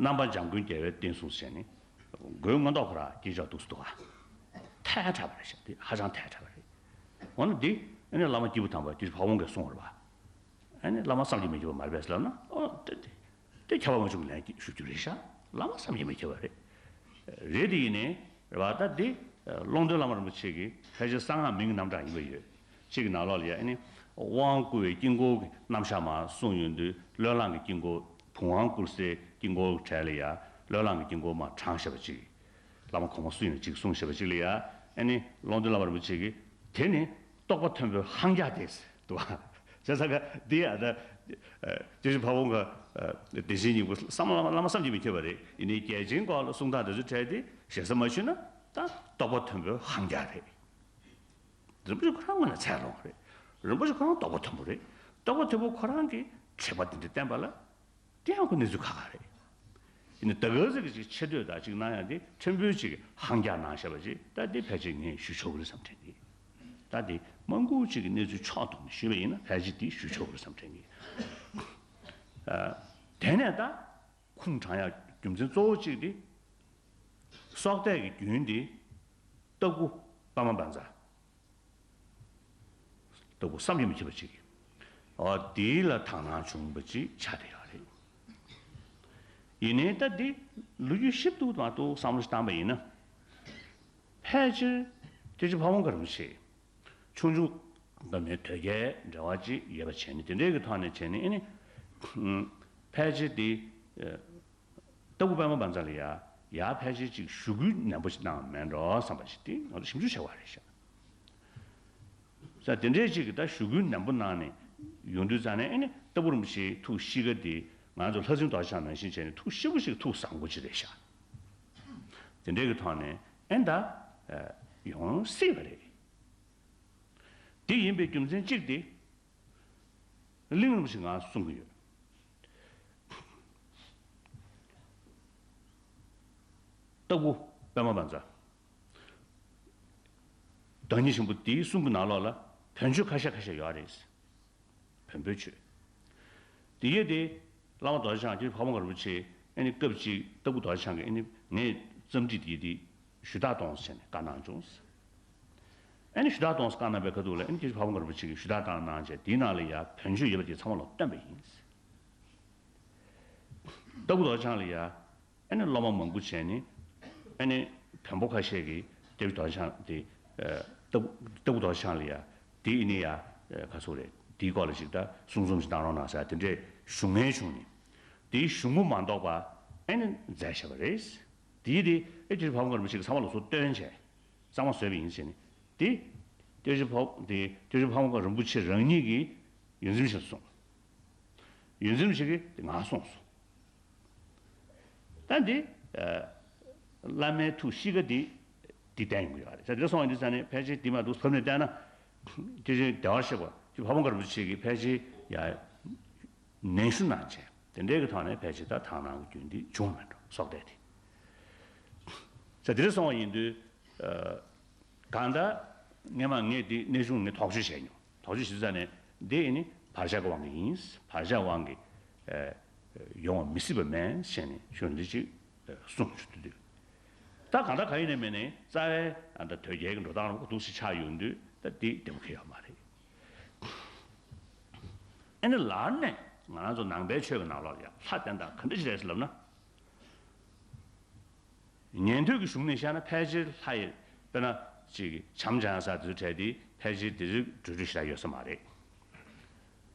རྣམ་པ་འཇམ་མགོན་རྒྱལ་བའི་བསྟན་སྲུང་ཟེར་ནས། མགོན་མངོན་རྟོགས་ཁོ་རང་སྐྱེས་ཕྱོགས་འདུག་སེ་འདུག་ག་ཐལ་དྲགས་པ་རེད་ཤག་དེ་ཧ་ཅང་ཐལ་དྲགས་པ་རེད། འོ་ན་འདི་ཨ་ནི་བླ་མ་སྐྱེས་བུ་དམ་པ་དེ་ཕ་བོང་གིས་གསུངས་པ་རེད་པ། ཨ་ནི་བླ་མ་བསམ་གྱིས་མི་ཁྱབ་པ་མ་རེད་པས་ལབ་ན། ཨོ་དེ་དེ་དེ་ཁྱབ་པ་མ་བྱུང་ལན་ཞུ་རྒྱུ་རེད་ཤག་བླ་མ་བསམ་གྱིས་མི་ཁྱབ་པ་རེད། རེད་དེ་ཡིན་ནའི་རེད་པ། ད་འདི་ཀློང་རྡོལ་བླ་མ་རིན་པོ་ཆེ་གི་ཕལ་ཆེར་གསང་སྔགས་མིང་གི་རྣམ་གྲངས་ཡིན་པ་ཡོད། གཅིག་གི་ནང་ལོགས་ལ་ཡ་ཨ་ནི་དབང་བསྐུར་བའི་དཀྱིལ་འཁོར་གྱི་རྣམ་གཞག་མར་གསུངས་ཡོང་དུས་བློས་བསླངས་ཀྱི་དཀྱིལ་འཁོར་བུམ་དབང་བསྐུར་སའི་དཀྱིལ་འཁོར་གྱི་གྲས་ལ་ཡ་བློས་བསླངས་ཀྱི་དཀྱིལ་འཁོར་མར་དྲངས་བཞག་པ་གཅིག་བླ་མ་གོང་མ་སུ་ཡིན་ན་གཅིག་གསུངས་བཞག་པ་གཅིག་ལ་ཡ། ཨ་ནི་ཀློང་རྡོལ་བླ་མ་རིན་པོ་ཆེ་གིས་དེ་ནི་རྟོགས་པ་མཐོན་པོའི་ཧང་རྒྱ་སྟེ་འདུག་པ། བྱས་ཙང་ཀ་འདི་ཡ་ད་དེ་བཞིན་ཕ་བོང་ཁ་བདེ་ཆེན་སྙིང་པོ་བསམ་བླ་མ་བསམ་གྱིས་མི་ཁྱབ་པ་རེད། ཡིན་ནའི་རྒྱལ་ཆེན་སྐོར་ལ་གསུང་སྟངས་དེ་ཚོ་འཕྲད་དེ་ཞེ་ས་མ་ཞུས་ན་ད་རྟོགས་པ་མཐོན་པོའི་ཧང་རྒྱ་རེད། རིན་པོ་ཆེ་ཁོ་རང་ངོས་ནས་ཚད་ལོངས་རེད། རིན་པོ་ཆེ་ཁོ་རང་རྟོགས་པ་མཐོན་པོ་རེད། རྟོགས་པ་མཐོན་པོ་ཁོ་རང་གིས་དྲེགས་པ་འདི་འདྲ་བསྟན་པ་ལ། དེ་ཡང་ཁོ་གནས་ཚུལ་ཁག་ཁག་རེད། ཡིན་ནའི་ད་ག་ཟེ་གི་ཅིག་ཆེ་བསྟོད་དང་ཅིག་གནང་ཡ་དེ་ཕྲན་བུ་ཅིག་ཧང་རྒྱ་གནང་བཞག་པ་ཅིག་ད་དེ་ཕལ་ཆེར་ངས་ཞུ་ཆོག་གི་རེད་བསམ་དྲན་གི། ད་དེ་མང་པོ་ཅིག་གི་གནས་ཚུལ་ཕྱོགས་བསྡོམས་ནས་ཞུས་པ་ཡིན་ན་ཕལ་ཆེར་དེ་ཞུ་ཆོག་གི་རེད་བསམ་དྲན་གི། ཨ། དེ་ནས་ད་ཁུངས་དྲངས་ཡ་རྒྱུ་མཚན་གཙོ་བོ་གཅིག་དེ། སྲོག་གཏད་ཀྱི་རྒྱུན་དེ་སྟག་ཕུ་པདྨ་བཛྲ། སྟག་ཕུ་བསམ་གྱིས་མི་ཁྱབ་པ་ཅིག་ཨོ་དེ་ལ་དག་སྣང་བྱུང་བ་ཅིག་ཆགས་བསྡད་ཡོད་རེད། ཡིན་ནའི་ད་འདི་ལོ་རྒྱུས་ཞིབ་ཏུ་མ་གཏོགས་བསམ་བློ་ཞིག་བཏང་པ་ཡིན་ན། ཕལ་ཆེར་དེ་ཅི་ཕ་བོང་ཁ་རིན་པོ་ཆེ་ཆུང་ཆུང་ད་མེད་དོལ་རྒྱལ་འབྲེལ་བ་ཅིག་ཡོད་པ་བྱས་ནས་དེ་འདྲའི་གི་ཐོག་ནས་བྱས་ནས་ཨེ་ནི། ཕལ་ཆེར་དེ། སྟག་ཕུ་པདྨ་བཛྲ་ལ་ཡ་ཡ་ཕལ་ཆེར་ཅིག་ཞུ་སྐུལ་ནན་པོ་ཞིག་གནང་བ་མེད་འགྲོ་བསམ་པ་ཞིག་དེ་ང་ཚོ་ཞིབ་འཇུག་བྱས་པ་རེད་ཤག་ས་དེ་འདྲའི་ཅིག་གི་ད་ཞུ་སྐུལ་ནན་པོ་གནང་ནས་ཡོང་དུས་ཙང་ནས་ཨེ་ནི་སྟག་ཕུ་རིན་པོ་ཆེའི་ཐུགས་གཤིས་ཀ་དེ་ང་ཚོ་ལྷ་སྲིན་རྡོ་རྗེ་འཆང་ནང་བཞིན་བྱས་ནས་ཐུགས་གཤིས་པོ་ཞིག་ཐུགས་བཟང་པོ་ཅིག་རེད་ཤག་དེ་འདྲའི་གི་ཐོག་ནས་ཨེ་ད་ཡོང་སྲིད་པ་རེད། དེ་ཡིན་པའི་རྒྱུ་མཚན་གཅིག་དེ། གླེང་རིམ་ཞིག་ང་གསུང་གི་ཡོད། སྟག་ཕུ་པདྨ་བཛྲ། བདག་ཉིད་ཆེན་པོ་དེའི་གསུང་གི་ནང་ལོགས་ལ་བོན་ཆོས་ཁ་ཤས་ཁ་ཤས་ཡོད་རེད། བོན་པོའི་ཆོས། དེ་ཡས་དེ་བླ་མ་རྡོ་རྗེ་འཆང་སྤྱིར་ཕ་བོང་ཁ་རིན་པོ་ཆེ་ཨེ་ནི་སྐབས་གཅིག་སྟག་ཕུ་རྡོ་རྗེ་འཆང་གིས་ཨེ་ནི་ངས་རྩོམ་སྒྲིག་དེ་དེ་ཞུ་དག་གཏོང་ཟེར་ནས་བཀའ་གནང་བྱུང་། ཨ་ནི་ཞུ་དག་གཏོང་ས་བཀའ་གནང་པའི་ཁ་ཐུག་ལ་ཨ་ནི་སྐྱབས་རྗེ་ཕ་བོང་ཁ་རིན་པོ་ཆེ་གིས་ཞུ་དག་བཏང་གནང་བྱས་དེའི་ནང་ལ་ཡ་བོན་ཆོས་ཡོད་པ་དེ་ཚང་མ་ལ་སྟོན་པ་ཡིན། ལྟ་བུ་རྡོ་རྗེ་འཆང་ལ་ཡ་ཨ་ནི་སློབ་མ་མང་པོ་བྱས་ནས་ཨ་ནི་བོན་པོ་ཁ་ཤས་ཀྱིས་སྐྱབས་རྗེ་རྡོ་རྗེ་འཆང་དེ་ལྟ་བུ་ལྟ་བུ་རྡོ་རྗེ་འཆང་ལ་ཡ་དེ་ཨ་ནི་ཡ་ག་ཚོད་རེད་དེའི་སྐོར་ལ་ཅིག་ད་གསུང་རྩོམ་ཞིག་བཏང་རོགས་གནང་ཟེར་དེ་འདྲའི་ཞུ་མཁན་བྱུང་ནས་དེའི་གཞུང་པོ་མ་འདོགས་པ་ཨ་ནི་མཛད་བཞག་པ་རེད། དེའི་དེ་ཨེ་སྐྱབས་རྗེ་ཕ་བོང་ཁ་རིན་པོ་ཆེ་གིས་ཚང་མ་ལ་སོ་སྟོན་བྱས། གཙང་མ་བཟོས་པ་ཡིན་ཟེར་ནས། དེ། སྐྱབས་རྗེ་ཕ་དེ་སྐྱབས་རྗེ་ཕ་བོང་ཁ་རིན་པོ་ཆེ་རང་ཉིད་ཀྱིས་ཡོངས་འཛིན་ཞིག་གསུངས། ཡོངས་འཛིན་ཞིག་གིས་དེ་ངག་གསུངས་སོང་། ད་འདི། བླ་མའི་ཐུགས་གཤིས་ཀ་འདི་འདི་བསྟན་ཡོང་གི་ཡོད་རེད། ད་འདི་སོང་བ་འདི་ས་ནས་ཕལ་ཆེར་འདི་མ་འདུག་བབ་ནས་བལྟས་ན། སྐྱབས་རྗེ་བདེ་བར་གཤེགས་པ་སྐྱབས་རྗེ་ཕ་བོང་ཁ་རིན་པོ་ཆེ་གིས་ཕལ་ཆེར་ཡ། ནན་ཞུ་གནང་བྱས་དེ་འདྲའི་གི་ཐོག་ནས་ཕལ་ཆེར་ད་དག་སྣང་གི་རྒྱུན་འདི་བྱུང་མེད་འགྲོ་སྲོག་གཏད་དེ། ས་དེ་རེ་སོང་བ་ཡིན་དུས། གང་ལྟར་སྔས་མ་ངས་འདི་གནས་ཆུང་ངས་དོགས་གཅོད་བྱས་མྱོང་། དོགས་གཅོད་བྱེད་ས་ནས་འདི་ཡིན་ནི་བར་ཆད་ཀྱི་དབང་གིས་ཡིན། བར་ཆད་དབང་གིས་ཡོང་བ་མི་སྲིད་པ་མེད་ཟེར་ནས་ཞུ་འདི་ཅིག་གསུངས་བྱུང་དུས། ད་གང་ལྟར་གང་ཡིན་ནས་མེད་ནས་རྩ་བའི་ཨ་ད་དོལ་རྒྱལ་གྱི་འགྲོ་སྟངས་རུ་འདུག་སེ་ཆགས་ཡོང་དུས་ད་འདི་བདེ་པོ་ཁེལ་ཡོད་མ་རེད། ཨ་ནི་ལར་ནས་ང་རང་ཚོ་ནང་པའི་ཆོས་ཀྱི་ནང་ལོགས་ལ་ཡང་ལྷ་བསྟེན་སྟངས་ག་འདྲ་ཞིག་རེད་ཟེར་ལབ་ན། ཉན་ཐོས་ཀྱི་གཞུང་ནས་བཤད་ན་ཕལ་ཆེར་ལྷ་ཡི་དཔེར་ན་ཅིག་བྱམས་སྦྱང་ས་དེ་ཚོ་གྲས་དེ་ཕལ་ཆེར་དེ་ཚོའི་འགྲོ་གྲོས་ཞིག་ལ་ཡོད་ས་མ་རེད།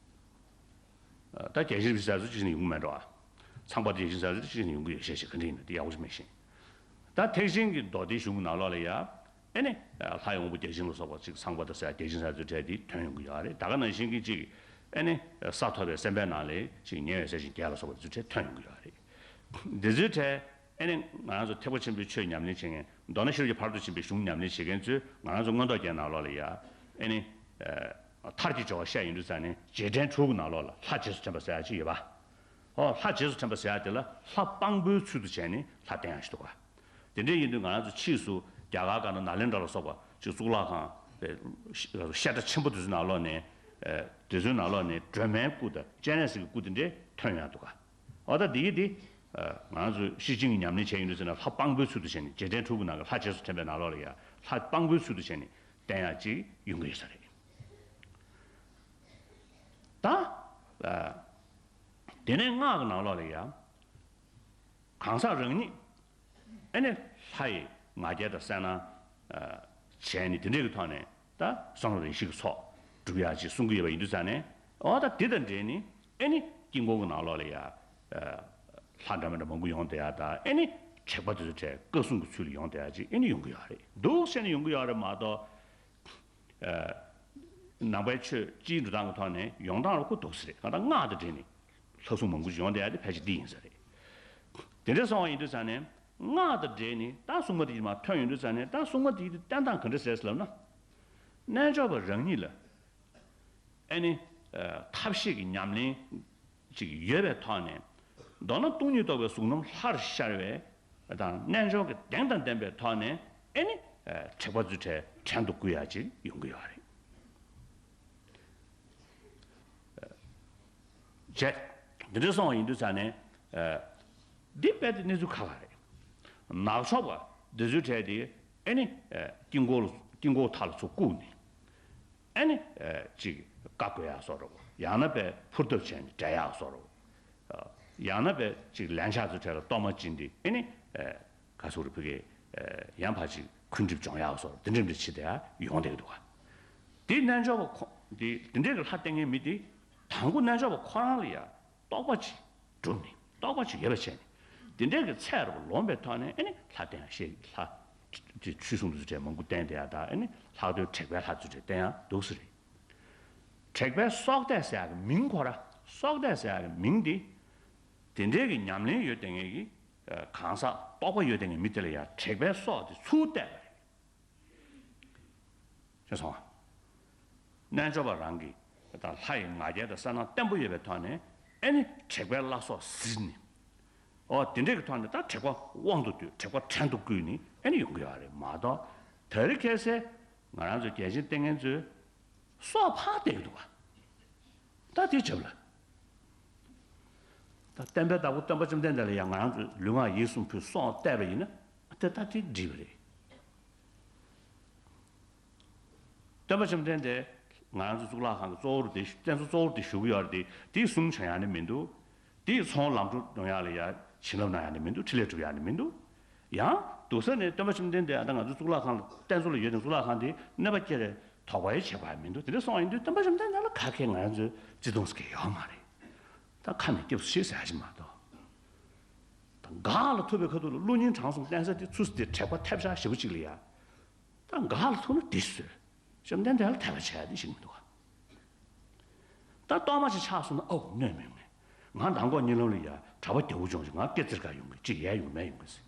ད་རྒྱལ་ཆེན་ཟེར་ཚོ་ཅི་ཞིག་ཡོང་གི་མེད་འགྲོ། ཚངས་པ་རྒྱལ་ཆེན་ཟེར་ཚོ་ཅི་ཞིག་ཡོང་གི་ཡོད་ཤེས་ཤིག་ག་འདྲ་ཡིན་ན་དེ་ཡག་པོ་ཞིག་མི་ཤེས། ད་ཐེག་ཆེན་གྱི་མདོ་སྡེའི་གཞུང་གི་ནང་ལོགས་ལ་ཡ། ཨེ་ནི། ལྷ་ཡི་དབང་པོ་བརྒྱ་བྱིན་ལ་སོགས་པ་ཅིག་ཚངས་པ་དང་ཟེར་ཡ་བརྒྱ་བྱིན་ཟེར་ཚོའི་གྲས་དེ་ཐོན་ཡོང་གི་ཡོད་རེད། ད་ག་ནང་བཞིན་གྱི་ཅིག་ཨེ་ནི། ས་ཐོབ་པའི་སེམས་དཔའི་ནང་ལས་ཅིག་ཉེ་བའི་སྲས་ཆེན་བརྒྱད་ལ་སོགས་པ་ཚོའི་གྲས་ཐོན་ཡོང་གི་ཡོད་རེད། འདི་ཚོའི་གྲས་ཨེ་ནི་ང་རང་ཚོ་ཐེག་པ་ཆེན་པོའི་ཆོས་ཉམས་ལེན་བྱེད་མཁན་མདོར་ན་ཤེས་རབ་ཀྱི་ཕ་རོལ་ཏུ་ཕྱིན་པའི་གཞུང་ཉམས་ལེན་བྱེད་མཁན་ཚོས་ང་རང་ཚོ་མངོན་རྟོགས་རྒྱན་ནང་ལོགས་ལ་ཡ་ཨེ་ནི། མཐར་གྱིས་སྦྱོར་བ་བཤད་ཡོང་དུས་ཙང་ནས་རྗེས་དྲན་དྲུག་གི་ནང་ལོགས་ལ་ལྷ་རྗེས་སུ་དྲན་པ་ཟེར་ཡ་ཅིག་ཡོད་པ། ཨོ་ལྷ་རྗེས་སུ་དྲན་པ་ཟེར་ཡ་དེ་ལ་ལྷ་དཔང་པོའི་ཚུལ་དུ་བྱས་ནས་ལྷ་བསྟེན་ཡ་ཞིག་འདུག་ག་དེ་འདྲ་ཡིན་དུས་ང་རང་ཚོ་ཕྱིས་སུ་རྒྱ་གར་སྒང་ན་ནཱ་ལེནྡྲ་ལ་སོགས་པ་ཅིག་གཙུག་ལག་ཁང་བཤད་གྲྭ་ཆེན་པོ་དེ་ཚོའི་ནང་ལོགས་ནས་དེ་ཚོའི་ནང་ལོགས་ནས་སྒྲོལ་མའི་སྐུ་དང་སྤྱན་རས་གཟིགས་ཀྱི་སྐུ་དེ་འདྲས་ཐོན་ཡ་འདུག་ག་ཨོ་ད་འདི་ཡི་འདི། ང་ཚོས་ཤེར་ཕྱིན་གྱི་ཉམས་ལེན་བྱས་ཡོང་དུས་ཙམ་ན་ལྷ་དཔང་པོའི་ཚུལ་དུ་བྱས་ནས་རྗེས་དྲན་དྲུག་གི་ནང་གི་ལྷ་རྗེས་སུ་དྲན་པའི་ནང་ལོགས་ལ་ཡང་ལྷ་དཔང་པོའི་ཚུལ་དུ་བྱས་ནས་བསྟེན་ཡག་ཅིག་ཡོང་གི་ཡོད་ས་རེད། ད། དེ་ནས་སྔགས་ཀྱི་ནང་ལོགས་ལ་ཡང་། གང་ཟག་རང་ཉིད། ཨེ་ནི་ལྷ་ཡི་ང་རྒྱལ་དང་གསལ་སྣང་། བྱས་ནས་དེ་འདྲས་ཀྱི་ཐོག་ནས་ད་གསང་སྔགས་རིགས་བཞི་གི་ཚོགས་སྒྲུབ་ཡག་ཅིག་གསུང་གི་ཡོད་པ་ཡིན་དུས་ཙང་ནས་ཨོ་ད་དེ་དང་འབྲེལ་ནས་ཨེ་ནི་དཀྱིལ་འཁོར་གྱི་ནང་ལོགས་ལ་ཡ། ལྷ་འདྲ་མི་འདྲ་མང་པོ་ཡོང་བསྡད་ཡག་དང་ཨེ་ནི་དྲེགས་པ་དེ་ཚོ་གྲས་བཀའ་སྲུང་གི་ཚུལ་ལ་ཡོང་བསྡད་ཡག་ཅིག་ཨེ་ནི་ཡོང་གི་ཡོད་རེད་འདུག་ཟེར་ནས་ཡོང་གི་ཡོད་རེད་མ་གཏོགས། ནང་པའི་ཆོས་སྤྱིའི་འགྲོ་སྟངས་ཀྱི་ཐོག་ནས་ཡོང་སྟངས་ལ་ཁོ་འདུག་ས་རེད། གང་ལྟར་སྔགས་དང་འབྲེལ་ནས་ལྷ་སྲུང་མང་པོ་ཞིག་ཡོང་བསྡད་ཡག་དེ་ཕལ་ཆེར་འདི་ཡིན་ས་རེད། དེ་འདྲ་སོང་བ་ཡིན་དུས་ཙང་ནས་སྔགས་དང་འབྲེལ་ནས་ད་སྲུང་མ་དེ་ཡིན་མ་ཐོན་ཡོང་དུས་ཙང་ནས་ད་སྲུང་མ་དེ་ཡིན་དུས་བསྟེན་སྟངས་ག་འདྲ་ཟེར་ལབ་ན། རྣལ་འབྱོར་པ་རང་ཉིད་ལ། ཨེ་ནི། ཐབས་ཤེས་ཀྱི་ཉམས་ལེན་ཅིག་ཡོད་པའི་ཐོག་ནས། མདོར་ན་སྟོང་ཉིད་རྟོགས་པའི་གཟུགས་རྣམ་ལྷར་ཤར་བའི་དང་རྣལ་འབྱོར་གྱི་གདེང་དང་ལྡན་པའི་ཐོག་ནས་ཨེ་ནི། དྲེགས་པ་ཚོའི་གྲས་བྲན་དུ་བཀོལ་ཡག་ཅིག་ཡོང་གི་ཡོད་རེད། བྱས། འདི་འདྲ་སོང་བ་ཡིན་དུས་ཙང་ནས། འདི་དཔེ་དེ་གནས་ཚུལ་ཁག་ཁག་རེད། ནག་ཕྱོགས་པ་འདི་ཚོའི་གྲས་དེ་ཨེ་ནི། དཀྱིལ་འཁོར་དཀྱིལ་འཁོར་མཐའ་ལ་ཚུར་བཀུག་ནས། ཨེ་ནི། ཅིག་བཀའ་བསྒོ་ཡག་བཟོ་འདྲ་བོ། ཡང་ན་དཔེ་ཕུར་ཐབས་བྱས་ནས་བསྒྲལ་ཡག་བཟོ་འདྲ་བོ། ཡང་ན་དཔེ་ཅིག་ལན་ཆགས་ཚོའི་གྲས་ལ་གཏོར་མ་བྱིན་ཏེ་ཨེ་ནི། ག་ཟེར་རེད་ཕ་གི། ཡང་ཕར་ཅིག་འཁོན་འགྲིམ་སྦྱོང་ཡག་བཟོ་འདྲ་འདི་འདྲ་འདྲ་བྱེད་བསྡད་ཡག་ཡོང་བསྡད་ཀྱི་འདུག་ག་དེ་རྣལ་འབྱོར་པ་ཁོ་དེ་དེ་འདྲས་ཀྱི་ལྷ་བསྟེན་མཁན་མི་དེ་དང་པོ་རྣལ་འབྱོར་པ་ཁོ་རང་ལ་ཡ་རྟོགས་པ་ཅིག་གྲུབ་ནས་རྟོགས་པ་ཅིག་ཡོད་པ་བྱས་ནས་དེ་འདྲས་ཀྱི་ཚད་རུ་ལོངས་པའི་ཐོག་ནས་ཨེ་ནི་ལྷ་བསྟེན་ཡག་ཤེས་ལྷ་དེ་ཆོས་སྲུང་དེ་ཚོ་གྲས་མང་པོ་བསྟེན་བསྡད་ཡག་དང་ཨེ་ནི་ལྷག་དོན་དྲེགས་པའི་ལྷ་ཚོ་གྲས་བསྟེན་ཡག་འདུག་ས་རེད། དྲེགས་པའི་སྲོག་གཏད་ཟེར་ཡག་གི་མིང་ཁོ་ར་སྲོག་གཏད་ཟེར་ཡག་གི་མིང་དེ་དེ་འདྲས་ཀྱི་ཉམས་ལེན་ཡོད་བསྡད་མཁན་གྱི་གང་ཟག་རྟོགས་པ་ཡོད་བསྡད་མཁན་མི་དེ་ལ་ཡ་དྲེགས་པའི་སྲོག་དེ་ཚུར་གཏད་པ་རེད། ཤེས་སོང་ང་། རྣལ་འབྱོར་པ་རང་གིས་ད་ལྷ་ཡི་ང་རྒྱལ་དང་གསལ་སྣང་བརྟན་པོ་ཡོད་པའི་ཐོག་ནས་ཨེ་ནི་དྲེགས་པའི་བླ་སྲོག་ཟིན་ནས། ཨོ་དེ་འདྲས་ཀྱི་ཐོག་ནས་ད་དྲེགས་པ་དབང་དུ་སྡུད་དྲེགས་པ་བྲན་དུ་བཀོལ་ནས་ཨེ་ནི་ཡོང་གི་ཡོད་རེད་མ་གཏོགས། དེ་རིང་ཁ་སང་ང་རང་ཚོ་རྒྱལ་ཆེན་བསྟེན་མཁན་ཚོས་སྲོག་ཕར་བསྟན་གྱི་འདུག་ག་ད་དེ་རྒྱབ་ལ། ད་བསྟན་པའི་བདག་པོ་སྟོན་པ་བཅོམ་ལྡན་འདས་ལ་ཡང་ང་རང་ཚོས་ལུས་ངག་ཡིད་གསུམ་ཕུལ་སྲོག་གཏད་པ་ཡིན་ན་དེ་ད་དེ་འགྲིག་པ་རེད། སྟོན་པ་བཅོམ་ལྡན་འདས་ང་རང་ཚོ་གཙུག་ལག་ཁང་གི་གཙོ་བོ་རུ་དེ་བསྟེན་གཙོ་གཙོ་བོ་རུ་དེ་བཞུགས་ཀྱི་ཡོད་རེད་དེ། དེའི་གསུང་བྱ་ཡག་ནི་མི་འདུག་དེའི་ཚོང་ལམ་འགྲོ་གཏོང་ཡག་ལ་ཡ་བྱིན་རླབས་གནང་ཡག་ནི་མི་འདུག་འཕྲིན་ལས་སྒྲུབ་ཡག་ནི་མི་འདུག་ཡང་འདུག་ས་ནས་སྟོན་པ་བཅོམ་ལྡན་འདས་ཨ་ད་ང་ཚོ་གཙུག་ལག་ཁང་ལ་བསྟེན་གཙོ་ལ་ཡོད་དེ་གཙུག་ལག་ཁང་དེ་གནོད་པ་སྐྱེལ་རེ་དོགས་པ་ཡང་བྱེད་པ་ཡང་མི་འདུག་དེ་འདྲ་སོང་བ་ཡིན་དུས་སྟོན་པ་བཅོམ་ལྡན་འདས་ལ་ག་གེ་ང་ཚོས་བརྩི་མཐོང་ཟེར་མཁན་ཡོད་མ་རེད། ད་ཁ་ནས་སྐྱབས་སུ་མཆི་ཟེར་ཡག་ཅིག་མ་གཏོགས། ད་འགག་ལ་ཐུག་པའི་ཁ་ཐུག་ལ་བློ་སྙིང་བྲང་གསུམ་བསྟེན་ས་དེ་ཚུར་དེ་དྲེགས་པ་ཐེབས་ཆག་ཞེ་པོ་ཅིག་ལ་ཡ། ད་འགག་ལ་ཐུག་ན་འདི་བཟོས། བཅོམ་ལྡན་འདས་ལ་དད་པ་བྱས་ཏེ་ཞིག་མི་འདུག་ག་ད་གཏོར་མ་ཞིག་ཆགས་སོང་ན་ཨོ་གནོད་མི་ངེས། ང་མདང་དགོང་གཉིད་ལམ་ལ་ཡ་གྲྭ་པ་རྒྱལ་པོ་བྱུང་ཞིག་ང་སྐེ་ཙིར་ག་ཡོང་གི་ཅིག་ཡལ་ཡོང་མེད་ཡོང་གི་ཟེར།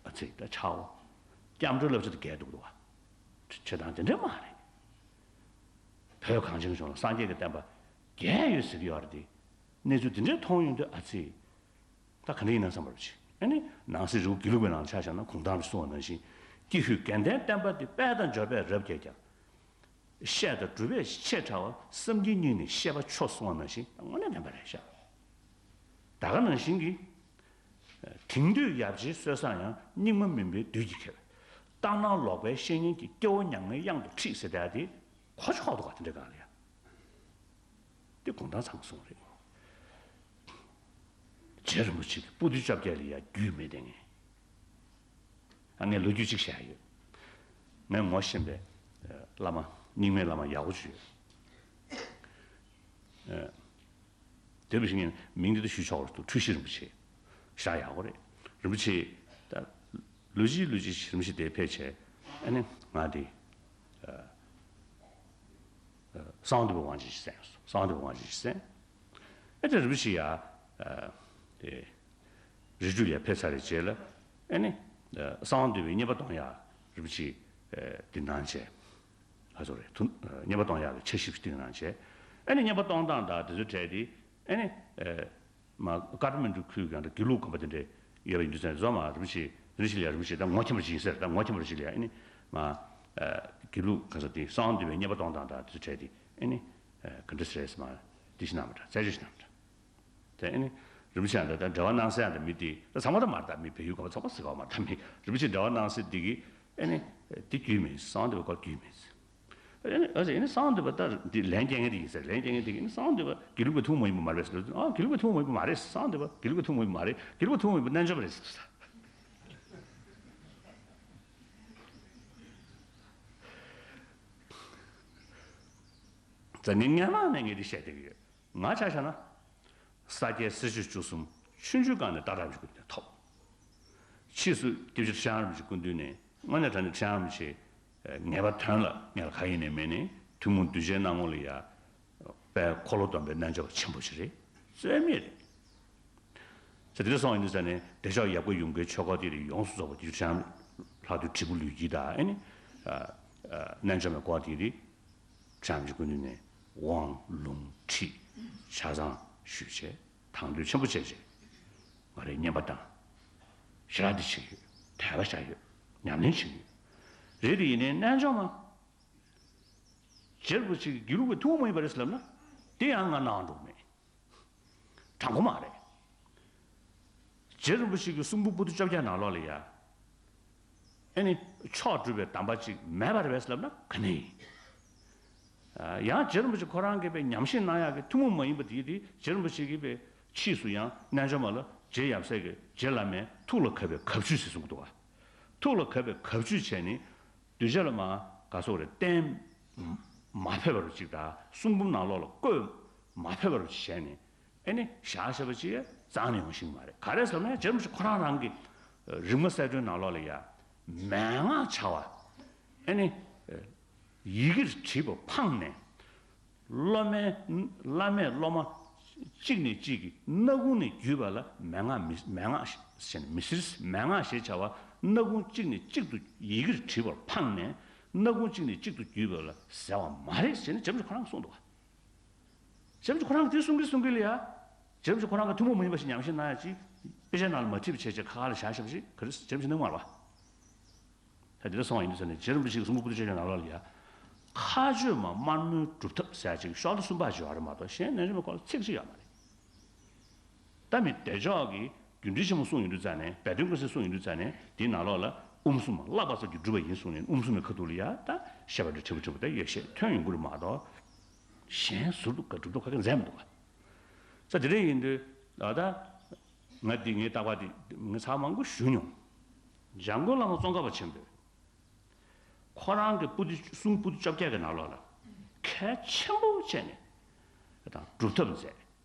ཨ་ཙི་ད་ཆའོ། སྐྱབས་འགྲོའི་བསླབ་བྱ་དེ་འགལ་འདུག་འདུག་ག་བྱེད་སྟངས་དེ་འདྲ་མ་རེད། བོད་གངས་ཅན་གཞུང་ལ་སངས་རྒྱས་ཀྱི་བསྟན་པ་རྒྱས་ཡོད་ཟེར་གྱི་ཡོད་རེད་དེ། གནས་ཚུལ་དེ་འདྲ་མཐོང་ཡོང་དུས་ཨ་ཙི། ད་ག་འདྲ་ཡིན་ན་བསམ་པར་བྱེད། ཨ་ནི་ནང་གསེས་རི་བོ་དགེ་ལུགས་པའི་ནང་ཆ་བཞག་ན་གུང་ཐང་ལ་གསུངས་པ་ནང་བཞིན། ཀྱི་ཧུད་དགེ་ལྡན་བསྟན་པ་འདི་དཔལ་དང་འབྱོར་པས་རབ་རྒྱས་ཀྱང་། བཤད་དང་སྒྲུབ་པས་ཆེས་ཕྲ་བ་བསམ་གྱིས་སྙིང་ནས་ཤེས་པ་མཆོག་གསུངས་པ་ནང་བཞིན་དངོས་གནས་བདེན་པ་རེད་ཤག་ད་ག་ནང་བཞིན་གྱི། དེང་དུས་ཡབ་ཆེན་སྲོལ་བཟང་ཡང་། སྙིགས་མ་མུན་པའི་བདུད་ཀྱིས་ཁྱེར། ལྟར་སྣང་ལོག་པའི་བཤེས་གཉེན་གྱིས། སྐྱེ་བོ་མྱ་ངན་གཡང་དུ་ཁྲིད་ཟེར་བསྡད་དེ། གོ་ཆོད་འདུག་ག་དེ་འདྲའི་སྒང་ལ་ཡ། འདི་གུང་ཐང་ཚང་གསུངས་རེད། རྗེ་རིན་པོ་ཆེ་གི་པོ་ཏི་བཅོ་བརྒྱད་ལ་ཡ་རྒྱུས་མེད་དེ་ངས། ཨ་ངས་ལོ་རྒྱུས་གཅིག་བཤད་ཡོད། ངས་ངོ་ཤེས་པའི་བླ་མ་རྙིང་མའི་བླ་མ་ཡག་པོ་ཅིག་ཡོད། དེ་བཞིན་མིང་འདི་ད་ཞུ་ཆོག་རེད་འདུག་འཁྲུལ་ཞིག་རིན་པོ་ཆེ། ཞག་ཡག་པོ་རེད། རིན་པོ་ཆེ་ད་ལོ་གཅིག་ལོ་གཅིག་རིན་པོ་ཆེ་དེ་ཕེབས་བྱས་ཨ་ནི་ང་དེ་གསང་བ་འདུས་པའི་དབང་ཆེན་ཞིག་གསན་སོང་། གསང་བ་འདུས་པའི་དབང་ཆེན་ཞིག་གསན། ཨེ་དེ་རིན་པོ་ཆེ་ཡ་དེ་རི་ཁྲོད་ལ་ཕེབས་ཚར་བའི་རྗེས་ལ་ཨ་ནི་གསང་བ་འདུས་པའི་བསྙེན་པ་གཏོང་ཡ་རིན་པོ་ཆེ་དེ་གནང་བྱས། ཨ་ཚོ་རེད་ཐུ་བསྙེན་པ་གཏོང་ཡག་གི་འཆར་གཞི་ཞིག་བཏིང་གནང་བྱས། ཨ་ནི་བསྙེན་པ་གཏོང་སྟངས་དང་དེ་ཚོའི་གྲས་དེ་ཨ་ནི་མ་ཀ་ཐ་མན་གྲུ་ཁུལ་གྱི་ཡང་འདྲ་དགེ་ལུགས་དགོན་པ་དེ་འདྲས་ཡོད་པ་ཡིན་དུས་ཙང་རྫོགས་མ་རིན་པོ་ཆེ་རིན་ཆེན་ལ་ཡ་རིན་པོ་ཆེ་ད་ངོ་མཁྱེན་པ་ཞིག་ཡིན་ཟེར། ད་ངོ་མཁྱེན་པ་ཞིག་ལ་ཡ་ཨ་ནི་མ་དགེ་ལུགས་ག་ས་དེ་གསང་བ་འདུས་པའི་བསྙེན་པ་གཏོང་སྟངས་དང་དེ་ཚོའི་གྲས་དེ་ཨ་ནི་ག་འདྲ་ཟེར་ཟེར་མ་དེ་ཞིག་གནང་མ་འདྲ་རྩད་གཅོད་ཞིག་གནང་མ་འདྲ། དེ་ཨ་ནི་རིན་པོ་ཆེ་ཡང་ད་ལྟ་འབྲེལ་བ་གནང་སའི་ཡང་ད་མི་དེ་ད་ཚང་མ་ད་མ་རེད། ད་མི་བལ་ཡུལ་ག་པ་ཚང་མ་ཟེར་ག་པ་མ་རེད། ད་མི་རིན་པོ་ཆེ་འབྲེལ་བ་གནང་སའི་འདི་གི་ཨ་ནི་དེ་རྒྱུས་མེད། གསང་བ་འདུས་པའི་སྐོར་རྒྱུས་མེད་ཟེར། ཨ་ནི་ཨ་ཟེར་ཨ་ནི་གསང་བ་འདུས་པ་ད་འདི་ལན་རྒྱག་མཁན་དེ་ཡིན་ཟེར། ལན་རྒྱག་མཁན་དེ་གིས་ཨ་ནི་གསང་བ་འདུས་པ་དགེ་ལུགས་པའི་ཐུན་མོང་མ་ཡིན་པ་མ་རེད་ཟེར། ཨ་དགེ་ལུགས་པའི་ཐུན་མོང་མ་ཡིན་པ་མ་རེད། གསང་བ་འདུས་པ་དགེ་ལུགས་པའི་ཐུན་མོང་མ་ཡིན་པ་མ་རེད། དགེ་ལུགས་པའི་ཐུན་མོང་མ་ཡིན་པ་རྣལ་འབྱོར་མ་རེད་ཟེར། ད་ངས་སྔན་མ་ནས་ངས་འདི་བཤད་བསྡད་ཀྱི་ཡོད། ང་ཆ་བཞག་ན། ས་སྐྱའི་སྲི་ཞུ་བཅུ་གསུམ་ཆུང་ཆུང་སྒང་ནས་ཏག་ཏག་ཅིག་ཀུན་ནས་ཐོབ། ཕྱིས་སུ་སྐྱབས་རྗེ་ཁྲི་བྱང་རིན་པོ་ཆེ་སྐུ་མདུན་ནས་དངོས་གནས་དྲང་གནས་ཁྲི་བྱང་རིན་པོ་ཆེ་ངེས་པ་དོན་ལ་ངས་ལ་ག་ཡིན་ནས་མེད་ནས་ཐུན་མོང་གདུལ་བྱའི་སྣང་ངོ་ལ་ཡ། དཔལ་འཁོར་ལོ་སྡོམ་པའི་རྣལ་འབྱོར་པ་ཆེན་པོ་ཞིག་རེད། རྩོད་མེད་རེད། ཟེར་དེ་འདྲ་སོང་ཡིན་དུས་ཙང་ནས་བདེ་མཆོག་ཡབ་དགའ་ཡུམ་དགའི་ཆོས་སྐོར་དེ་རིགས་ཡོངས་སུ་རྫོགས་པ་དེ་ཚོ་ཁྲིད་ལྷག་ཏུ་དྲིལ་བུ་ལུས་དཀྱིལ་དང་ཨེ་ནི། རྣལ་འབྱོར་མའི་སྐོར་དེ་རིགས། ཁྲི་བྱང་རིན་པོ་ཆེ་སྐུ་མདུན་ནས་དབང་ལུང་ཁྲིད་ཆ་ཚང་ཞུས་བྱས་དང་དོད་ཆེན་པོ་བྱས་བྱས་ང་རའི་བསྙེན་པ་དང་ཞེ་དྲག་འདི་བྱེད་ཀྱི་ཡོད། དད་པ་བཞག་ཡོད། ཉམས་ལེན་བྱེད་ཀྱི་ཡོད། རེད་དེ་ཡིན་ནའི་རྣལ་འབྱོར་མ་རྗེ་རིན་པོ་ཆེ་གི་དགེ་ལུགས་པའི་ཐུན་མོང་མ་ཡིན་པ་རེད་ཟེར་ལབ་ན་དེ་ཡང་ང་སྣང་བ་འགྲོ་གི་མེད། དྲང་པོ་མ་རེད། རྗེ་རིན་པོ་ཆེ་གི་གསུང་འབུམ་པོ་ཏི་བཅོ་བརྒྱད་ནང་ལོགས་ལ་ཡ། ཨེ་ནི། མཆོག་སྒྲུབ་པའི་གདམས་པ་ཅིག་མེད་པ་རེད་པས་ལབ་ན་ག་ནས་ཡིན། ཡང་རྗེ་རིན་པོ་ཆེ་ཁོ་རང་གིས་པའི་ཉམས་ཞིབ་གནང་ཡག་གི་ཐུན་མོང་མ་ཡིན་པ་དེ་དེ་རྗེ་རིན་པོ་ཆེ་གིས་པའི་ཕྱིས་སུ་ཡང་རྣལ་འབྱོར་མ་ལ་རྗེ་ཡབ་སྲས་ཀྱི་རྗེ་བླ་མའི་ཐུགས་ལ་གབ་པའི་གབ་ཆུས་ཟེར་གསུང་གི་འདུག་ག་ཐུགས་ལ་གབ་པའི་གབ་ཆུས་བྱས་ནས་གདུལ་བྱ་ལ་མ་ག་སོགས་རེ་གཏན་མ་ཕེབས་པ་རུ་ཅིག་དང་གསུང་འབུམ་ནང་ལོགས་ལ་བཀོད་མ་ཕེབས་པ་རུ་ཅིག་བྱས་ནས། ཨེ་ནི་བཞག་བཞག་པ་ཅིག་རྩ་ནས་ཡོང་ཤེས་ཀྱི་མ་རེད། ག་རེ་ཟེར་ན་རྗེ་རིན་པོ་ཆེ་ཁོ་རང་རང་གི་རིག་མ་གསལ་སྒྲོན་ནང་ལོགས་ལ་ཡ་མན་ངག་བྱ་བ་ཨེ་ནི་ཡི་གེར་བྲིས་པ་འཕངས་ནས་སློབ་མའི་བླ་མས་སློབ་མ་གཅིག་ནས་གཅིག་གི་སྣ་ཁུང་ནས་བརྒྱུད་པ་ལ་མན་ངག་མི་མན་ངག་ཞེས་ནས་མི་ཟེར། མན་ངག་ཞེས་བྱ་བ་སྣ་ཁུང་གཅིག་ནས་གཅིག་ཏུ་ཡི་གེར་བྲིས་པར་འཕངས་ནས་སྣ་ཁུང་གཅིག་ནས་གཅིག་ཏུ་བརྒྱུད་པ་ལ་ཟེར་བ་མ་རེད་ཟེར་ནས་རྗེ་རིན་པོ་ཆེ་ཁོ་རང་གིས་གསུངས་འདུག་ག་རྗེ་རིན་པོ་ཆེ་ཁོ་རང་གིས་དེ་གསུང་གིན་གསུང་གིན་ལ་ཡ། རྗེ་རིན་པོ་ཆེ་ཁོ་རང་གིས་ཐུན་མོང་མ་ཡིན་པ་ཞིག་ཉམས་ཞིབ་གནང་ཡ་ཅིག་དཔེ་ཆའི་ནང་ལ་མ་བྲིས་པ་བྱས་བྱས་ཁ་ཁ་ལ་བཞག་བཞག་པ་ཞིག་ག་རེ་རྗེ་རིན་པོ་ཆེ་གནང་མ་རེད་པ། ད་དེ་འདྲ་སོང་བ་ཡིན་དུས་ཙང་ནས་རྗེ་རིན་པོ་ཆེ་གི་གསུང་འབུམ་པོ་ཏི་བཅོ་བརྒྱད་ནང་ལོགས་ལ་ཡ། མཁའ་སྤྱོད་མ་དམར་མོའི་སྒྲུབ་ཐབས་ཟེར་ཡ་ཅིག་ཤོག་ལྷེ་གསུམ་པ་ཅིག་ཡོད་རེད་མ་གཏོགས་གཞན་རྣལ་འབྱོར་མའི་སྐོར་ལ་ཚིག་གཅིག་ཡོད་མ་རེད། ད་མི་བདེ་མཆོག་གིས་རྒྱུ་འབྲས་ཆེན་མོ་གསུངས་ཡོང་དུས་ཙང་ནས་སྦས་དོན་ཀུན་གསལ་གསུངས་ཡོང་དུས་ཙང་ནས་དེའི་ནང་ལོགས་ལ་ ཨུམ་གསུམ་མ་བསླབ་པ་ཙམ་གྱིས་འགྲུབ་པ་ཡིན་གསུངས་ནས། ཨུམ་གསུམ་མའི་ཁ་ཐུག་ལ་ཡ་ད་བཤད་པ་འདྲ་ཕྲན་བུ་ཕྲན་བུ་ད་ཡོད་ཤེས་ཐོན་ཡོང་གི་རེད་མ་གཏོགས། གཞན་ཟུར་དུ་ག་སྒྲུབ་ཐབས་ག་གེ་མཛད་མི་འདུག་བ། ས་དེ་འདྲ་ཡིན་དུས་ད་ལྟ་ང་འདི་ངའི་རྟག་པར་འདི་ངས་ཚར་མང་པོ་ཞུས་མྱོང་། འཇམ་མགོན་བླ་མ་ཙོང་ཁ་པ་ཆེན་པོས་ཁོ་རང་གི་པོ་ཏི་གསུང་པོ་ཏི་བཅོ་བརྒྱད་ཀྱི་ནང་ལོགས་ལ་གལ་ཆེན་པོ་བྱས་ནས་དང་སྒྲུབ་ཐབས་མཛད།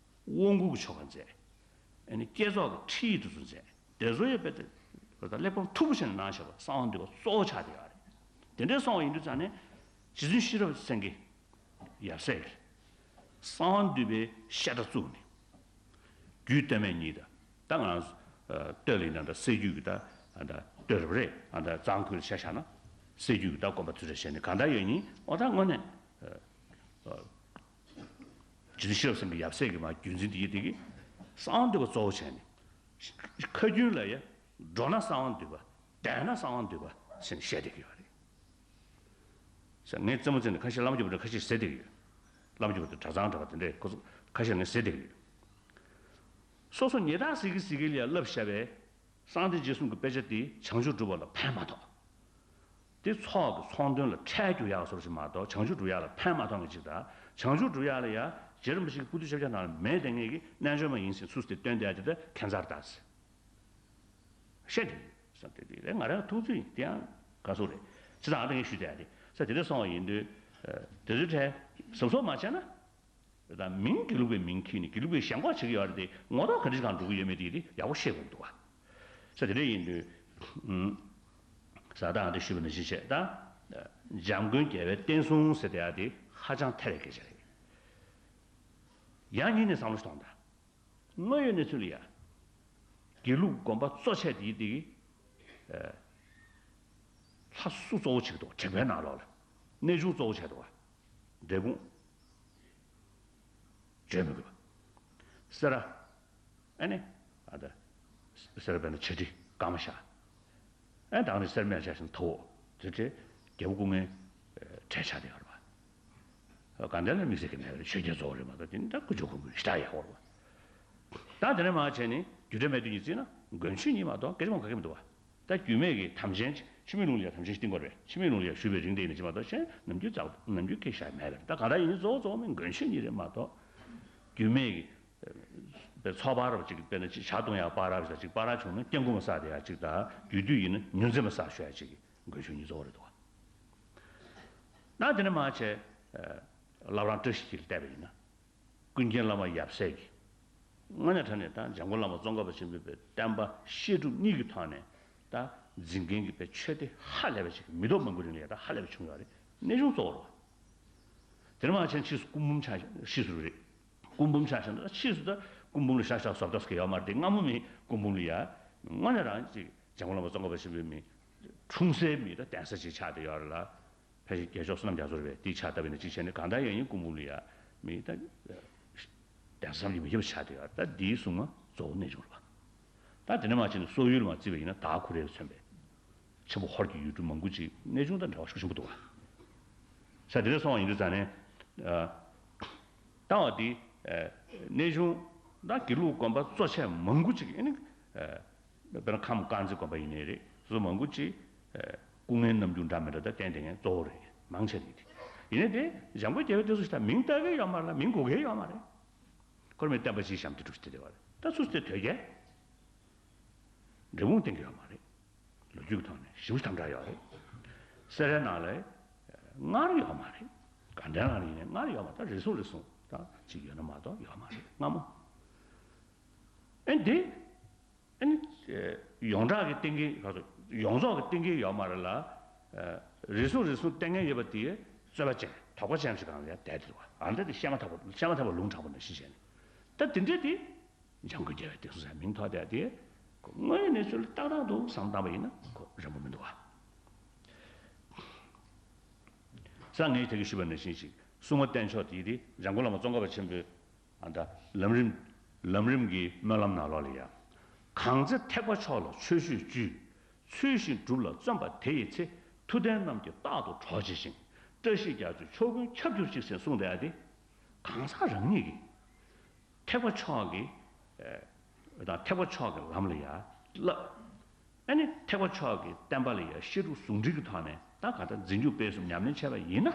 དབང་བསྐུར་གྱི་ཆོ་ག་མཛད། ཨ་ནི་བསྐྱེད་རྫོགས་ཀྱི་ཁྲིད་ཡིག་དེ་ཚོ་མཛད། དེ་ཚོ་ཡང་དཔེ་དེ་གླེགས་བམ་མཐུག་པོ་བྱས་ནས་གནང་བཞག་པ་གསང་བ་འདུས་པ་གཙོ་བོ་ཆགས་བསྡད་ཡོད་རེད། དེ་འདྲའི་གསང་བ་ཡིན་དུས་ཙང་ནས་རྗེ་བཙུན་ཤེས་རབ་སེང་གེ་ཡབ་སྲས་ཀྱིས་གསང་བ་འདུས་པའི་བཤད་གྲྭ་བཙུགས་ནས་རྒྱུད་སྟོད་སྨད་གཉིས་དང་། ད་ང་རང་སྟོད་ལ་ཡིན་ན་ད་སྲད་རྒྱུད་ཀྱི་ད་ད་སྟོད་རབ་རེད། ཨ་ད་གཙང་ཁུལ་ཆ་བཞག་ན་སྲད་རྒྱུད་ཀྱི་ད་དགོན་པ་ཚུད་རེ་བྱས་ནས་གང་ལྟར་ཡོད་ཉིན་ཨོ་ད་དངོས་གནས། རྗེ་བཙུན་ཤེས་རབ་སེང་གེ་ཡབ་སྲས་ཀྱི་མ་རྒྱུད་འཛིན་དེ་ཡི་དེ་གིས་གསང་བ་འདུས་པ་གཙོ་བོ་བྱས་ནས། ཁ་རྒྱུན་ལ་ཡ། འགྲོ་ན་གསང་བ་འདུས་པ། བསྡད་ན་གསང་བ་འདུས་པ་ཟེར་ནས་བཤད་བསྡད་ཀྱི་ཡོད་རེད། ཟེར་ངས་རྩེད་མོ་རྩེ་ནས་ཁ་ཤས་བླ་མ་རྒྱུད་པ་འདྲ་ཁ་ཤས་ཟེར་བསྡད་ཀྱི་ཡོད། བླ་མ་རྒྱུད་པ་འདྲ་གྲྭ་ཚང་འདྲ་བ་དེ་འདྲས་ཁོ་ཚོ་ཁ་ཤས་ངས་ཟེར་བསྡད་ཀྱི་ཡོད། སོ་སོ་ཉེ་དག་ཟེར་གི་ཟེར་གི་ལ་ཡ་བསླབ་བཞག་པའི། གསང་བདེ་རྗེས་གསུམ་གྱི་དཔེ་ཆ་དེ་བྱང་ཆུབ་སྒྲུབ་པ་ལ་ཕན་མ་ཐོགས། དེ་ཚོགས་ཀྱི་ཚོགས་འདོན་ལ་ཁྲལ་རྒྱུག་ཡག་བཟོ་འདྲ་ཞིག་མ་གཏོགས་བྱང་ཆུབ་སྒྲུབ་ཡག་ལ་ཕན་མ་ཐོགས་མཁན་ཅིག་དང་། བྱང་ཆུབ་སྒྲུབ་ཡག་ལ་ཡ་རྗེ་རིན་པོ་ཆེ་གི་པོ་ཏི་བཅོ་བརྒྱད་ནང་ལ་མེད་བསྡད་མཁན་གྱི་རྣལ་འབྱོར་མ་ཡིན་ཟེར་ཚུལ་དེ་སྟོན་བསྡད་ཡག་དེ་ད་ཁྱད་མཚར་རེད་ད་ཟེར། བཤད་དེ་ཡོད་བསམ་སྟེ་དེ་ལས་ང་རང་ཐུགས་རྗེ་ཡིན། དེ་ཡང་དགའ་ཚོར་རེད། ཅི་ཙང་ཨ་ད་ངས་ཞུས་བསྡད་ཡག་དེ་ས་དེ་འདྲ་སོང་བ་ཡིན་དུས། དེ་ཚོའི་གྲས་གཟབ་གཟབ་མ་བྱས་ན། ད་མིང་དགེ་ལུགས་པའི་མིང་འཁྱེར་ནས་དགེ་ལུགས་པའི་ཞེན་ཁོག་བྱེད་ཀྱི་ཡོད་རེད་དེ། ངོ་ཐོག་ག་འདྲ་ཞིག་གང་འགྲོ་གི་ཡོད་མེད་དེ་དེ་ཡག་པོ་ཤེས་དགོས་འདུག་བ། ས་དེ་འདྲ་ཡིན་དུས། ས་ད་ཨ་ད་ཞུས་པ་ནང་བཞིན་བྱས་ད། འཇམ་མགོན་རྒྱལ་བའི་བསྟན་སྲུང་ཟེར་བསྡད་ཡག་དེ་ཧ་ཅང་ཐད་པའི་སྐད་ཆ་རེད། ཡང་སྙིང་ནས་བསམ་བློ་ཞིག་གཏོང་དང་། དངོས་ཡོད་གནས་ཚུལ་ལ་ཡ། དགེ་ལུགས་དགོན་པ་གཙོ་ཆེ་དེའི་དེ་གི། ལྷ་སུ་གཙོ་བོ་བྱེད་ཀྱི་འདུག་དྲེགས་པའི་ནང་ལོགས་ལ། གནས་ཆུང་གཙོ་བོ་བྱས་འདུག་བ། འབྲས་སྤུངས། བརྗོད་མི་དགོས་པ། སེ་ར། ཨ་ནི། ཨ་ད། སེ་ར་དཔེར་ན་བྱ་ཁྲི་ཀརྨ་ཤ། ཨ་ད་ནི་སེར་སྨད་ཆ་ཞིང་ཐོ། དེ་ཚེ་རྒྱལ་པོ་སྐུ་ངལ་གྲལ་ཆགས་དེ་ཡོད་རེད་པ། གང་ལྟར་ན་དམིགས་བསལ་གྱི་མེད་པ་རེད། ཆོས་རྒྱལ་གཙོ་བོ་རེད་མ་གཏོགས་དེ་ནི་ད་ཀུ་ཅོ་ཁུ་མུ་ཞེ་དྲག་ཡག་པོ་རེད་པ། ད་དེ་ནས་མར་བྱས་ནས་རྒྱུ་འབྲས་མེད་དུ་ཉིད་བརྩིས་ན་མགོན་ཆོས་གཉིས་མ་གཏོགས་སྐད་ཆ་མང་ག་གེ་མི་འདུག་བ། ད་རྒྱུད་སྨད་ཀྱི་དམ་ཅན་ཆོས་སྨན་ལུང་ལ་ཡང་དམ་ཅན་ཞིག་བསྟེན་དགོས་རེད། ཆོས་སྨན་ལུང་ལ་ཡང་ཞུས་པའི་རིང་དེ་ཡིན་ན་ཅི་མ་གཏོགས་གཞན་ནམ་རྒྱུན་ཙག་ནམ་རྒྱུན་སྐད་ཆ་མེད་པ་རེད། ད་གང་ལྟར་ཡིན་གཙོ་བོ་གཙོ་བོ་མིན་མགོན་ཆོས་གཉིས་རེད་མ་གཏོགས། རྒྱུད་སྨད་ཀྱི་པའི་ཚོགས་པ་རབ་ཅིག་དཔེར་ན་ཅིག་ཇ་བཏུང་ཡག་པ་རབ་ཅིག་དང་ཅིག་པ་ར་བྱུང་ན་སྐྱབས་མགོན་མ་བསགས་དེ་ཡག་ཅིག་དང་རྒྱུད་སྟོད་ཡིན་ན་ཉོན་ཚན་མ་བསགས་ཞུ་ཡག་ཅིག་མགོན་ཆོས་གཉིས་གཙོ་བོ་རེད་འདུག་བ། ད་དེ་ནས་མར་བྱས། བླ་བྲང་བཀྲ་ཤིས་འཁྱིལ་ལ་བལྟས་པ་ཡིན་ན། ཀུན་མཁྱེན་བླ་མ་ཡབ་སྲས་ཀྱིས། དངོས་གནས་དྲང་གནས་ད་འཇམ་མགོན་བླ་མ་ཙོང་ཁ་པ་ཆེན་པོའི་པའི་བསྟན་པ་བཤད་སྒྲུབ་གཉིས་ཀྱི་ཐོག་ནས་ད་འཛིན་མཁན་གྱི་པའི་ཆོས་སྡེ་ཧ་ལས་པ་ཅིག་མི་ཐོག་མང་པོའི་རིང་ལ་ཡ་ད་ཧ་ལས་པ་བྱུང་ཡོད་རེད། གནས་ཆུང་གཙོ་བོ་རེད་བ། དེ་ནས་མར་ཕྱིན་ཕྱིས་སུ་སྐུ་འབུམ་ཆགས་ཕྱིས་སུ་རེད། སྐུ་འབུམ་ཆགས་ཤིང་ད་ཕྱིས་སུ་ད་སྐུ་འབུམ་ལ་ཤག་ཤག་བཟོ་ལྟ་ཟེར་གྱི་ཡོད་མ་རེད་དེ། སྔ་མོ་མི་སྐུ་འབུམ་ལ་ཡ། དངོས་གནས་རང་ཅིག་འཇམ་མགོན་བླ་མ་ཙོང་ཁ་པ་ཆེན་པོའི་མི། འཁྲུངས་སའི་མི་ད་གདན་ས་ཅིག་ཆགས་བསྡད་ཡོད་རེད་ལ། ཕལ་ཆེར་རྒྱལ་མཆོག་བསོད་ནམས་རྒྱ་མཚོ་རེད་པས། དེའི་ཕྱག་བཏབ་པ་ཡིན་ན་གཅིག་བྱས་ནས་གང་ལྟར་ཡང་ཡིན་སྐུ་འབུམ་ལ་ཡ་མི་ད། གདན་ས་བསམ་གྱིས་མི་ཁྱབ་པ་ཆགས་བསྡད་ཡོད་རེད། ད་འདིའི་སྲུང་མ་གཙོ་བོ་གནས་ཆུང་རེད་པ། ད་དེ་ནས་མར་ཕྱིན་ནས་སོག་ཡུལ་ལ་མར་བརྩིས་པ་ཡིན་ན་དྭགས་ཁུ་རེ་མཚོན་པའི་ཆེན་པོ་ཧོར་གྱི་ཡུལ་གྲུ་མང་པོ་ཅིག་གནས་ཆུང་དང་འབྲེལ་བ་ཤུགས་ཆེན་པོ་འདུག་བ། ས་དེ་འདྲ་སོང་བ་ཡིན་དུས་ཙང་ནས། ད་བ་འདི་གནས་ཆུང་ད་དགེ་ལུགས་དགོན་པ་གཙོ་ཆེ་མང་པོ་ཅིག་ཨ་ནི། དཔེར་ན་ཁམས་དཀར་མཛེས་དགོན་པ་ཡིན་ནའི་རེད། སོ་སོ་མང་པོ་ཅིག་སྐུ་ངལ་རྣམ་འགྱུར་འདྲ་མི་འདྲ་ད་བསྟན་བསྡད་མཁན་གཙོ་བོ་རེད། མང་ཆེ་རེད་དེ། ཡིན་ནའི་དེ་འཇམ་མགོན་རྒྱལ་བའི་བསྟན་སྲུང་ཞིག་ད་མིང་བཏགས་ཀྱི་ཡོད་མ་རེད་ལ། མིང་གོ་གི་ཡོད་མ་རེད། ཁོ་རང་མི་བསྟན་པ་ཅིག་བཤམས་ཏེ་འགྲོ་ཞིག་དེ་རེད་བ། ད་སུ་སྟེ་དོལ་རྒྱལ། འབྲས་སྤུངས་བསྟེན་གྱི་ཡོད་མ་རེད། ལོ་རྒྱུས་ཀྱི་ཐོག་ནས་ཞེ་པོ་དམ་དྲག་ཡོད་རེད། སེ་རའི་ནང་ལ་སྔར་ཡོད་མ་རེད། དགའ་ལྡན་ལ་ཡིན་ནའི་སྔར་ཡོད་མ་རེད། ད་རེ་ཟུང་རེ་ཟུང་ད་ཅིག་ཡོད་ན་མ་གཏོགས་ཡོད་མ་རེད་སྔ་མོ། ཨེ་འདི། ཨེ་ནི། ཡོངས་གྲགས་ཀྱི་བསྟེན་གྱིན་ཡོངས་རྫོགས་ཀྱི་བསྟེན་གྱིན་ཡོད་མ་རེད་ལ། རེ་ཟུང་རེ་ཟུང་བསྟེན་མཁན་ཡོད་པ་དེ་རྩོད་པ་ཅན་དོགས་པ་ཅན་ཞིག་སྒང་ལ་ཡང་བསྡད་དེ་འདུག་བ། ཨ་འདྲ་དེ་བཤད་མ་ཐག་པ་བཤད་མ་ཐག་པ་ལུང་དྲག་པོ་འདྲ་ཞིག་བྱས་ནས། ད་དེ་འདྲས་དེ། འཇམ་མགོན་རྒྱལ་བའི་བསྟན་སྲུང་ཟེར་མིང་ཐོགས་བསྡད་དེ། ཁོ་དངོས་ཡོད་གནས་ཚུལ་ཏག་ཏག་འདུག་བསམ་བཏང་པ་ཡིན་ན་ཁོ་རན་པོ་མི་འདུག་བ། ས་ངས་དེ་གི་ཞུས་པ་ནང་བཞིན་ཞིག་སྲུང་མ་བསྟེན་ཕྱོགས་དེ་དེ་འཇམ་མགོན་བླ་མ་ཙོང་ཁ་པ་ཆེན་པོའི་ཨ་ད་ལམ་རིམ། ལམ་རིམ་གྱི་སྨོན་ལམ་ནང་ལོགས་ལ་ཡང་། གང་ཚེ་ཐེག་པ་མཆོག་ལ་ཆོས་སྤྱོད་བཅུ། ཚུལ་བཞིན་སྒྲུབ་ལ་བརྩོན་པ་དེ་ཡི་ཚེ། མཐུ་ལྡན་རྣམས་ཀྱིས་རྟག་ཏུ་གྲོགས་བྱེད་ཅིང་། བཀྲ་ཤིས་རྒྱ་མཚོའི་ཕྱོགས་ཀུན་ཁྱབ་གྱུར་ཅིག་ཟེར་གསུངས་བསྡད་ཡ་དེ། གང་ཟག་རང་ཉིད་ཀྱིས་ཐེག་པ་མཆོག་གི། ཨེ། དང་ཐེག་པ་མཆོག་གི་ལམ་ལ་ཡ་བསླབ། ཨ་ནི་ཐེག་པ་མཆོག་གི་བསྟན་པ་ལ་ཡང་བཤད་སྒྲུབ་ཟུང་འབྲེལ་གྱི་ཐོག་ནས་ད་གང་ལྟར་འཛིན་སྐྱོང་སྤེལ་གསུམ་ཉམས་ལེན་བྱས་པ་ཡིན་ན།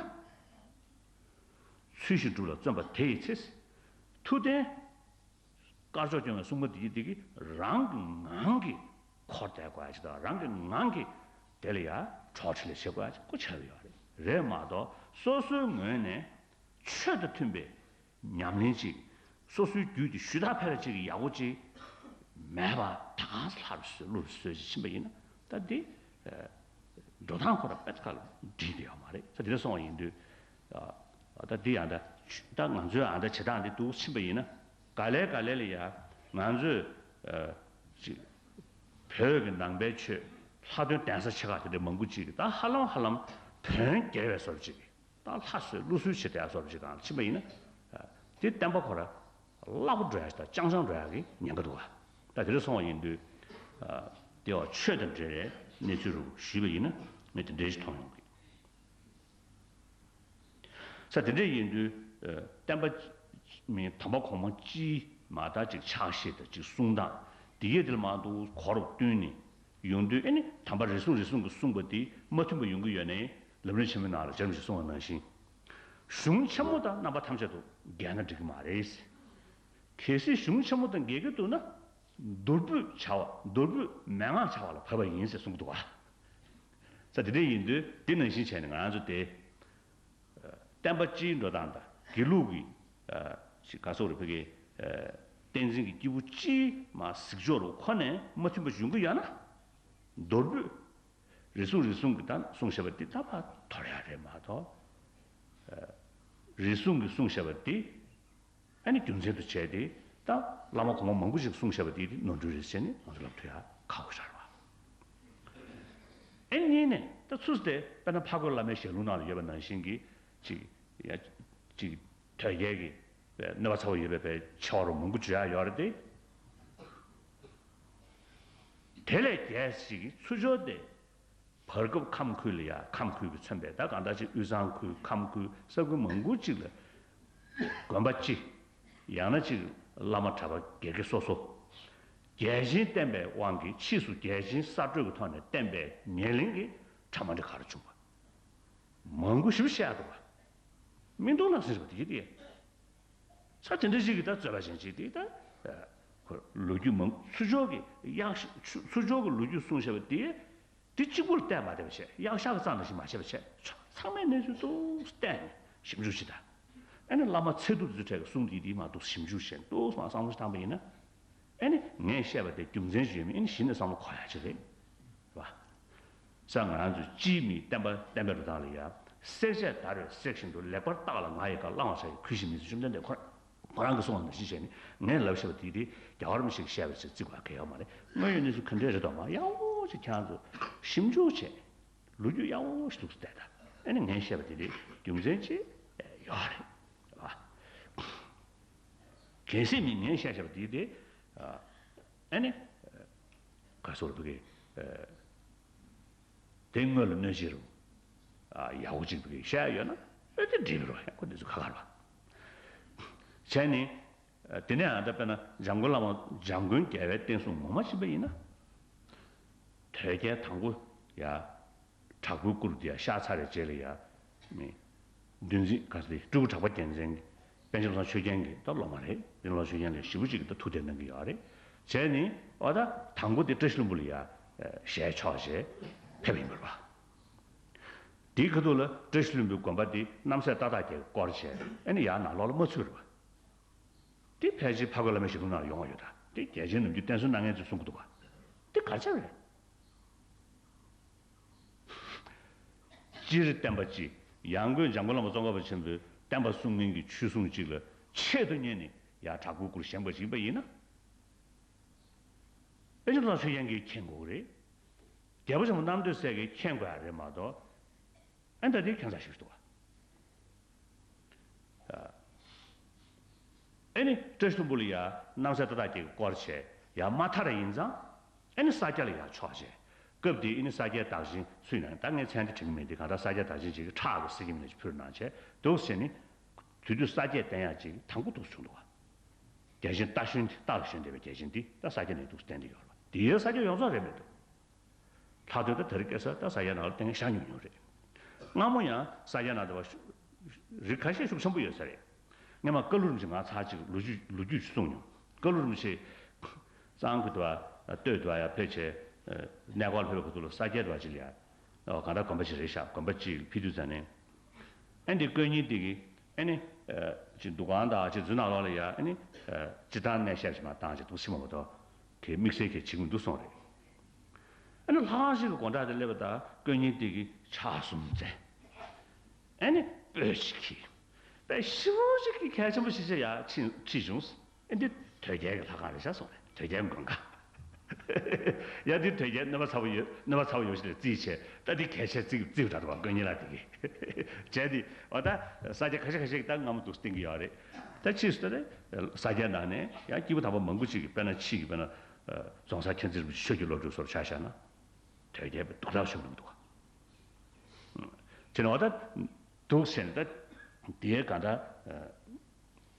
ཚུལ་བཞིན་སྒྲུབ་ལ་བརྩོན་པ་དེ་ཡི་ཚེ། ཐུབ་བསྟན། དཀར་ཕྱོགས་སྐྱོང་བའི་སྲུང་མ་འདི་ཡི་འདི་གི་རང་གི་ངང་གིས་འཁོར་བསྡད་དགོས་ཡ་ཅིག་དང་། རང་གི་ངང་གིས་དེ་ལ་ཡ་གྲོགས་འཕྲིན་ལས་བྱེད་དགོས་ཡ་ཅིག་སྐུ་ཆ་ལ་ཡོད་རེད། རེད་མ་གཏོགས་སོ་སོའི་ངོས་ནས་ཆོས་དང་མཐུན་པའི་ཉམས་ལེན་ཅིག། སོ་སོའི་རྒྱུད་དེ་ཞུ་དག་ཕལ་ཆེར་ཅིག་ཡག་པོ་ཅིག་མེད་པ། ད་གང་ལྷ་རུ་གསོལ་ཀླུ་རུ་གསོལ་ཅིག་ཕྱིན་པ་ཡིན་ན། ད་འདི་འགྲོ་སྟངས་ཁོ་རང་དཔེ་ཁ་ལ་འགྲིག་བསྡད་ཡོད་མ་རེད། ད་དེ་འདྲ་སོང་བ་ཡིན་དུས། ད་འདི་ཡང་ད་ད་ང་ཚོའི་ཨ་ད་བྱེད་སྟངས་འདི་འདུག་ཕྱིན་པ་ཡིན་ན། ག་ལེ་ག་ལེ་ལ་ཡ་ང་ཚོས་ཅིག་བོད་ཀྱི་ནང་པའི་ཆོས་ལྷ་སྡོང་གདན་ས་ཆེ་ཁག་དེ་འདྲ་མང་པོ་ཅིག་ད་ཧ་ལམ་ཧ་ལམ་བོན་རྒྱལ་བའི་བཟོ་འདྲ་ཅིག། ད་ལྷ་གསོལ་ཀླུ་གསོལ་བྱེད་བསྡད་བཟོ་འདྲ་ཅིག་སྒང་ལ་ཕྱིན་པ་ཡིན་ན། དེ་བསྟན་པ་ཁོ་ར་བརླག་པོ་འགྲོ་ཡ་ཞིག་དང་རྐྱང་རྐྱང་འགྲོ་ཡ་གི་ཉེན་ཁ་འདུག་བ། ད་དེ་འདྲ་སོང་བ་ཡིན་དུས། དེ་བ་ཆོས་དང་འབྲེལ་བའི་གནས་ཚུལ་རུ་ཞུས་པ་ཡིན་ན་ངས་དེ་འདྲ་ཞིག་མཐོང་ཡོང་གི། ས་དེ་འདྲ་ཡིན་དུས། ཨ། བསྟན་པ་མི་དམ་པ་གོང་མ་སྤྱིའི་མ་དག་ཅིག་ཕྱག་བཞེས་དང་ཅིག་གསུང་སྟངས་དེ་ཡས་དེ་ལ་མ་གཏོགས་གོ་རུ་བསྟུན་ནས་ཡོང་དུས། ཨེ་ནི་དམ་པ་རེ་ཟུང་རེ་ཟུང་གིས་གསུངས་པ་དེ་མ་མཐུན་པ་ཡོང་གི་ཡོད་ནའི་ལམ་རིམ་ཆེན་མོའི་ནང་ལ་སྦྱར་བཞིན་གསུངས་པ་ནང་བཞིན། གཞུང་ཆེན་མོ་དང་རྣམ་པ་ཐམས་ཅད་དུ་འགལ་ན་འགྲིག་གི་མ་རེད། གལ་སྲིད་གཞུང་ཆེན་མོ་དང་འགལ་གྱི་འདུག་ན། མདོར་བསྡུས་བྱ་བ། མདོར་བསྡུས་མན་ངག་བྱ་བ་ལ་བབ་པ་ཡིན་ཟེར་གསུངས་འདུག་བ། ས་དེ་འདྲ་ཡིན་དུས་དེ་ནང་བཞིན་བྱས་ནས་ང་ཚོ་དེ། བསྟན་པ་སྤྱིའི་འགྲོ་སྟངས་དང་དགེ་ལུགས་ཀྱི། ཨ། ཞིག་ག་སོགས་རེ་ཕ་གི། ཨ། བསྟན་འཛིན་གྱི་སྐྱེས་བུ་སྤྱིའི་མ་གཟིགས་ཕྱོགས་རུ་ཁོ་ནས་མ་མཐུན་པ་ཡོང་གི་ཡོད་ན། མདོར་བསྡུས་རེ་ཟུང་རེ་ཟུང་གིས་ད་གསུངས་བཞག་པ་འདི་ད་ཕར་དོར་ཡ་རེད་མ་གཏོགས། ཨ། རེ་ཟུང་གིས་གསུངས་བཞག་པ་འདི། ཨ་ནི་རྒྱུ་མཚན་དུ་བྱས་ཏེ། ད་བླ་མ་གོང་མ་མང་པོ་ཞིག་གསུངས་བཞག་པ་དེ་དེ་ནོར་འཁྲུལ་རེད་ཟེར་ནས་ང་ཚོ་ལབ་ཐུབ་ཡ་ཁག་པོ་ཆགས་རེད་བ། ཨེ་གཉིས་ནས་ད་ཚུར་དེ་དཔེར་ན་འཕགས་བསྐོར་བླ་མའི་ཞལ་ལུང་ནང་ལ་ཡོད་པ་ནང་བཞིན་གྱི་ཅིག་ཡ་ཅིག་དོལ་རྒྱལ་གྱི་གནོད་པ་ཚ་བོ་ཡོད་པའི་བའི་ཆེ་བ་རུ་མང་པོ་བརྗོད་ཡ་ཡོད་རེད་དེ། དེ་ལས་རྒྱས་ཞིག་ཚུར་ཕྱོགས་དེ། བར་སྐབས་ཁམས་ཁུལ་ལ་ཡ། ཁམས་ཁུལ་གྱིས་མཚོན་པའི་ད་གང་ལྟར་ཅིག་དབུས་གཙང་ཁུལ། ཁམས་ཁུལ། ས་ཁུལ་མང་པོ་ཅིག་ལ་དགོན་པ་སྤྱི། ཡང་ན་ཅིག་བླ་མ་གྲྭ་པ་སྒེར་གྱི་སོ་སོ། རྒྱལ་ཆེན་བསྟེན་པའི་དབང་གིས་ཕྱིས་སུ་རྒྱལ་ཆེན་གསར་སྤྲོས་ཀྱི་ཐོག་ནས་བསྟེན་པའི་ཉེར་ལེན་གྱི་གྲྭ་མ་འདྲ་ག་རེ་བྱུང་བ། མང་པོ་ཞིག་བཤད་འདུག་བ། མིག་མཐོང་ལག་ཟིན་རེད་པ་དེ་གི་དེ། ས་དེ་འདྲ་ཞིག་གི་ད་རྩོད་པ་ཅན་ཅིག་དེ་ད། ཨ། ཁོ་ལོ་རྒྱུས་མང་། ཚུར་ཕྱོགས་ཀྱི་གཡག་ཤ། ཚུར་ཕྱོགས་ཀྱི་ལོ་རྒྱུས་གསུངས་བཞག་པ་དེ། དེ་གཅིག་པུར་བལྟས་མ་བསྡད་པ་བྱས། གཡག་ཤ་གི་རྩ་ནང་བཞིན་མ་བྱས་པ་བྱས། ཚང་མའི་གནས་ཚུལ་ཏོག་ཙམ་བལྟས་ནས་ཞིབ་འཇུག་བྱེད་དང་། ཨ་ནི་བླ་མ་ཚེ་ཐུབ་དེ་ཚོའི་གྲས་ཀྱི་གསུང་དེ་དེ་མ་གཏོགས་ཞིབ་འཇུག་བྱས་ཏོག་ཙམ་བསམ་བློ་ཞིག་བཏང་པ་ཡིན་ན། ཨ་ནི་ངས་བཤད་པ་དེ་རྒྱུ་མཚན་ཞིག་ཡོད་མེད་ཨ་ནི་གཞི་ནས་བསམ་བློ་འཁོར་ཡ་ཅིག་རེད། རེད་བ། ས་ང་རང་ཚོའི་སྤྱིའི་མིའི་བསྟན་པ་བསྟན་པའི་འགྲོ་སྟངས་ལ་ཡ། བསྲེག་བཅད་བརྡར་བའི་སྲེག་བཞིན་དུ། ལེགས་པར་བརྟགས་ལ་ང་ཡི་བཀའ། བླང་བར་བྱ་ཡི་གུས་ཤིག་མི་ཚེ། བཅོམ་ལྡན་འདས་ཁོ་རང་ཁོ་རང་གིས་གསུངས་པ་ནང་བཞིན་བྱས་ནས་ངས་ལབ་བཞག་པ་དེ་དེ་རྒྱལ་བ་རིན་པོ་ཆེས་བཤད་པ་ཞིག་བརྩི་དགོས་གལ་ཡོད་མ་རེད། དངོས་ཡོད་གནས་ཚུལ་ག་འདྲས་རེད་དོ། མ་ཡག་པོ་ཞིག་ཁྱེད་རང་ཚོ་ཞིབ་འཇུག་བྱས། ལོ་རྒྱུས་ཡག་པོ་ཞིག་འདུག་སེ་བལྟས་དང་། ཨ་ནི་ངས་བཤད་པ་དེ་དེ་རྒྱུ་མཚན་ཅིག་ཡོད་རེད། གལ་སྲིད་མི་ངས་བཤད་བཤད་པ་དེ་དེ། ཨ་ནི་ག་སོགས་ལ་བུ་གེ། དེ་སྔོན་ལ་གནོད་བྱེད་རུང་། ཡག་པོ་གཅིག་བུ་གེ་བཤད་ཡོད་ན། ཨེ་དེ་འགྲིག་རོ། ཡག་པོ་འདི་ཚོ་ཁ་ཁར་བ། བྱས་ནས། དེ་ནས་ཨ་ད་དཔེར་ན་འཇམ་མགོན་བླ་མ། འཇམ་མགོན་རྒྱལ་བའི་བསྟན་སྲུང་ངོ་མ་ཕྱིན་པ་ཡིན་ན། དོལ་རྒྱལ་དང་པོ་ཡ། དྲག་པོའི་སྐུ་རུ་དེ་ཡ་གཤེགས་ཚར་བའི་རྗེས་ལ་ཡ། མི། འདུལ་འཛིན་ག་ཟེ། སྤྲུལ་སྐུ་གྲགས་པ་རྒྱལ་མཚན་གྱི། པཎ་ཆེན་བློ་བཟང་ཆོས་རྒྱན་གྱི་ད་སློབ་མ་རེད། པཎ་ཆེན་བློ་བཟང་ཆོས་རྒྱན་ལ་ཞེ་པོ་ཅིག་གི་ད་ཐུགས་དད་གནང་གི་ཡོད་རེད། བྱས་ནས་ཨོ་ད་དང་པོ་དེ་བཀྲ་ཤིས་ལྷུན་པོ་ལ་ཡ། ཞལ་ཕྱོགས་བྱས་ཕེབས་པ་ཡིན་པ་རེད་པ། དེའི་ཁ་ཐུག་ལ་བཀྲ་ཤིས་ལྷུན་པོའི་དགོན་པ་དེ་རྣམ་སྲས་ཏག་ཏག་རྒྱལ་གྱིས་བསྐོར་བྱས། ཨ་ནི་ཡར་ནང་ལོགས་ལ་མ་ཚུད་པ་རེད་པ། དེ་ཕལ་ཆེར་འཕགས་བསྐོར་བླ་མའི་ཞལ་ལུང་ནང་ལ་ཡོང་བ་ཡོད་ད། དེ་རྒྱལ་ཆེན་ནམ་རྒྱུན་བསྟན་སྲུང་གནང་མཁན་ཚོས་གསུང་གི་འདུག་ག། དེ་ག་རེ་བྱས་པ་རེད། སྤྱིར་བསྟན་པ་སྤྱི། ཡང་སྒོས་འཇམ་མགོན་བླ་མ་ཙོང་ཁ་པ་ཆེན་པོས་བསྟན་པ་སྲུང་མཁན་གྱི་ཆོས་སྲུང་གཅིག་ལ་ཆེད་དུ་གཉེར་ནས་ཡར་དྲག་པོའི་སྐུར་བཞེངས་པ་ཞིག་ཡིན་པ་ཡིན་ན། པཎ་ཆེན་བློ་བཟང་ཆོས་རྒྱན་གྱིས་མཁྱེན་དགོས་ཀྱི་རེད། རྒྱལ་པོ་ཆེན་པོ་རྣམ་ཐོས་སྲས་ཀྱིས་མཁྱེན་དགོས་ཡ་རེད་མ་གཏོགས། ཨ་ནི་ད་དེ་ཁྱད་མཚར་ཞིག་འདུག་ག། ཨ་ནི་བཀྲ་ཤིས་ལྷུན་པོ་ལ་ཡ་རྣམ་སྲས་ཏག་ཏག་རྒྱལ་གྱིས་བསྐོར་བྱས་ཡ་མ་ཐར་ཡིན་ཙང་། ཨ་ནི་ས་སྐྱ་ལ་ཡ་ཕྱོགས་བྱས། སྐབས་དེ་ཨ་ནི་ས་སྐྱའི་བདག་ཆེན་སུ་ཡིན་ན། ད་ངས་མཚན་དེ་དྲན་གྱི་མེད་དེ། གང་ལྟར་ས་སྐྱའི་བདག་ཆེན་ཅིག་གིས་ཁྲག་གི་སེར་སྐྱ་མི་ལ་ཅིག་ཕུལ་གནང་བྱས་འདུག་སེ་བྱས་ནས། དེ་དུས་ས་སྐྱས་བསྟན་ཡག་ཅིག་དང་པོ་འདུག་སེ་བྱུང་འདུག་ག། རྒྱལ་ཆེན་རྟ་ཞོན་ཏེ། རྟ་ལ་ཞོན་བསྡད་པའི་རྒྱལ་ཆེན་འདི་ད་ས་སྐྱ་ནས་འདུག་སེ་བསྟན་ཏེ་ཡོད་རེད་པ། དེ་ས་སྐྱ་ཡོངས་རྫོགས་རེད་མི་འདུག། ལྷག་དོན་ད་དེ་རིང་ཁ་སང་ད་ས་སྐྱའི་ནང་ལ་ལྟས་ངན་བཞག་མྱོང་མྱོང་རེད། སྔ་མོ་ཡང་ས་སྐྱའི་ནང་དུ་བ་རིགས་ཁ་ཤས་ཤུགས་ཆེན་པོ་ཡོད་ས་རེད། སྔོན་མ་བཀའ་སློབ་རིན་པོ་ཆེ་ང་ཚར་གཅིག་ལོ་རྒྱུས་ལོ་རྒྱུས་ཤིག་གསུངས་མྱོང་། བཀའ་སློབ་རིན་པོ་ཆེ་གཙང་ཁུལ་དུ་བ་སྟོད་དུ་བ་ཡ་ཕེབས་བྱས་གནས་སྐོར་ལ་ཕེབས་པའི་ཁ་ཐུག་ལ་ས་སྐྱའི་དུ་བ་ཅིག་ལ་ཡ་གང་ལྟར་དགོན་པ་ཅིག་རེད་ཤག་དགོན་པ་ཅིག་ཕེབས་དུས་ཙམ་ནས། ཨ་ནི་དཀོན་གཉེར་དེ་གིས་ཨ་ནི་ཅིག་འདུ་ཁང་དང་ཅིག་འཛུལ་ནང་ལོགས་ལ་ཡ་ཨ་ནི་སྤྱིར་བཏང་གནས་བཤད་ཅིག་མ་བཏང་ཅིག་འདུག་ཕྱི་མ་མ་གཏོགས་གི་དམིགས་བསལ་གྱི་བྱེད་ཀྱི་མི་འདུག་གསུངས་རེད། ཨ་ནི་ལྷ་ཁང་ཞིག་གི་སྒོ་འགྲམ་དུ་སླེབས་པ་དང་དཀོན་གཉེར་དེ་གིས་ཕྱག་གསུམ་བཙལ། ཨ་ནི་སྤོས་ཅིག་གྱིས། དཔེ་ཞེ་པོ་ཅིག་གི་གལ་ཆེན་པོ་ཞིག་བྱས་ཡ་ཕྱིན་ཕྱིན་བྱུང་། ཨ་འདི་དོལ་རྒྱལ་གྱི་ལྷ་ཁང་རེད་ཤག་གསུངས་རེད། དོལ་རྒྱལ་མགོན་ཁང་། ཡ་འདི་དོལ་རྒྱལ་གནོད་པ་ཚ་པོ་ཡོད་གནོད་པ་ཚ་པོ་ཡོད་ཞིག་ལ་རྩིས་བྱས་ད་འདི་གལ་ཆེ་རྩིས་རྩིས་འདྲ་འདུག་བ་དཀོན་གཉེར་ལགས་དེ་གིས། བྱས་ཏེ་འོ་ད་ས་སྐྱ་ཁ་ཤས་ཁ་ཤས་ཀྱིས་ད་སྔ་མོ་འདུག་སྟེང་གི་ཡོད་རེད། ད་ཕྱིས་སུ་ད་རེད་ས་སྐྱ་ནང་ནས་ཡང་སྐྱེས་བུ་དམ་པ་མང་པོ་ཅིག་གིས་དཔེར་ན་ཕྱིས་ཀྱི་དཔེར་ན་རྫོང་སར་མཁྱེན་བརྩེ་རིན་པོ་ཆེ་ཆོས་ཀྱི་བློ་གྲོས་སོགས་ཆ་བཞག་ན། དོལ་རྒྱལ་པའི་སྡུག་རབས་བྱུང་འདུག་འདུག་བ། དེ་ནས་འོ་ད་འདུག་ཟེར་ནས་ད་དེའི་ག་ད་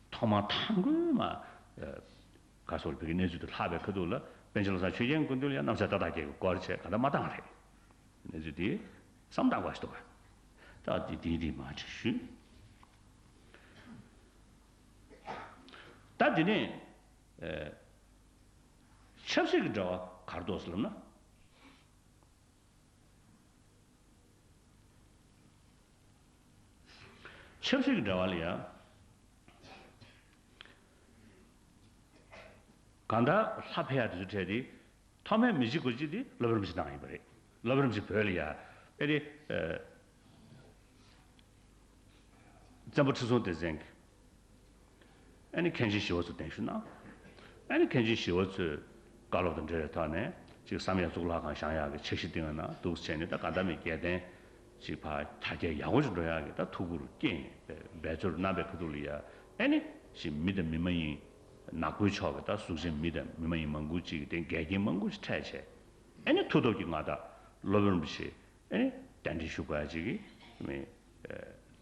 ཐོག་མ་ཐང་དགོས་མ་ག་སོགས་བོད་ཀྱི་གནས་ཚུལ་དུ་ལྷག་པའི་ཁ་ཐུག་ལ་པཎ་ཆེན་བློ་བཟང་ཆོས་རྒྱན་སྐུ་མདུན་ལ་ཡང་རྣམ་ཐར་ཏག་ཏག་རྒྱག་གི་སྐོར་བྱས་ག་ད་མ་བཏང་རེད། གནས་ཚུལ་དེ་བསམ་བཏང་དགོས་ཞིག་འདུག་བ། ད་དེ་དེ་དེ་མ་ཅིག་ཞུས། ད་དེ་ནས་ཆབ་སྲིད་ཀྱི་འབྲེལ་བ་ག་རེ་འདུག་ཟེར་ལབ་ན། ཆབ་སྲིད་ཀྱི་འབྲེལ་བ་ལ་ཡང་གང་ལྟར་ལྷ་ཕེབས་ཡག་དེ་ཚོ་འཕྲད་དེ་ཐོག་མའི་མི་གཅིག་དགུ་གཅིག་དེ་སློབ་དཔོན་རིན་པོ་ཆེ་བཏང་ཡིན་པ་རེད། སློབ་དཔོན་རིན་པོ་ཆེ་བོད་ལ་ཡ་ཨེ་རེད། བཙན་པོ་ཁྲི་སྲོང་ལྡེ་བཙན་གྱིས། ཨ་ནི་མཁན་ཆེན་ཞི་བ་ཚོ་གདན་ཞུ་གནང་། ཨ་ནི་མཁན་ཆེན་ཞི་བ་ཚོས་བཀའ་སློབ་དང་འབྲེལ་བའི་ཐོག་ནས་ཅིག་བསམ་ཡས་གཙུག་ལག་ཁང་བཞེངས་ཡག་གི་འཆར་གཞི་བཏིང་ཡོད་ན་འདུག་བྱས་ནས་ད་ག་ད་མི་རྒྱལ་བསྟན་ཅིག་ཕར་དར་རྒྱས་ཡག་པོ་ཞིག་འགྲོ་ཡག་གི་ད་ཐུགས་ཁུར་བསྐྱེད་འབད་རྩོལ་གནང་པའི་ཁ་ཐུག་ལ་ཡ་ཨ་ནི་ཅིག་མི་དང་མི་མ་ཡིན་ནག་པོའི་ཕྱོགས་ཀྱི་ད་གཟུགས་ཅན་མི་དང་མི་མ་ཡིན་མང་པོ་ཅིག་གི་དེ་འགལ་རྐྱེན་མང་པོ་ཞིག་འཕྲད་བྱས་ཨ་ནི་མཐུ་སྟོབས་ཀྱི་མངའ་བདག་སློབ་དཔོན་རིན་པོ་ཆེ། ཨེ། གདན་འདྲེན་ཞུ་དགོས་ཡ་ཅིག་གི་མི།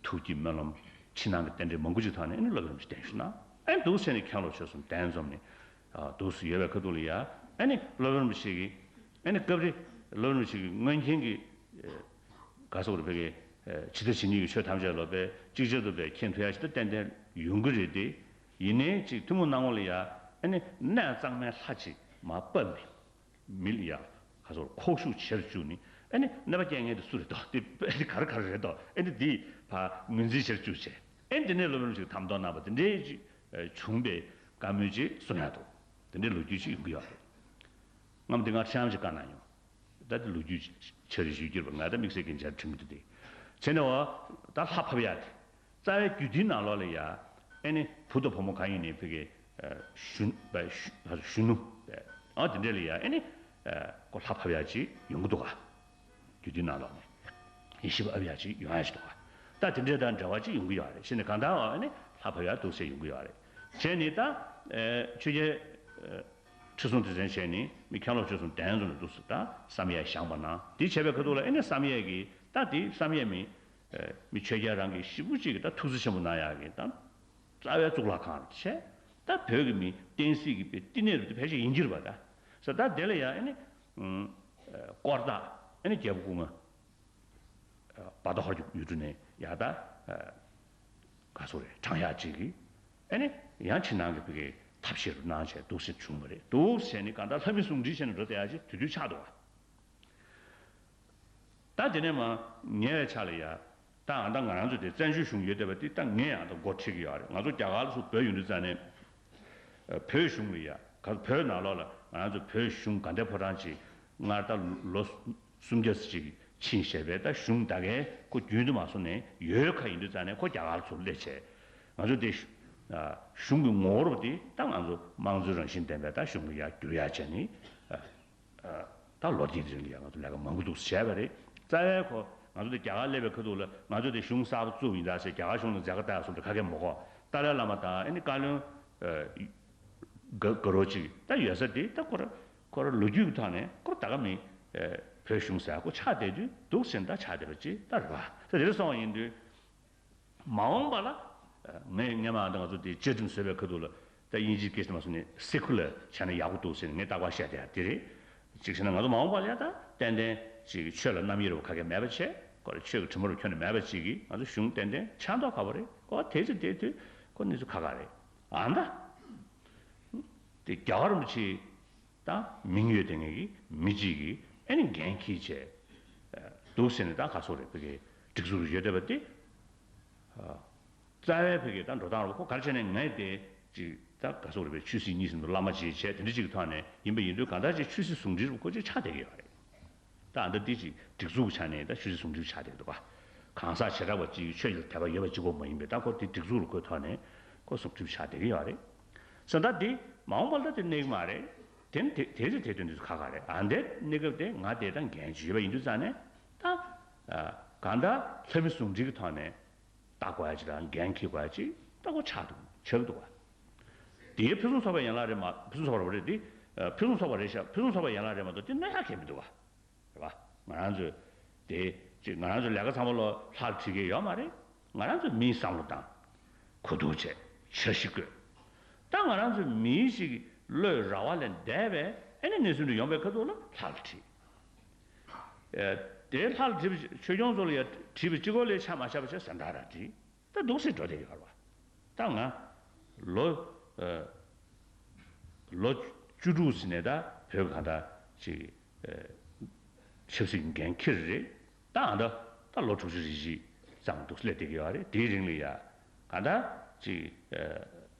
ཐུགས་ཀྱི་སྨོན་ལམ་ཕྱི་ནང་གི་རྟེན་འབྲེལ་མང་པོ་ཅིག་ཐོག་ནས་ཨེ་ནི་སློབ་དཔོན་རིན་པོ་ཆེ་གདན་ཞུ་གནང་། ཨེ་འདུག་ཟེར་ནས་མཁན་སློབ་ཆོས་གསུམ་གདན་འཛོམས་ནས་འདུག་སེ་ཡོད་པའི་ཁ་ཐུག་ལ་ཡ་ཨེ་ནི་སློབ་དཔོན་རིན་པོ་ཆེ་གིས་ཨེ་ནི་སྐབས་རེ་སློབ་དཔོན་རིན་པོ་ཆེ་གི་མངོན་མཁྱེན་གྱི་ག་སོགས་རེ་བོད་ཀྱི་ཇི་ལྟ་ཇི་སྙེད་ཀྱི་ཆོས་ཐམས་ཅད་ལ་བས་ཅིག་ཅར་དུ་བས་མཁྱེན་ཐུབ་ཡ་ཞིག་ད་ཏན་ཏན་ཡོང་གི་རེད་དེ། ཡིན་ནའི་ཅིག་ཐུན་མོང་སྣང་ངོ་ལ་ཡ་ཨེ་ནི་གནས་གཙང་མའི་ལྷ་ཅིག་མར་ཕབ་ནས། མི་ལ་ཡ་ཁ་སོར་ཁོག་ཤུགས་ཆེར་བཅུག་ནི་ཨ་ནི་གནོད་པ་སྐྱེལ་མཁན་དེ་སུ་རེད་དོ། དེ་དཔེ་དེ་ག་རེ་ག་རེ་རེད་དོ། ཨ་ནི་དེ་ཕར་ངོས་འཛིན་ཆེར་བཅུག་བྱས་ཨ་ནི་དེ་ནས་སློབ་དཔོན་ཞིག་དམ་དོང་གནང་བ་དེ་འདྲའི་ཅིག་བྱུང་བའི་བཀའ་མོལ་ཅིག་གསུང་ཡག་འདུག་དེ་འདྲའི་ལོ་རྒྱུས་ཅིག་ཡོང་གི་ཡོད་རེད། སྔ་མོ་དེ་སྔར་ཆ་ཡང་ཅིག་བཀའ་གནང་མྱོང་། ད་དེ་ལོ་རྒྱུས་ཆ་རེ་ཞུ་རྒྱུར་བ་ང་ད་དམིགས་བསལ་གྱི་མཇལ་ཁྲིམས་དེ་དེ་བྱས་ནས་འོ་ད་ལྷ་ཕབ་ཡག་དེ། རྩ་བའི་རྒྱུད་སྡེའི་ནང་ལོགས་ལ་ཡ། ཨེ་ནི་བུ་དང་བུ་མོ་གང་ཡིན་ནའི་ཕ་གི་གཞོན་གཞོན་ནུ། ཨ་དེ་འདྲས་ལ་ཡ་ཨེ་ནི་ཁོ་ལྷ་ཕབ་ཡག་ཅིག་ཡོང་གི་འདུག་ག་རྒྱུད་སྡེའི་ནང་ལོགས་ནས་ཡེ་ཤེས་པ་ཕབ་ཡག་ཅིག་ཡོང་ཡག་ཅིག་འདུག་ག་ད་དེ་འདྲས་དང་འབྲེལ་བ་ཅིག་ཡོང་གི་ཡོད་རེད། ཤེས་ནས་གང་ལྟར་ཨེ་ནི་ལྷ་ཕབ་ཡག་འདུག་སེ་ཡོང་གི་ཡོད་རེད། བྱས་ནས་ད་ཆོས་རྒྱལ། ཁྲི་སྲོང་ལྡེ་བཙན་བྱས་ནས་མི་མཁན་སློབ་ཆོས་གསུམ་གདན་འཛོམས་ནས་འདུག་སེ་ད་བསམ་ཡས་བཞེངས་པ་ན་དེ་བྱས་པའི་ཁ་ཐུག་ལ་ཨེ་ནི་བསམ་ཡས་ཀྱི་ད་དེ་བསམ་ཡས་མི་མི་ཆོས་རྒྱལ་རང་གི་ཞེ་པོ་ཅིག་གི་ད་ཐུགས་བརྩེ་ཆེན་པོ་གནང་ཡག་གི་ད་རྩ་བའི་གཙུག་ལག་ཁང་རེད་བྱས་ད་བོད་ཀྱི་མི་བསྟན་སྲིད་ཀྱི་བསྟི་གནས་རུ་དེ་ཕལ་ཆེར་ཡིན་གྱི་རེད་པ། ད་ས་ད་དེ་ལ་ཡང་ཨེ་ནི་དཀོར་བདག་ཨེ་ནི་རྒྱལ་པོ་སྐུ་ལྔ། བ་དོ་ཧོར་གྱི་ཡུལ་གྲུ་ནས་ཡ་ད་ག་སོ་རེད་དྲངས་ཡག་ཅིག་གིས་ཨེ་ནི་ཡང་ཕྱི་ནང་གི་བོད་ཀྱི་ཐབས་ཤེས་རུ་གནང་བྱས་འདུག་སེ་བྱུང་བ་རེད། འདུག་སེ་ནི་གང་ལྟར་ལྷ་མི་ཟུང་འབྲེལ་བྱས་ནས་འགྲོ་བསྡད་ཡག་ཅིག་དུས་དུས་ཆགས་འདུག་བ། ད་དེ་ནས་མ་ཉེ་བའི་ཆར་ལ་ཡ་ད་ཨ་ད་ང་རང་ཚོ་དེ་བཙན་བྱོལ་གཞུང་ཡོད་བསྡད་པ་དེ་ད་ངས་ཡང་ད་འགོ་ཁྲིད་ཀྱི་ཡོད་རེད། ང་ཚོ་རྒྱ་གར་ལ་སུ་བོད་ཡོང་དུས་ཙང་ནས་བོད་གཞུང་ལ་ཡ་ག་བོད་ནང་ལོགས་ལ་ང་རང་ཚོ་བོད་གཞུང་དགའ་ལྡན་ཕོ་བྲང་ཅིག་སྔར་ད་ལོ་སུམ་བརྒྱ་ཙམ་ཅིག་ཕྱིན་བཞག་པའི་ད་གཞུང་ད་གའི་ཁོ་རྒྱུན་དུ་མ་སོང་ནས་ཡོད་ཁ་ཡིན་དུས་ཙང་ནས་ཁོ་རྒྱ་གར་ལ་ཚུར་སླེབས་བྱས་ང་ཚོ་དེ་གཞུང་གི་ངོ་བོ་རུ་དེ་ད་ང་ཚོ་དམངས་གཙོའི་རང་བཞིན་ལྡན་པའི་ད་གཞུང་གི་ཡར་བསྒྱུར་ཡག་བྱས་ནས་ད་ལོ་དེའི་རིང་ལ་ཡང་ང་ཚོ་ལས་ཀ་མང་པོ་འདུག་བྱས་པ་རེད། རྩ་བའི་ཁོ་ང་ཚོ་དེ་རྒྱ་གར་སླེབས་པའི་ཁ་ཐུག་ལ་ང་ཚོ་དེ་གཞུང་གསར་པ་བཙུགས་ཡིན་ད་ཟེར་རྒྱ་གར་གཞུང་ལ་མཛད་དཀའ་ལྟ་ཡག་སོང་དེ་ཁ་སྐད་མ་གོ་ཏཱ་ལའི་བླ་མ་དང་ཨེ་ནི་བཀའ་བློན། དགའ་དགའ་རོགས་ཅིག་ད་ཡོད་ས་དེ་ད་ཁོ་ར་ཁོ་ར་ལོ་རྒྱུས་ཀྱི་ཐོག་ནས་ཁོ་ར་ད་ག་མི་བོད་གཞུང་ཟེར་ཁོ་ཆགས་བསྡད་དུས་འདུག་ཟེར་ད་ཆགས་བསྡད་པ་ཅིག་ད་རེད་བ། ད་དེ་རེད་སོང་བ་ཡིན་དུས་མ་འོངས་པ་ལ་ངས་སྔས་མ་ད་ང་ཚོ་དེ་བཅའ་ཁྲིམས་བཟོས་པའི་ཁ་ཐུག་ལ་ད་དབྱིན་ཇིའི་སྐད་ཆ་མ་སོང་ནས་སེ་ཁུ་ལར་བྱས་ན་ཡག་པོ་འདུག་ཟེར་ནས་ངས་རྟག་པར་བཤད་བསྡད་ཡ་དེ་རེད། ཅིག་བྱས་ན་ང་ཚོ་མ་འོངས་པ་ལ་ཡ་ད་ཏན་ཏན་ ཅིག་ཆོས་ལ་རྣམ་དབྱེ་རུ་ཁ་གས་མེད་པ་བྱས། ཁོ་ལ་ཆོས་ཀྱི་དྲི་མ་རུ་ཁྱོན་ནས་མེད་པ་ཅིག་གིས་ང་ཚོ་གཞུང་ཏན་ཏན་ཆགས་མདོག་ཁ་པོ་རེད། ཁོ་དེ་ཚོ་དེ་དུས་ཁོ་གནས་ཚུལ་ཁ་ཁ་རེད། ཨ་ད། དེ་རྒྱལ་བ་རིན་པོ་ཆེ་ད་མིང་ཡོད་དེ་ངེད་ཀྱི་མི་གཅིག་གིས་ཨེ་ནི་འགན་འཁྱེར་བྱས་འདུག་ཟེར་ནས། ད་ག་སོག་རེད། བོད་ཀྱི་སྒྲིག་འཛུགས་རུ་ཡོད་བསྡད་པ་དེ། རྩ་བའི་བོད་ཀྱི་ད་འགྲོ་སྟངས་རུ་ཁོ་ག་རེ་བྱས་ནས་ངས་དེ་ཅིག་ད་ག་སོག་རེད་པས། ཆོས་སྲིད་གཉིས་ཟིན་དུ་བླ་མ་ཅིག་བྱས་དེ་འདྲ་ཅིག་གི་ཐོག་ནས་ཡིན་པ་ཡིན་དུས། གང་ལྟར་ཅིག་ཆོས་སྲིད་ཟུང་འབྲེལ་རུ་ཁོ་ཅིག་ཆགས་བསྡད་ཀྱི་ཡོད་རེད། ད་ཨ་ད་དེ་ཅིག་སྒྲིག་འཛུགས་ཀྱི་ཆ་ནས་ད་ཆོས་སྲིད་ཟུང་འབྲེལ་ཆགས་བསྡད་འདུག་ག་གང་ཟག་བྱེ་བྲག་པ་ཅིག་ཆོས་ལ་དད་པ་ཡོད་པ་གཅིག་པོ་མ་ཡིན་པའི། ད་ཁོ་དེ་སྒྲིག་འཛུགས་རུ་ཁོའི་ཐོག་ནས་ཁོ་ཟུང་འབྲེལ་ཆགས་བསྡད་ཀྱི་ཡོད་རེད། ས་ད་དེ་མ་འོངས་པ་ལ་ད་དེ་གནས་ཀྱི་མ་རེད། དེ་ནི་དེ་དེ་ཚོ་དེ་དོན་དུ་ཁ་ཁ་རེད། ཨ་འདས་གནས་སྐབས་དེ་ང་དེ་ད་འགན་ཅིག་ཡོད་པ་ཡིན་དུས་ཙང་ནས། ད་གང་ལྟར་ལྷ་མི་ཟུང་འབྲེལ་གྱི་ཐོག་ནས་ལྟ་དགོས་ཡ་ཅིག་དང་འགན་འཁྱེར་དགོས་ཡ་ཅིག་ད་ཁོ་ཆགས་འདུག་ཆགས་འདུག་བ། དེའི་ཕུན་སུམ་ཚོགས་པའི་ཡན་ལག་རེད་མ། ཕུན་སུམ་ཚོགས་པ་རེད་དེ། ཕུན་སུམ་ཚོགས་པ་རེད་ཤག་ཕུན་སུམ་ཚོགས་པའི་ཡན་ལག་རེད་མ་གཏོགས་དེ་གནོད་ཡག་གང་ཡང་མི་འདུག་བ། རེད་བ། ང་རང་ཚོས་དེ་ཅིག་ང་རང་ཚོའི་ལས་ཀ་ཚང་མ་ལོ་ལྷག་བྲིས་མཁན་ཡོད་མ་རེད། ང་རང་ཚོས་མིའི་བསམ་བློ་བཏང་། གོ་བསྡུར་བྱས། འཆར་གཞི་བཀོད། ད་ང་རང་ཚོས་མིའི་ཞིག་བློའི་ར་བ་ལས་འདས་པའི་ཨེ་ནི་གནས་ཚུལ་འདི་ཡོང་པའི་ཁ་ཐུག་ལ་ལྷག་བྲིས། ཨེ། དེ་ལྷག་བྲིས་པ་ཆོས་སྐྱོང་ཚོ་ལ་ཡ་བྲིས་པ་གཅིག་པོ་ལས་ཆ་མ་བཞག་པ་བྱས་ཟན་དར་ར་བྲིས། ད་འདུག་སེ་འགྲོ་བསྡད་ཡོད་རེད་བ། ད་ང་ལོ་ཨ་ལོ་བཅུ་དྲུག་ཟིན་ནས་ད་བོད་གང་ལྟར་ཅིག་ཨ་ཆབ་སྲིད་འགན་འཁྱེར་རེད། ད་ཨ་ད་ད་ལོ་དྲུག་ཅུ་རེ་བཞི་ཙམ་འདུག་སེ་སླེབས་བསྡད་ཀྱི་ཡོད་རེད། དེའི་རིང་ལ་ཡ་གང་ལྟར་ཅིག་ཨ་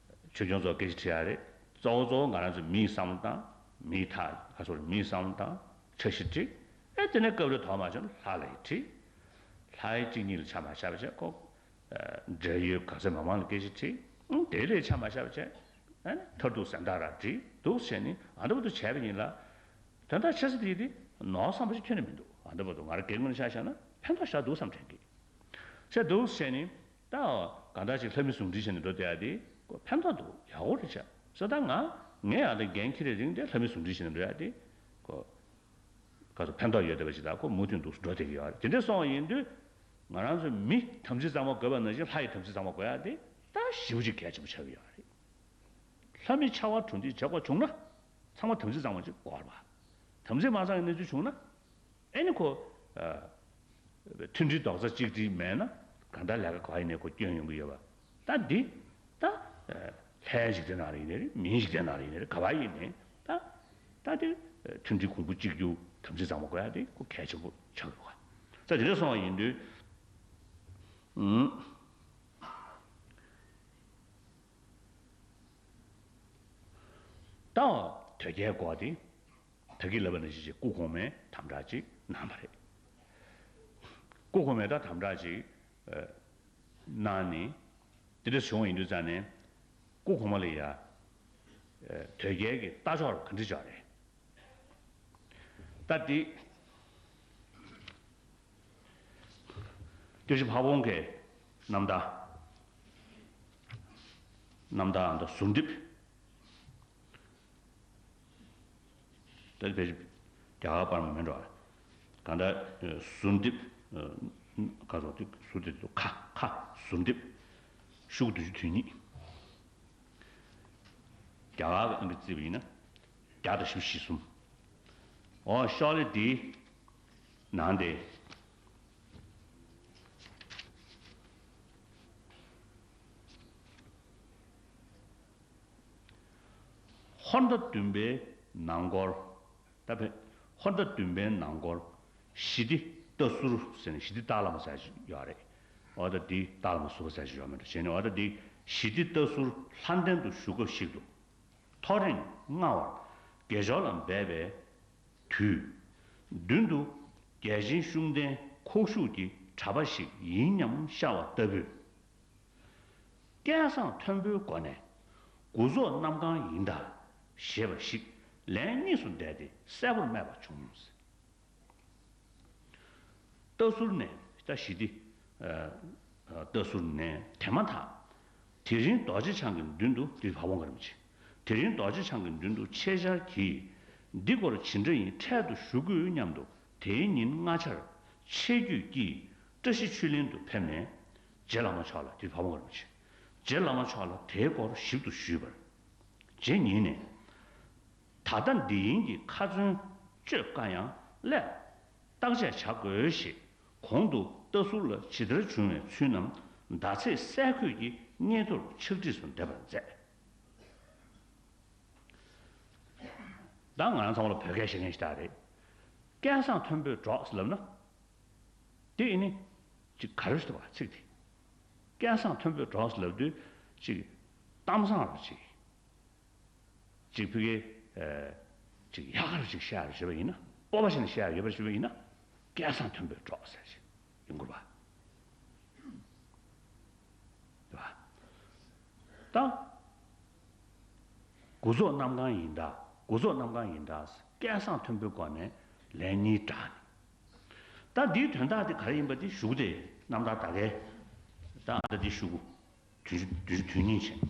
ཆོས་སྐྱོང་ཚོ་སྐད་ཆ་དྲིས་ཡ་རེད། གཙོ་བོ་གཙོ་བོ་ང་རང་ཚོ་མིའི་བསམ་བློ་བཏང་། མིའི་ཐག་ཁ་སོར་མིའི་བསམ་བློ་བཏང་། འཆར་གཞི་བསྒྲིགས། ཨེ་དེ་ནས་སྐབས་རེ་དོགས་མ་བྱུང་ན་ལྷ་ལ་ཡི་བྲིས། ལྷ་ཡི་གཅིག་གཉིས་ལ་ཆ་མ་བཞག་པ་བྱས་ཁོ། འབྲེལ་ཡོད་ག་ཚད་མང་མང་ལ་སྐད་ཆ་དྲིས། ཨང་དེ་ལས་ཆ་མ་བཞག་པ་བྱས། ཨ་ནི་མཐར་ཐུག་ཟན་དར་ར་བྲིས་འདུག་བྱས་ནས་ཨ་འདྲ་བོ་འདུག་བྱས་པ་ཡིན་ལ། དོན་དག་ཆེ་ས་དེ་དེ་ནོར་བསམ་པ་ཞིག་ཁྱོན་ནས་མི་འདུག་ཨ་འདྲ་བོ་འདུག་ང་རང་སྒེར་ངོས་ནས་ཆ་བཞག་ན་ཕན་ཐོགས་ཞེ་དྲག་འདུག་བསམ་དྲན་གི། བྱས་འདུག་བྱས་ནས་ད་གང་ལྟར་ཅིག་ལྷ་མི་ཟུང་འབྲེལ་བྱས་ནས་འགྲོ་བསྡད་ཡ་དེ་ཁོ་ཕན་ཐོགས་འདུག་ཡག་པོ་རེད་བྱས། ས་ད་ང་ངས་ཨ་ད་འགན་འཁྱེར་བའི་རིང་དེ་ལྷ་མི་ཟུང་འབྲེལ་བྱས་ནས་འགྲོ་ཡ་དེ་ཁོ། ག་ཚོད་ཕན་ཐོགས་ཡོད་བསྡད་པ་ཞིག་དང་ཁོ་མུ་མཐུད་དུ་འགྲོ་བསྡད་ཀྱི་ཡོད་རེད། དེ་འདྲ་སོང་བ་ཡིན་དུས་ང་རང་ཚོ་མི་དམ་ཚིག་གཙང་མ་དགོས་པ་ནང་བཞིན་ལྷ་ཡི་དམ་ཚིག་གཙང་མ་དགོས་ཡ་དེ་ད་ཞེ་པོ་ཅིག་གལ་ཆེན་པོ་ཆགས་ཀྱི་ཡོད་རེད། ལྷ་མི་ཕྱར་བ་གྲུ་འདེགས་བྱེད་དགོས་བྱུང་ན་ཚང་མ་དམ་ཚིག་གཙང་མ་ཅིག་དགོས་རེད་པ། དམ་ཚིག་མ་གཙང་བའི་གནས་ཚུལ་བྱུང་ན་ཨེ་ནི་ཁོ་མཐུན་སྒྲིལ་རྡོག་རྩ་གཅིག་སྒྲིལ་མེད་ན་གང་ལྟར་ལས་ཀ་ག་ཡིན་ནའི་ཁོ་སྐྱོན་ཡོང་གི་ཡོད་པ། ད་འདི་ད་ལྷའི་འཇིག་རྟེན་ནང་ལ་ཡིན་ནའི་རེད། མིའི་འཇིག་རྟེན་ནང་ལ་ཡིན་ནའི་རེད། ག་བ་ཡིན་ནའི་ད། ད་དེ་མཐུན་སྒྲིལ་གོང་བུ་གཅིག་གྱུར་དམ་ཚིག་གཙང་མ་དགོས་ཡ་དེ་ཁོ་གལ་ཆེན་པོ་ཆགས་ཡོད་པ། ད་དེ་འདྲ་སོང་བ་ཡིན་དུས། ཨུམ། ད་དོལ་རྒྱལ་སྐོར་དེ་ད་གིན་ལབ་པ་ནང་བཞིན་ཅིག་སྐུ་གོང་མས་དམ་བསྒྲགས་ཅིག་གནང་བ་རེད། སྐུ་གོང་མས་ད་དམ་བསྒྲགས་ཅིག་གནང་ནས་དེ་འདྲ་བྱུང་བ་ཡིན་དུས་ཙང་ནས་སྐུ་གོང་མ་ལ་ཡ་དོལ་རྒྱལ་གྱི་ལྟ་ཕྱོགས་ག་འདྲ་ཅིག་རེད། ད་འདི་སྐྱབས་རྗེ་ཕ་བོང་ཁའི་རྣམ་ཐར། རྣམ་ཐར་ཨ་མདོ་ཟུར་འདེབས། ད་ཕལ་ཆེར་རྒྱ་གར་པར་མ་མིན་འགྲོ། གང་ལྟར་ཟུར་འདེབས། ག་རེ་ཟེར་དེ་ཟུར་འདེབས་དེ་ཁ་ཁ་ཟུར་འདེབས། ཤོག་བུ་བདུན་ཅུ་དོན་གཉིས། རྒྱ་གར་གྱི་ཨང་ཀི་བརྩིས་པ་ཡིན་ན་བརྒྱ་དང་བཞི་བཅུ་ཞེ་གསུམ། འོ་ཤོག་ལྷེ་འདིའི་ནང་དེ། ཧོར་ཟླ་བདུན་པའི་ནང་སྐོར། ད་ཕན། ཧོར་ཟླ་བདུན་པའི་ནང་སྐོར་ཞི་བདེ་ལྟ་ཟུར་ཟེར་ནས་ཞི་བདེ་སྟག་ལྷ་མོ་ཟེར་ཞིག་ཡོད་རེད། འོ་ད་འདི་སྟག་ལྷ་མོ་ཟུར་པ་ཟེར་ཞིག་ཡོད་མེད་འགྲོ་བྱས་ནས། འོ་ད་འདི་ཞི་བདེ་ལྟ་ཟུར་ལྷ་ལྡན་དུ་བཞུགས་སྐབས་ཤིག་ཏུ། ཐོ་རེངས་སྔ་བར་དགེ་སྦྱོར་ལ་འབད་པའི་དུས། མདུན་དུ་རྒྱལ་ཆེན་ཤུགས་ལྡན་ཁོག་ཞུགས་ཀྱི་གྲྭ་པ་ཞིག་ཡིན་སྙམ་ཤར་བ་ལྟ་བུས། སྐད་གསང་མཐོན་པོའི་སྒོ་ནས་དགུ་རྫོགས་གནམ་གང་ཡིན་ད་ཞེས་པ་ཞིག་ལན་གཉིས་སུ་བཟླས་ཏེ་གསལ་པོར་སྨྲས་པ་བྱུང་། ལྟ་ཟུར་ནས་ད་ཞི་བདེ་ལྟ་ཟུར་ནས་དེ་མ་ཐག་དེ་རིང་རྡོ་རྗེ་འཆང་གི་མདུན་དུ་དེ་ཕ་བོང་ཁ་རིན་པོ་ཆེ། དེ་རིང་རྡོ་རྗེ་འཆང་གི་མདུན་དུ་ཆེད་བཅར་གྱིས་འདི་སྐོར་ཇི་འདྲ་ཡིན་འཕྲལ་དུ་ཞུ་དགོས་སྙམ་དུ་དེའི་ཉིན་སྔ་ཆར་ཆེད་བསྐྱོད་ཀྱིས་བཀྲ་ཤིས་ཆོས་གླིང་དུ་ཕེབས་ནས་རྗེ་བླ་མ་མཆོག་ལ་དེ་ཕ་བོང་ཁ་རིན་པོ་ཆེ། རྗེ་བླ་མ་མཆོག་ལ་དེའི་སྐོར་ཞིབ་ཏུ་ཞུས་པར། རྗེ་ཉིད་ནས། ད་ལྟ་འདི་ཡིན་གྱི་ཁ་ཚོན་གཅོད་དཀའ་ཡང་སླད། བརྟག་དཔྱད་བྱ་དགོས་ཞེས་གོང་དུ་རྟ་ཟུར་ལ་ཇི་ལྟར་བྱུང་བའི་ཚུལ་རྣམས་ཟླ་ཚེས་གསལ་འཁོད་ཀྱི་སྙན་ཐོར་ཕྱག་བྲིས་སུ་འདེབས་པར་མཛད། ད་ང་རང་ཚང་མ་ལ་བོད་སྐད་ཤེས་མཁན་ཞིག་ད་རེད། སྐལ་བཟང་མཐོན་པོའི་གྲོགས་ལབ་ན། དེ་ཡིན་ནི། ཅིག་ག་རེ་ཞིག་འདུག་བ་ཚིག་དེ། སྐལ་བཟང་མཐོན་པོའི་གྲོགས་ལབ་དུས་ཅིག་གཏམ་བཟང་རུ་ཅིག་ཅིག་ཕ་གི་ཨ། ཅིག་ཡག་ག་རུ་ཅིག་བཤད་ཡག་བྱེད་པ་ཡིན་ན། སྤོབས་པ་བྱས་ནས་བཤད་ཡག་ཡོད་པར་བྱེད་པ་ཡིན་ན། སྐལ་བཟང་མཐོན་པོའི་གྲོགས་ཟེར་ཞིག་ཡོང་དགོས་པ། རེད་བ། ད། དགུ་རྫོགས་གནམ་གང་ཡིན་ད། དགུ་རྫོགས་གནམ་གང་ཡིན་ད། སྐལ་བཟང་མཐོན་པོའི་སྒོ་ནས་ལན་གཉིས་བསྒྲགས་ནས། ད་འདིའི་དོན་དག་དེ་ག་རེ་ཡིན་པ་དེ་གཞུག་དེ་རྣམ་ཐར་ད་གའི། ད་ཨ་ད་འདི་གཞུག་གུ། བདུན་ཅུ་བདུན་ཅུ་དོན་གཉིས་བྱས།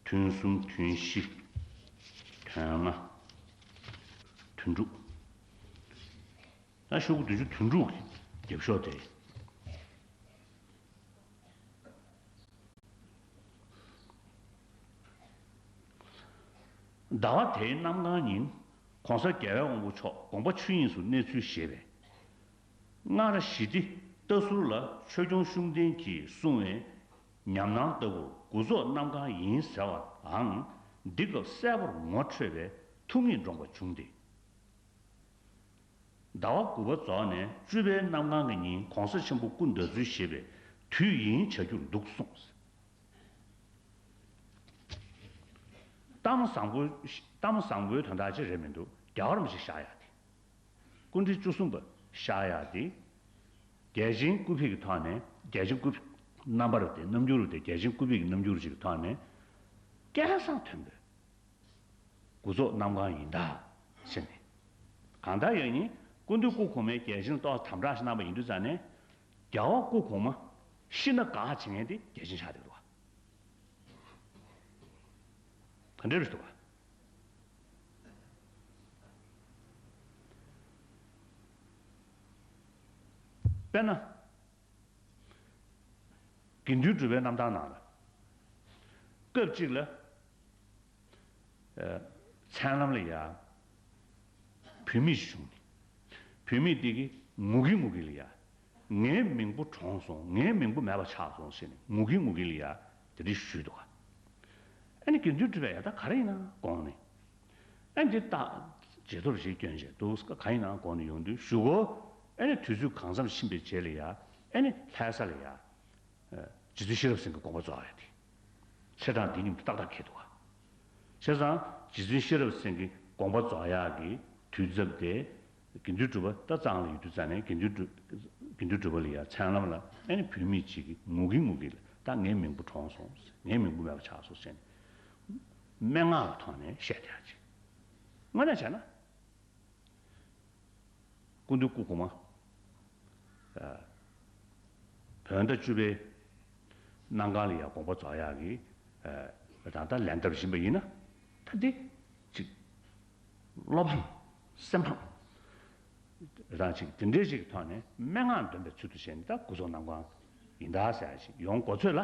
དོན་གསུམ་དོན་བཞི། དོན་ལྔ། དོན་དྲུག་ད་གཞུག་གུ་བདུན་ཅུ་དོན་དྲུག་གི་རྒྱབ་ཤོག་དེ། ཟླ་བ་དེའི་གནམ་གང་ཉིན། ༸གོང་ས་༸རྒྱལ་བའི་དབང་པོ་མཆོག་དགོངས་པ་ཆོས་དབྱིངས་སུ་གནས་ཚུལ་ཞེས་པའི། སྔར་ཞི་བདེ་རྟ་ཟུར་ལ་ཆོས་སྐྱོང་ཤུགས་ལྡན་གྱིས་གསུངས་པའི་ཉམས་སྣང་ལྟ་བུར་དགུ་རྫོགས་གནམ་གང་ཡིན་ཟེར་བའང་འདི་སྐབས་གསལ་པོར་ངོ་འཕྲོད་པའི་ཐུགས་ཉིད་འདྲོངས་པ་བྱུང་སྟེ། ཟླ་བ་དགུ་པ་རྫོགས་ནས་བཅུ་པའི་གནམ་གང་གི་ཉིན་༸གོང་ས་ཆེན་པོ་སྐུ་ཟླ་ཚུལ་ཞེས་པའི་དུས་ཡིན་བྱ་རྒྱུར་འདུག་གསུངས། གཏམ་བཟང་པོ། གཏམ་བཟང་པོའི་དོན་དག་ཅིག་རེད་མི་འདུག་རྒྱལ་བ་རིན་པོ་ཆེ་གཤེགས་ཡག་དེ། སྐུ་ཕྲེང་བཅུ་གསུམ་པ་གཤེགས་ཡག་དེ། རྒྱལ་ཆེན་སྐུ་ཕེབས་ཀྱི་ཐོག་ནས་རྒྱལ་ཆེན་སྐུ་ཕེབས་རྣམ་པར་དེ་རྣམ་འགྱུར་དེ་རྒྱལ་ཆེན་སྐུ་ཕེབས་ཀྱི་རྣམ་འགྱུར་ཅིག་གི་ཐོག་ནས། སྐལ་བཟང་མཐོན་པོའི་དགུ་རྫོགས་གནམ་གང་ཡིན་ད་ཟེར་ནས། གང་ལྟར་ཡང་ནི་སྐུ་མདུན་སྐུ་གོང་མའི་རྒྱལ་ཆེན་ཏོག་དམ་དྲག་ཞིག་གནང་བ་ཡིན་དུས་ཙང་ནས། རྒྱལ་བ་སྐུ་གོང་མ་ཤི་ན་དགའ་བྱེད་མཁན་དེ་རྒྱལ་ཆེན་ཆགས་བསྡད་འདུག་བ། ག་འདྲ་རེད་འདུག་བ། དཔེར་ན། དགེ་འདུན་གྲུབ་པའི་རྣམ་ཐར་ནང་ལ། སྐབས་གཅིག་ལ། ཨ། མཚན་ལམ་ལ་ཡ། བུད་མེད་ཞིག་བྱུང་ནས། བུད་མེད་དེ་གིས་ངུ་གིན་ངུ་གིན་ལ་ཡ། ངའི་མིང་པོ་གྲོངས་སོང་། ངའི་མིང་པོ་མེད་པ་ཆགས་སོང་ཟེར་ནས་ངུ་གིན་ངུ་གིན་ལ་ཡ། དེ་འདྲ་ཞུས་འདུག་ག་ཨ་ནི་དགེ་འདུན་གྲུབ་པས་ཡ་ད་ག་རེ་ཡིན་ན་དགོངས་ནས། ཨ་འདི་ལྟ། རྗེས་ཐོབ་ཞིག་སྐྱོན་བྱས་འདུག་ག་ཡིན་ན་དགོངས་ནས་ཡོང་དུས་གཞུག་གུ། ཨ་ནི་དུས་ཚོད་གང་འཚམ་ཕྱིན་པའི་རྗེས་ལ་ཡ། ཨ་ནི་ལྷ་ས་ལ་ཡ། རྗེ་བཙུན་ཤེས་རབ་སེང་གེ་དགོངས་པ་རྫོགས་ཡ་དེ། ཚེས་གྲངས་འདི་མཉམ་དུ་ཏག་ཏག་འཁེལ་འདུག་ག་བྱས་ཙང་རྗེ་བཙུན་ཤེས་རབ་སེང་གེ་དགོངས་པ་རྫོགས་ཡག་གི་དུས་ཚབ་དེ། དགེ་འདུན་གྲུབ་པ་ད་གཙང་ལ་ཡོད་དུས་ཙང་ནས་དགེ་འདུན་གྲུབ། དགེ་འདུན་གྲུབ་པ་ལ་ཡ་མཚན་ལམ་ལ་ཨ་ནི་བུད་མེད་ཅིག་གིས་ངུ་གིན་ངུ་གིན་ལ་ད་ངའི་མིང་པོ་གྲོངས་སོང་། ངའི་མིང་པོ་མེད་པ་ཆགས་སོང་ཟེར་ནས། སྨྲེ་སྔགས་ཀྱི་ཐོག་ནས་བཤད་བསྡད་ཡག་ཅིག་དངོས་གནས་བྱས་ན། སྐུ་མདུན་སྐུ་གོང་མ། ཨ། བོད་ཟླ་བཅུ་པའི་གནམ་གང་ལ་ཡ་དགོངས་པ་རྫོགས་ཡག་གི། ཨ། ད་ལྟ་ལན་བཏབ་བཞིན་པ་ཡིན་ན། ད་འདི་ཅིག་བློ་ཕམ། སེམས་ཕམ། རང་ཅིག་དེ་འདྲའི་ཅིག་གི་ཐོག་ནས་སྨྲེ་སྔགས་འདོན་པའི་ཚུལ་དུ་བྱས་ནས་ད་དགུ་རྫོགས་གནམ་གང་ཡིན་ད་ཟེར་ཡག་ཅིག་ཡོང་གོ་ཚོད་ལ།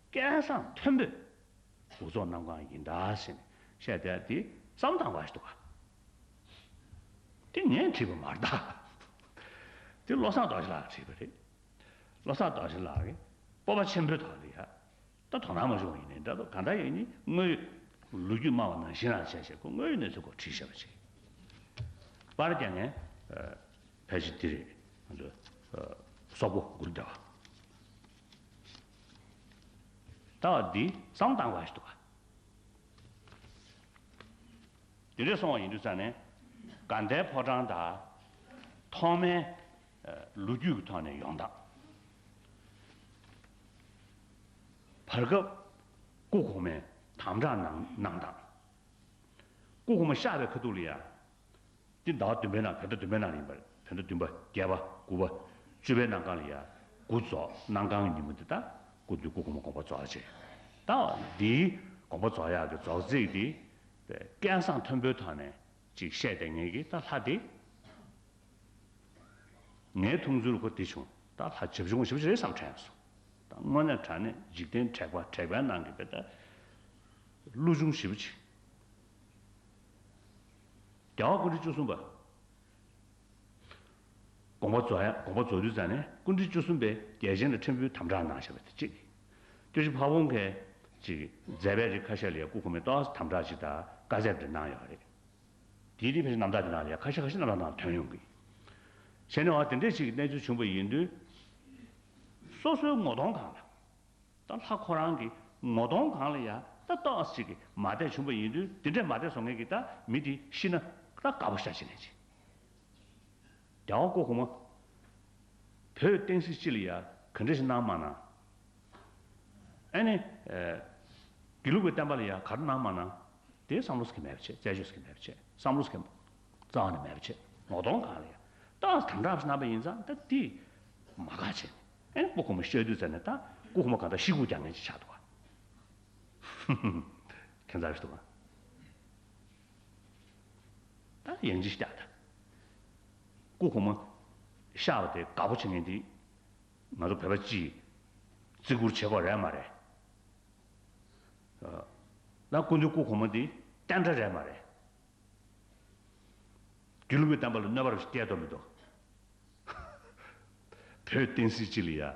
སྐལ་བཟང་མཐོན་པོས། དགུ་རྫོགས་གནམ་གང་ཡིན་ད་ཟེར་ནས་བཤད་བསྡད་དེ་བསམ་བཏང་བ་ཞིག་འདུག་ག་དེ་ངས་བྲིས་པ་མ་རེད་ད། དེ་བློ་བཟང་རྡོ་རྗེ་ལགས་བྲིས་པ་རེད། བློ་བཟང་རྡོ་རྗེ་ལགས་ཀྱིས་སྤོབས་པ་ཆེན་པོའི་ཐོག་ལ་ཡ། ད་དོ་སྣང་མ་བྱུང་བ་ཡིན་ནའི་འདྲ་འདུག་གང་ལྟར་ཡིན་ནའི་དངོས་ཡོད་ལོ་རྒྱུས་སྨྲ་བ་ནང་བཞིན་རང་བྱས་བྱས་ཁོ་དངོས་ཡོད་གནས་ཚུལ་སྐོར་བྲིས་བཞག་པ་ཅིག་པར་རྒྱག་མཁན། ཨ། ཕལ་ཆེར་འདི་རེད། ང་ཚོ། ཨ། སོག་པོ་མགུར་སྡེ་བ། ད་བ་འདི་བསམ་བཏང་བ་ཞིག་འདུག་ག་དེ་འདྲས་སོང་བ་ཡིན་དུས་ཙང་ནས་དགའ་ལྡན་ཕོ་བྲང་དང་ཐོག་མའི་ལོ་རྒྱུས་ཀྱི་ཐོག་ནས་ཡོང་སྟངས། བར་སྐབས་སྐུ་གོང་མའི་དམ་བསྒྲགས་གནང་གནང་སྟངས། སྐུ་གོང་མ་གཤེགས་པའི་ཁ་ཐུག་ལ་ཡ། འདི་ཟླ་བ་བདུན་པའི་ནང་བོད་ཟླ་བདུན་པའི་ནང་ཡིན་པ་རེད། བོད་ཟླ་བདུན་པ་བརྒྱད་པ་དགུ་པ་བཅུ་པའི་གནམ་གང་ལ་ཡ། དགུ་རྫོགས་གནམ་གང་གི་ཉིན་མོ་འདི་ད་སྐུ་མདུན་སྐུ་གོང་མ་དགོངས་པ་རྫོགས་བྱས། ད་འདིའི་དགོངས་པ་རྫོགས་ཡག་གི་རྫོགས་ཚིག་འདི། སྐལ་བཟང་མཐོན་པོའི་ཐོག་ནས་ཅིག་བཤད་བསྡད་མཁན་གྱི་ད་ལྷ་དེ། ངའི་མཐོང་ཚུལ་ཁོ་དེ་བྱུང་། ད་ལྷ་བྱབ་ཆུང་ཞེ་པོ་ཅིག་རེད་བསམ་དྲན་སོང་། ད་དངོས་གནས་དྲང་གནས་འཇིག་རྟེན་དྲེགས་པ་དྲེགས་པའི་ནང་གི་དཔེ་ད་ཀླུ་ཆུང་ཞེ་པོ་ཅིག་རྒྱལ་བ་སྐུ་ཕྲེང་བཅུ་གསུམ་པ། དགོངས་པ་རྫོགས་ཡ་དགོངས་པ་རྫོགས་དུས་ཙ་ནས་སྐུ་ཕྲེང་བཅུ་གསུམ་པས་རྒྱལ་ཆེན་ལ་ཕྲན་བུའི་དམ་བསྒྲགས་གནང་བཞག་པ་དེ་གཅིག་སྐྱབས་རྗེ་ཕ་བོང་ཁས་ཅིག་མཛད་པའི་རིགས་ཁ་ཤས་ལ་ཡ་སྐུ་གོང་མས་ཏོག་ཙམ་དམ་བསྒྲགས་ཅིག་དང་བཀའ་སྩལ་འདྲ་གནང་ཡོད་རེད། དེའི་རིགས་ཕལ་ཆེར་རྣམ་ཐར་དེ་ནང་ལ་ཡ་ཁ་ཤས་ཁ་ཤས་རྣམ་ཐར་ནང་ཐོན་ཡོང་གི་བྱས་ནས་འོ་དེ་འདྲས་ཅིག་གནས་ཚུལ་བྱུང་བ་ཡིན་དུས། སོ་སོའི་ངོ་གདོང་སྒང་ལ། ད་ལྷ་ཁོ་རང་གི་ངོ་གདོང་སྒང་ལ་ཡ་ད་ཏོག་ཙམ་ཅིག་གི་མ་བདེ་བྱུང་བ་ཡིན་དུས་དེ་འདྲས་མ་བདེ་བཟོ་མཁན་གྱི་ད་མི་དེ་ཤི་ན་ད་དགའ་པོ་ཤ་ཆེ་ནས་ཅི། རྒྱལ་བ་སྐུ་གོང་མ། བོད་བསྟན་སྲིད་སྤྱི་ལ་ཡ་ག་འདྲ་ཞིག་གནང་མ་གནང་། ཨ་ནི། དགེ་ལུགས་པའི་བསྟན་པ་ལ་ཡ་ག་རེ་གནང་མ་གནང་། དེ་བསམ་བློ་ཟེར་གྱི་མེད་པ་བྱས་རྩད་གཅོད་ཟེར་གྱི་མེད་པ་བྱས་བསམ་བློ་ཟེར་གྱི་རྩ་བ་ནས་མེད་པ་བྱས་ངོ་གདོང་སྒང་ལ་ཡ་ཏོག་ཙམ་དམ་དྲག་ཞིག་གནང་པ་ཡིན་ཙང་ད་དེ་མ་དགའ་བྱས་ནས་ཨ་ནི་སྐུ་གོང་མ་གཤེགས་དུས་ཙ་ནས་ད་སྐུ་གོང་མ་གང་ལྟར་ཤི་སྒུག་རྒྱག་མཁན་ཅིག་ཆགས་འདུག་ག་ཁྱད་མཚར་ཞིག་འདུག་ག་ད་ཡང་ཅིག་བཤད་ད། སྐུ་གོང་མ་གཤེགས་པ་དེ་དགའ་པོ་བྱེད་མཁན་དེ་ང་ཚོ་བོད་པ་སྤྱིས་བརྩི་བཀུར་བྱེད་དགོས་རེད་མ་རེད། ཨ། ད་སྐུ་མདུན་སྐུ་གོང་མ་དེ་བསྟན་དགྲ་རེད་མ་རེད། དགེ་ལུགས་པའི་བསྟན་པ་ལ་གནོད་པ་རེ་ཞིག་བསྐྱལ་འདུག་མི་འདུག་བོད་བསྟན་སྲིད་སྤྱི་ལ་ཡ། ཨ།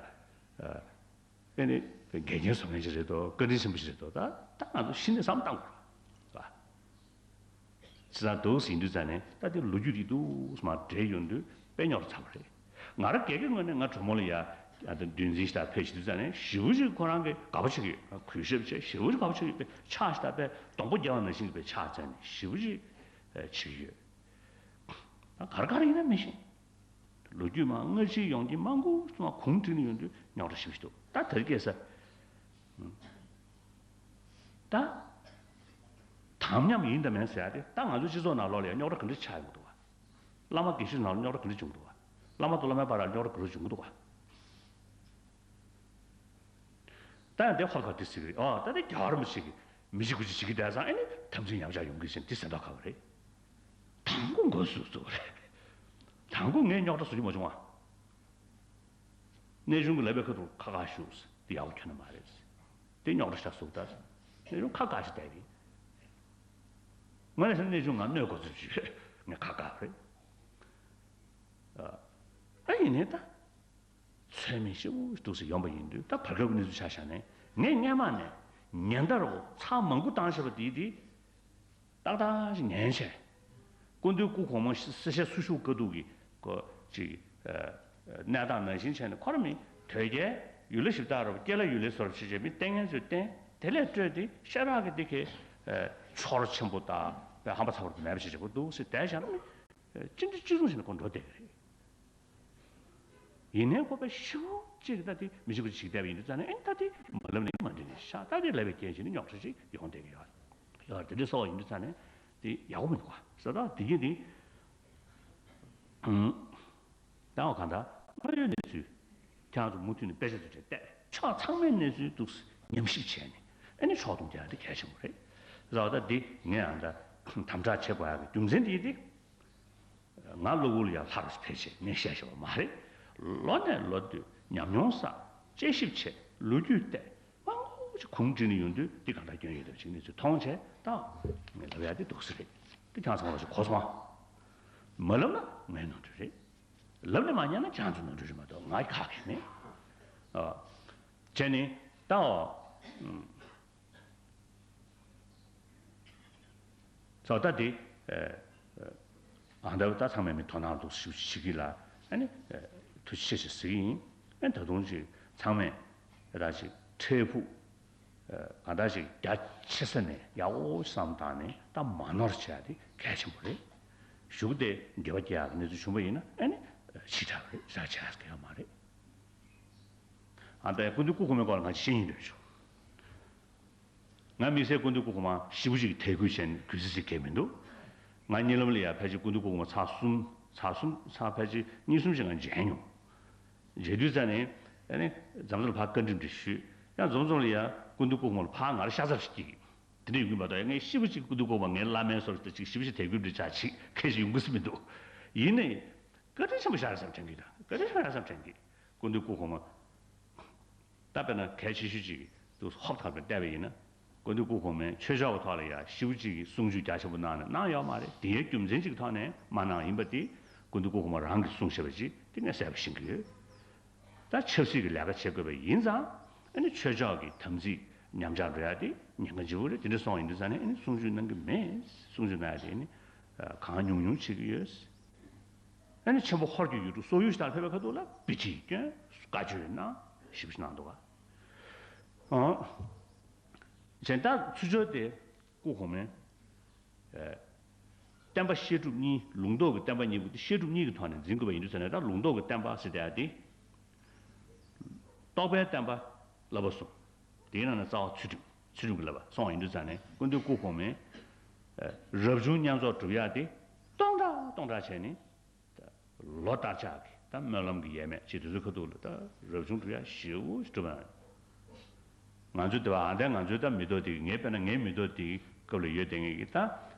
ཨེ་ནི། འགལ་རྐྱེན་བཟོ་མཁན་ཞིག་རེད་དོ་བཀའ་དྲིན་ཆེན་པོ་ཞིག་རེད་དོ་ད་ད་ང་ཚོ་གཞི་ནས་བསམ་བློ་བཏང་དགོས་རེད་བ། བྱས་ཙང་འདུག་ཟིན་དུས་ཙ་ནས་ད་དེ་ལོ་རྒྱུས་དེ་འདུག་སེ་མར་འབྲེལ་ཡོང་དུས་དཔེ་རྙོག་དྲ་ཚ་པོ་རེད། ང་རང་དགེ་རྒན་ངོས་ནས་ང་གྲོ་མོ་ལ་ཡ་ཨ་ད་འདུལ་འཛིན་ཞིག་དང་ཕེབས་ཤིག་དུས་ཙ་ནས་ཞེ་པོ་ཅིག་ཁོ་རང་གི་དགའ་པོ་བྱེད་ཀྱི་ཡོད། གུས་ཞབས་བྱས་ཞེ་པོ་ཅིག་དགའ་པོ་བྱེད་ཀྱི་ཡོད་པས་ཕྱག་ཞིག་དང་དཔེ་སྡོང་པོ་རྒྱག་པ་ནང་བཞིན་གྱི་དཔེ་ཕྱག་འཚལ་ནས་ཞེ་པོ་ཅིག་བྱེད་ཀྱི་ཡོད། ད་ག་རེ་ག་རེ་ཡིན་ན་མི་ཤེས། ལོ་རྒྱུས་མང་སྔ་ཕྱི་ཡོང་གི་མང་པོ་ཙམ་གུང་བསྒྲིགས་ནས་ཡོང་དུས་རྙོག་དྲ་ཞེ་པོ་ཞིག་འདུག་ད་དེ་རིང་ཁ་སང་། ད། དམ་ཉམས་ཡིན་དང་མིན་ཟེར་ཡ་དེ་ད་ང་ཚོའི་སྤྱི་ཚོགས་ནང་ལོགས་ལ་ཡང་རྙོག་དྲ་ག་འདྲ་ཆགས་ཡོང་གི་འདུག་བ། བླ་མ་དགེ་བཤེས་ནང་ལ་རྙོག་དྲ་ག་འདྲ་བྱུང་གི་འདུག་བ། བླ་མ་དང་བླ་མའི་བར་ལ་རྙོག་དྲ་ག་འདྲ་བྱུང་གི་འདུག་བ། ད་ཡང་དེ་ཧོབ་ཁ་དེ་ཟེར་གི་རེད། ཨ་ད་དེ་རྒྱལ་བ་རིན་པོ་ཆེ་གིས་མི་ཤི་དགུ་ཤི་བྱེད་ཀྱི་བསྡད་ཙང་ཨ་ནི་དམ་ཚིག་ཉམས་ཆག་ཡོང་གི་ཟེར་འདི་ཟེར་མདོག་ཁ་པོ་རེད། དང་པོ་མགོ་ཟུག་ཟུག་རེད། དང་པོ་ངས་རྙོག་དྲ་བཟོ་རྒྱུ་མ་བྱུང་བ། གནས་ཆུང་གི་ལབ་པའི་ཁ་ཐུག་ཁ་ཁ་ཞུ་འདི་ཡག་པོ་ཁྱོན་ནས་མ་རེད། འདི་རྙོག་དྲ་ཤ་ཟུག་ད། གནས་ཆུང་ཁ་ཁ་ཞིག་བསྡད་ཀྱི། ང་ནས་གནས་ཆུང་ང་གནོད་གོ་ཚུལ་ཞིག་ཡོད། ངས་ཁ་ཁ་རེད། ཨ་ཡིན་ནའི་ད། ཚོད་མེད་ཞེ་པོ་འདུག་སེ་ཡོང་པ་ཡིན་དུས་ད་བར་སྐབས་ཀྱི་གནས་ཚུལ་ཆ་བཞག་ནས་ངས་སྔས་མ་ནས་ཉེན་བརྡ་རོ་ཚར་མང་པོ་བཏང་བཞག་པ་དེ་དེ་ཏག་ཏག་ཞིག་ཉན་བྱས། སྐུ་མདུན་སྐུ་གོང་མ་གསེར་ཞྭ་སུ་བཞུགས་དཀའ་སྡུག་གི་ཀོ་ཅིག་གནས་སྟངས་ནང་བཞིན་བྱས་ནས་ཁོ་ར་མི་དོལ་རྒྱལ་ཡུལ་ལ་ཞིབ་བཏགས་རོ་སྐྱེ་ལ་ཡུལ་ལས་སོར་བྱེད་བྱེད་མི་བསྟེན་མཁན་ཚོས་བསྟེན་དེ་ལས་སྤྲོས་ཏེ་ཤ་རག་གི་དེ་ཁའི་ཆོར་ཆེན་པོ་དང་ཧམ་པ་ཚ་བོར་དུ་མེད་པ་ཞིག་བྱེད་དགོས་འདུག་ཟེར་བསྡད་བཞག་ན་ནི་ཅི་འདྲ་ཅི་རུང་བྱས་ནས་ཁོ་འགྲོ་བསྡད་ཀྱི་རེད། ཡིན་ནའི་ཁོ་པའི་ཤི་བོ་གཅིག་གིས་ད་དེ་མི་ཤི་བོ་ཅིག་བསྡད་པ་ཡིན་དུས་ཙང་ནས་ཨེ་ད་དེ་མ་ལབ་ནས་མ་འདྲི་ནས་ཤག་ད་དེ་ལབ་པའི་རྐྱེན་བྱས་ནས་རྙོག་དྲ་ཅིག་ཡོང་བསྡད་ཀྱི་ཡོད། ཡོད་དེ་འདྲ་སོགས་ཡིན་དུས་ཙང་ནས་དེ་ཡག་པོ་མི་འདུག་བ་ས་ད་དེ་གིན་དེ་ད་བ་གང་ད་དངོས་ཡོད་གནས་ཚུལ་ཁྱེད་རང་ཚོ་མུ་མཐུད་ནས་དཔེ་ཆ་ཚོ་བྲིས་བལྟས་ཕྱོགས་ཚང་མའི་གནས་ཚུལ་འདུག་ཉམས་ཞིབ་བྱས་ནས་ཨེ་ནི་ཕྱོགས་བསྡོམས་རྒྱག་ཡ་དེ་གལ་ཆེན་པོ་རེད། ས་ད་དེ་ངས་ཨ་ད་དམ་དྲག་བྱེད་དགོས་ཡ་གི་རྒྱུ་མཚན་དེ་དེ། ང་གློ་བུར་ལ་ཡང་ལྷར་ཕེབས་བྱས་ངས་བཤད་བཞག་པ་མ་རེད། ལོ་ནས་ལོ་བསྟུད་ཉམས་མྱོང་བསགས་དཔྱད་ཞིབ་བྱས་ལོ་རྒྱུས་བལྟས་མང་པོ་ཞིག་གུང་བསྒྲིགས་ནས་ཡོང་དུས་འདི་གང་འདྲ་སྐྱོན་ཡོད་དམ་ཅིག་གནས་ཚུལ་མཐོང་བྱས་ད་ངས་ལབ་ཡ་འདི་འདུག་སེ་རེད། འདི་ཁྱེད་ཚང་མ་ཞིག་གོ་སོང་ཨ། མ་ལབ་ན་ངའི་ནོར་འཁྲུལ་རེད། ལབ་ནས་མ་ཉན་ན་ཁྱེད་ཚོའི་ནོར་འཁྲུལ་རེད་མ་གཏོགས་ང་ཁག་གི་མེད། ཨ། བྱས་ནས་ད་ཨ། ཚོགས་ད་དེ། ཨ་ད་ད་ཚང་མས་མི་དོ་སྣང་འདུག་ཞུ་ཞུ་གི་ལ་ཨ་ནི་ཐུགས་རྗེ་ཆེ་ཞེས་ཟེར་གི་ཡིན། ཨ་ད་དུང་ཅིག་ཚང་མས་ད་ཅིག་འཕྲལ་ཕུགས་གང་ལྟར་ཅིག་རྒྱ་ཆེ་ས་ནས་ཡག་པོ་བསམ་བཏང་ནས་ད་མ་ནོར་བྱས་ཏེ་གལ་ཆེན་པོ་རེད། གཞུག་དེ་འགལ་བ་སྐྱེ་ཡག་གི་གནས་ཚུལ་བྱུང་བ་ཡིན་ན་ཨ་ནི་ཕྱི་དྲགས་རེད་ར་བྱས་ཡག་གི་ཡོད་མ་རེད། ཨ་ད་སྐུ་མདུན་སྐུ་གོང་མའི་སྐོར་ལ་ང་ཅིག་བཤད་སྙིང་འདོད་བྱུང་། ང་དམིགས་བསལ་སྐུ་མདུན་སྐུ་གོང་མ་ཞེ་པོ་ཅིག་གི་དད་གུས་བྱས་ནས་གུས་བརྩི་བྱེད་མཁན་མི་འདུག་ང་གཉིད་ལམ་ལ་ཡ་ཕལ་ཆེར་སྐུ་མདུན་སྐུ་གོང་མ་ཚར་གསུམ་ཚར་གསུམ་ཚར་ཕལ་ཆེར་གཉིས་གསུམ་ཞིག་ང་མཇལ་མྱོང་། མཇལ་དུས་ཙ་ནས་ཨ་ནི་འཛོམས་ས་ལ་ཕར་བཀའ་འདྲི་འདྲི་ཞུས་ཡང་འཛོམས་འཛོམས་ལ་ཡ་སྐུ་མདུན་སྐུ་གོང་མ་ལ་ཕར་ང་ལ་ཤ་ཚ་ཞིག་སྐྱེས་ཀྱི། དེ་འདྲ་ཡོང་གི་མ་གཏོགས་ཡ་ངས་ཞེ་པོ་ཅིག་སྐུ་མདུན་སྐུ་གོང་མ་ངའི་བླ་མའི་བཟོ་འདྲ་ཅིག་ཞེ་པོ་ཅིག་དད་གུས་འདྲ་ཆགས་ཅིག་ཁ་ཞིག་ཡོང་གི་སི་མི་འདུག་ཡིན་ནའི་བཀའ་དྲིན་ཆེན་པོ་ཞེ་དྲག་བསམ་དྲན་གྱི་ད་བཀའ་དྲིན་ཆེན་པོ་ཞེ་དྲག་བསམ་དྲན་གྱི་སྐུ་མདུན་སྐུ་གོང་མ། ད་དཔེར་ན་གལ་ཆེ་ཤོས་ཅིག་ཏུ་ཧོབ་ཐག་པའི་བལྟས་པ་ཡིན་ན། སྐུ་མདུན་སྐུ་གོང་མས་ཆོས་ཕྱོགས་ཀྱི་ཐོག་ལ་ཡང་ཞེ་པོ་ཅིག་གི་གསུང་ཆོས་རྒྱ་ཆེན་པོ་གནང་ནས་གནང་ཡོད་མ་རེད། དེའི་རྒྱུ་མཚན་ཅིག་གི་ཐོག་ནས་མ་གནང་ཡིན་པ་དེ་སྐུ་མདུན་སྐུ་གོང་མ་རང་གིས་གསུངས་བཞག་པ་ཅིག་དེ་ངས་གསལ་པོ་ཤེས་ཀྱི་ཡོད། ད་ཆབ་སྲིད་ཀྱི་ལས་ཀ་བྱེད་དགོས་པ་ཡིན་ཙང་ཨ་ནི་ཆོས་ཕྱོགས་ཀྱི་དམ་ཚིག་ཉམས་ཆག་འགྲོ་ཡ་དེ་ཉེན་ཁ་ལྗིད་པོ་རེད། དེ་འདྲ་སོང་ཡིན་དུས་ཙང་ནས་ཨ་ནི་གསུང་ཆོས་གནང་གི་མེད། གསུང་ཆོས་གནང་ཡ་དེ་ཨ་ནི་གང་ཉུང་ཉུང་བྱེད་ཀྱི་ཡོད། ཨ་ནི་ཆེན་པོ་ཧོར་གྱི་ཡུལ་གྲུ་སོག་ཡུལ་ཞིག་དང་ཕེབས་པའི་ཁ་ཐུག་ལ་དཔེ་ཁྲིད་བསྐྱོན། བཀའ་ཆོས་གནང་། ཞེ་པོ་ཞིག་གནང་འདུག་ག་ཨོ། གཞན་དག་ཚུར་ཕྱོགས་དེ་སྐུ་གོང་མས་ཨེ། བསྟན་པ་བཤད་སྒྲུབ་གཉིས། ལུང་རྟོགས་ཀྱི་བསྟན་པ་གཉིས་པོ་དེ་བཤད་སྒྲུབ་གཉིས་ཀྱི་ཐོག་ནས་འཛིན་དགོས་པ་ཡིན་དུས་ཙང་ནས། ད་ལུང་རྟོགས་ཀྱི་བསྟན་པ་ཟེར་བསྡད་ཡ་དེ། རྟོགས་པའི་བསྟན་པ་བསླབ་པ་གསུམ། དེའི་ནང་ནས་རྩ་བ་ཚུལ་ཁྲིམས། ཚུལ་ཁྲིམས་ཀྱི་བསླབ་པ་སོང་བ་ཡིན་དུས་ཙང་ནས་སྐུ་མདུན་སྐུ་གོང་མས་ཨེ། རབ་བྱུང་བསྙེན་རྫོགས་སྒྲུབ་ཡ་དེ་སྟོང་ཕྲག་སྟོང་ཕྲག་བྱས་ནས། ད་ལོ་ལྟར་ཆགས་ཀྱི་ད་སྨོན་ལམ་གྱི་ཡས་མས་ཅིག་དེ་ཚོའི་ཁ་ཐུག་ལ་ད་རབ་བྱུང་སྒྲུབ་ཡ་ཞེ་པོ་ཞིག་སྒྲུབ་པ། ང་ཚོའི་དེ་བ་ཨ་འདས་ང་ཚོའི་ད་མི་ཐོག་དེ་གི། ངའི་དཔེར་ན་ངའི་མི་ཐོག་དེ་གི་སྐབས་ལ་ཡོད་བསྡད་མཁན་གྱི་ད་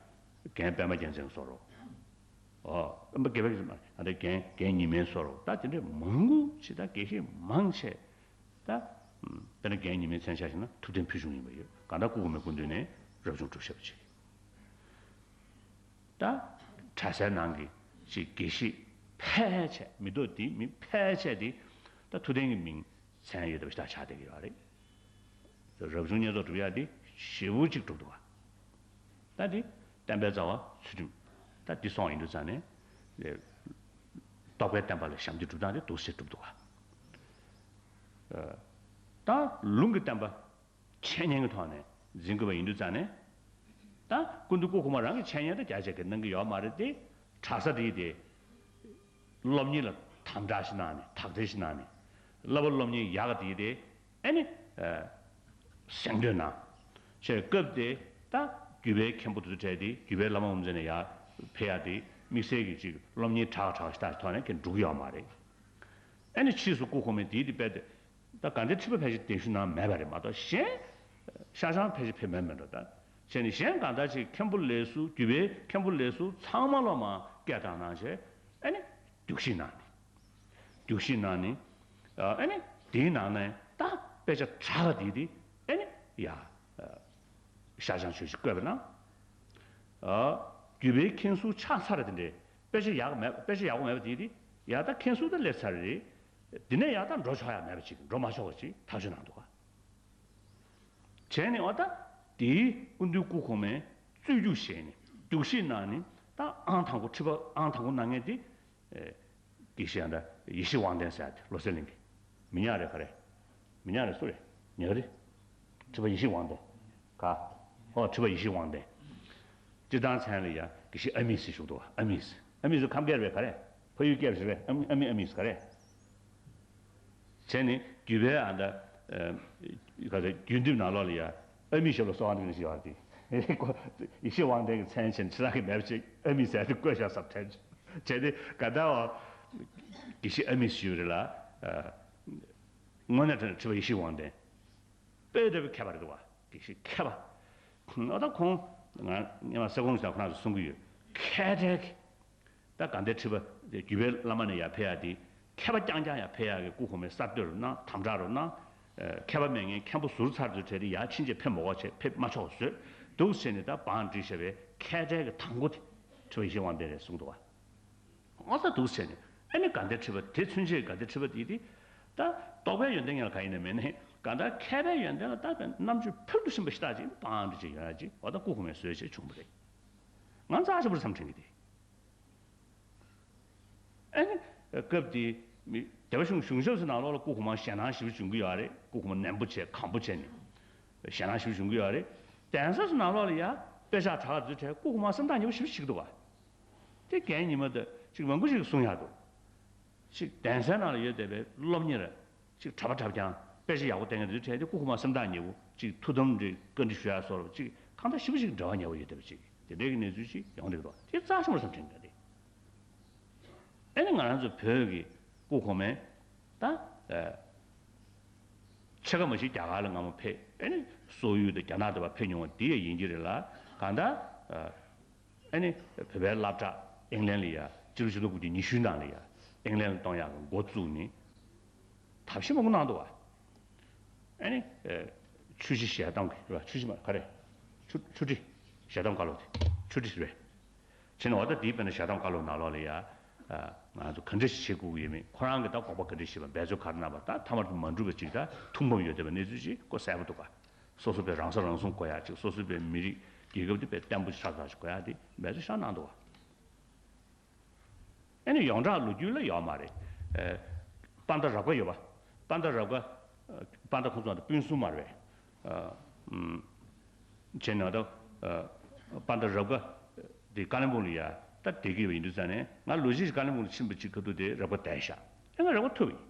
རྒན་པད་མ་རྒྱལ་མཚན་བཟོ་རོགས། ཨོ། པད་མ་རྒྱལ་མཚན་ཨ་འདས་རྒན་རྒན་ཉི་མའི་བཟོ་རོགས། ད་དེ་འདྲའི་མང་པོ་ཅིག་ད་དགེ་བཤེས་མང་ཆེ། ད་དཔེར་ན་རྒན་ཉི་མའི་མཚན་ཆ་བཞག་ན་ཐུབ་བསྟན་ཕུལ་བྱུང་ཡིན་པ་ཡོད། གང་ལྟར་སྐུ་གོང་མའི་སྐུ་མདུན་ནས་རབ་བྱུང་སྒྲུབ་བཞག་པ་ཅིག་ད་གྲྭ་སའི་ནང་གི་ཅིག་དགེ་བཤེས་ཕལ་ཆེར། མི་ཐོག་དེའི་མི་ཕལ་ཆེར་དེ་ད་ཐུབ་བསྟན་གྱི་མིང་མཚན་ཡོད་བསྡད་པ་ཞིག་ད་ཆགས་བསྡད་ཀྱི་ཡོད་རེད། རབ་བྱུང་བསྙེན་རྫོགས་སྒྲུབ་ཡ་དེ་ཞེ་པོ་ཅིག་སྒྲུབ་འདུག་ག་ད་དེ་བསྟན་པའི་རྩ་བ་ཚུལ་ཁྲིམས། ད་འདི་སོང་ཡིན་དུས་ཙང་ནས་རྟོགས་པའི་བསྟན་པ་ལ་ཞབས་འདེགས་སྒྲུབ་སྟངས་དེ་འདུག་སེ་སྒྲུབ་འདུག་ག་ད་ལུང་གི་བསྟན་པ་འཆད་ཉན་གྱི་ཐོག་ནས་འཛིན་དགོས་པ་ཡིན་དུས་ཙང་ནས། ད་སྐུ་མདུན་སྐུ་གོང་མ་རང་གི་འཆད་ཉན་ད་རྒྱ་ཆེ་གི་གནང་གི་ཡོད་མ་རེད་དེ། གྲྭ་ས་དེ་དེ་སློབ་གཉེར་ལ་དམ་དྲག་ཞིག་གནང་ནས། དག་ཐེར་ཞིག་གནང་ནས། བསླབ་པ་སློབ་གཉེར་ཡག་ག་དེ་དེ་ཨ་ནི་གཟེངས་བསྟོད་གནང་། བྱས་སྐབས་དེ་ད་རྒྱུད་པའི་མཁན་པོ་དེ་ཚོ་གྲས་དེ་རྒྱུད་པའི་བླ་མ་དབུ་མཛད་ནས་ཡར་ཕེབས་ཡ་དེ་དམིགས་བསལ་གྱི་ཅིག་སློབ་གཉེར་དྲག་དྲག་ཞིག་ད་ཐོག་ནས་ཀྱང་འགྲོ་གི་ཡོད་མ་རེད། ཨ་ནི་ཕྱིས་སུ་སྐུ་གོང་མས་དེའི་དེ་དཔེ་དེ། ད་དགའ་ལྡན་ཁྲི་པ་ཕལ་ཆེར་གདན་ཞུ་གནང་མེད་པ་རེད་མ་གཏོགས། གཞན་ཤར་བྱང་ཕལ་ཆེར་ཕེབས་མེད་མེད་འགྲོ། ད་བྱས་ནས་གཞན་གང་ལྟར་ཅིག་མཁན་པོ་ལས་ཟུར། རྒྱུད་པའི་མཁན་པོ་ལས་ཟུར་ཚང་མ་ལོ་མ་སྐད་བཏང་གནང་བྱས། ཨ་ནི་རྒྱུགས་གཞི་གནང་ནས། རྒྱུགས་གཞི་གནང་ནས། ཨ་ནི་དེའི་ནང་ནས་ད་དཔེ་ཆ་དྲག་ག་དེ་དེ་ཨ་ནི་ཡ། ཤར་བྱང་ཆོས་ཀྱི་བཀོད་པ་ན། ཨ། རྒྱུད་པའི་མཁན་ཟུར་ཆགས་ཚར་དེ་འདྲའི་དཔེ་ཆ་ཡག་མེད། དཔེ་ཆ་ཡག་པོ་མེད་པ་དེ་དེ་ཡ་ད་མཁན་ཟུར་ད་སླེབས་ཚར་རེད། འདི་ནས་ཡ་ད་འགྲོ་ཆོག་ཡ་མེད་པ་ཅིག་འགྲོ་མ་ཆོག་པ་ཅིག་ཐག་གཅོད་གནང་འདུག་ག་བྱས་ནས་འོ་ད་དེའི་སྐུ་མདུན་སྐུ་གོང་མས་རྩོད་རྒྱུགས་བྱས་ནས་རྒྱུགས་གཞི་གནང་ནས། ད་ཨང་དང་པོ་ཁྲི་པ་ཨང་དང་པོ་གནང་མཁན་དེ། ཨེ། དགེ་བཤེས་ཨ་ད་ཡེ་ཤེས་དབང་ལྡན་ཟེར་ཡ་དེ་བློ་གསལ་གླིང་གི། མི་ཉག་རེད་ག་རེ། མི་ཉག་རེད་སུ་རེད། ཉག་རེད། ཁྲི་པ་ཡེ་ཤེས་དབང་ལྡན། ག་ཨོ་ཁྲི་པ་ཡེ་ཤེས་དབང་ལྡན། སྤྱིར་བཏང་མཚན་ལ་ཡ་དགེ་བཤེས་ཨ་མིས་ཟེར་ཞུགས་འདུག་ཨ་མིས། ཨ་མིས་ཁམས་སྐད་རེད་ག་རེ། ཕ་ཡུལ་སྐད་ཞིག་རེད། ཨ་མི་ཨ་མི་ཨ་མིས་ག་རེ། བྱས་ནས་རྒྱུད་པའི་ཨ་ད། ཨ། ག་ཚོད་རྒྱུད་འདེབས་ནང་ལོགས་ལ་ཡ་ཨ་མི་ཞབས་ལ་གསོལ་བ་འདེབས་ནས་ཞིག་ཡོད་རེད་དེ། ཡེ་ཤེས་དབང་ལྡན་གྱི་མཚན་ཆེན་ཕྱི་ནང་གི་མེད་པ་ཅིག་ཨ་མི་ཟེར་དེ་བཀོད་བཞག་བསམ་དྲན། བྱས་ཏེ་ག་ད་བ། དགེ་བཤེས་ཨ་མི་ཞུ་རེད་ལ། ཨ། དངོས་གནས་དྲང་ཁྲི་པ་ཡེ་ཤེས་དབང་ལྡན། དཔེ་དེ་བས་མཁས་པ་རེད་འདུག་བ། དགེ་བཤེས་མཁས་པ། ཨ་ད་ཁོང་ང་སྔོན་མ་སེ་གོང་ཞིག་ཁོ་རང་ཚོ་གསུང་གི་ཡོད། མཁས་གྲལ་གྱི། ད་དགའ་ལྡན་ཁྲི་པ་རྒྱུད་པའི་བླ་མ་ནས་ཡར་ཕེབས་ཡ་དེ། མཁས་པ་རྐྱང་རྐྱང་ཡར་ཕེབས་ཡ་གི་སྐུ་གོང་མས་གསར་གཏོད་རུ་གནང་། དམ་དྲག་རུ་གནང་། ཨ། མཁས་པ་མེད་མཁན་མཁན་པོ་ཟུར་ཚར་ཚུར་གྲས་དེ་ཡར་ཕྱིན་ཆད་ཕེབས་མ་དགོས་བྱས། ཕེབས་མ་ཆོག་བཟོས་འདུག་བྱས་ནས་ད་བང་བསྒྲིགས་བྱས་པའི་མཁས་གྲལ་གྱི་དང་པོ་དེ་ཁྲི་པ་ཡེ་ཤེས་དབང་ལྡན་རེད་གསུངས་འདུག་བ། ཨོ་ཙ་འདུག་བྱས་ནས་ཨ་ནི་དགའ་ལྡན་ཁྲི་པ་དེ་ཚུན་ཆད་དགའ་ལྡན་ཁྲི་པ་དེ་དེ། ད་རྟོགས་པའི་ཡོན་ཏན་ངེད་ལ་ག་ཡིན་ན་མེད་ནའི་གང་ལྟར་མཁས་པའི་ཡོན་ཏན་ལ་ད་རྣམ་དཔྱོད་ཕུལ་དུ་ཕྱིན་པ་ཞེ་དྲག་ཅིག་བང་བསྒྲིགས་ཅིག་ཡོད་ཡ་ཅིག་འོ་ད་སྐུ་གོང་མས་བཟོས་བྱས་བྱུང་བ་རེད། ང་རྩ་ཆེན་པོ་རེད་བསམ་དྲན་གྱི་དེ། ཨ་ནི་སྐབས་དེ་མི་སྡེ་པ་གཞུང་གཞུང་ཞབས་སུ་ནང་ལོགས་ལ་སྐུ་གོང་མ་ཞེད་སྣང་ཞེ་པོ་བྱུང་གི་ཡོད་རེད། སྐུ་གོང་མ་ནན་པོ་བྱས་གང་པོ་བྱས་ནས་ཞེད་སྣང་ཞེ་པོ་བྱུང་གི་ཡོད་རེད། གདན་ས་སུ་ནང་ལོགས་ལ་ཡ་དཔེ་ཆ་དྲག་ག་འཛུལ་བྱས་སྐུ་གོང་མ་སེམས་ཐག་ཉེ་པོ་ཞེ་པོ་བྱེད་ཀྱི་འདུག་བ། དེ་རྒན་ཉི་མ་དང་ཅིག་མང་པོ་ཞིག་གསུང་ཡག་འདུག་ཅིག་གདན་སའི་ནང་ལ་ཡོད་བསྡད་པའི་སློབ་གཉེར་ཅིག་གྲྭ་པ་གྲྭ་རྐྱང་དཔེ་ཆ་ཡག་པོ་བསྟན་མཁན་དེ་ཚོའི་གྲས་དེ་སྐུ་གོང་མ་སེམས་ཐག་ཉེ་པོ་ཅིག་ཐུགས་དམ་རེ་བཀའ་འདྲི་ཞུ་ཡག་སོགས་ཅིག་གང་ལྟར་ཞེ་པོ་ཞིག་འབྲེལ་བ་ཉེ་པོ་ཡོད་བསྡད་པ་ཅིག་དེ་འདྲའི་གི་གནས་ཚུལ་ཅིག་ཡོང་བསྡད་འདུག་དེ་རྩ་ཆེན་པོ་བསམ་དྲན་གྱི་འདུག་ཨ་ནི་ང་རང་ཚོ་བོད་ཀྱི་སྐུ་གོང་མས་ད་ཨ་ཕྱེད་ཀ་མ་ཞིག་རྒྱ་གར་ལ་སྔ་མོ་ཕེབས། ཨ་ནི་སོག་ཡུལ་དང་རྒྱ་ནག་དེ་བར་ཕེབས་མྱོང་བ་དེ་ཡང་ཡིན་གྱི་རེད་ལ། གང་ལྟར་ཨ་ཨ་ནི་བོད་པའི་སློབ་གྲྭ་ཨིང་ལན་ལ་ཡ་སྤྱི་ལོ་ཆིག་སྟོང་དགུ་བརྒྱ་ཉི་ཤུའི་ནང་ལ་ཡ་ཨིང་ལན་ལ་གཏོང་ཡག་གི་འགོ་བཙུགས་ནས་ཐབས་ཤེས་མང་པོ་གནང་འདུག་བ། ཨ་ནི་ཨ་ ཆུ་བཞི་ཞལ་གདམས་ཀྱི་རེད་པ། ཆུ་བཞི་མ་ག་རེ། ཆུ་ཆུ་ཁྲི། ཞལ་གདམས་བཀའ་སློབ་དེ་ཆུ་ཁྲི་རེད་པས། བྱས་ནས་འོ་ད་དེའི་དཔེར་ན་ཞལ་གདམས་བཀའ་སློབ་ནང་ལོགས་ལ་ཡ། ཨ། ང་ཚོ་ག་འདྲ་ཞིག་བྱེད་དགོས་ཀྱི་ཡོད་མེད། ཁོ་རང་གིས་ད་དགོངས་པ་ག་འདྲ་བཞེས་པ། འབད་རྩོལ་ག་རེ་གནང་བ། ད་ཐ་མར་དུ་མ་འགྲུབ་པ་ཅིག་ད་ཐུགས་ཕམ་ཡོད་བསྡད་པའི་གནས་ཚུལ་ཅིག་ཁོ་གསལ་པོ་འདུག་ག། སོ་སོ་པའི་རང་ས་རང་སྲུང་དགོས་ཡ་ཅིག། སོ་སོ་པའི་མི་རིགས་རྒྱལ་ཁབ་དེ་དཔེ་བརྟན་པོ་ཆགས་ཚར་ཅིག་དགོས་ཡ་དེ་འབད་རྩོལ་ཞེ་དྲག་གནང་འདུག་ག། ཨ་ནི་ཡོངས་གྲགས་ལོ་རྒྱུས་ལ་ཡོད་མ་རེད། ཨ། དཔའ་མཐའ་རབ་དགའ་ཡོད་པ། དཔའ་མཐའ་རབ་དགའ། ཨ། དཔའ་མཐའ་ཁོང་ཚོ་ད་སྤུན་གསུམ་མ་རེད་པས། ཨ། ཨུམ། བྱས་ན་ད། ཨ། དཔའ་མཐའ་རབ་དགའ་དེ་ཀ་ལོན་སྦུག་ལ་ཡ་ད་བསྡད་ཀྱི་ཡོད་པ་ཡིན་དུས་ཙང་ནས། ང་ལོ་གཅིག་ཅིག་ཀ་ལོན་སྦུག་ལ་ཕྱིན་པ་ཅིག་ཁ་ཐུག་དེ་རབ་དགའ་བསྡད་ཤག། ཨེ། ང་རབ་དགའ་ཐུག་པ་ཡིན།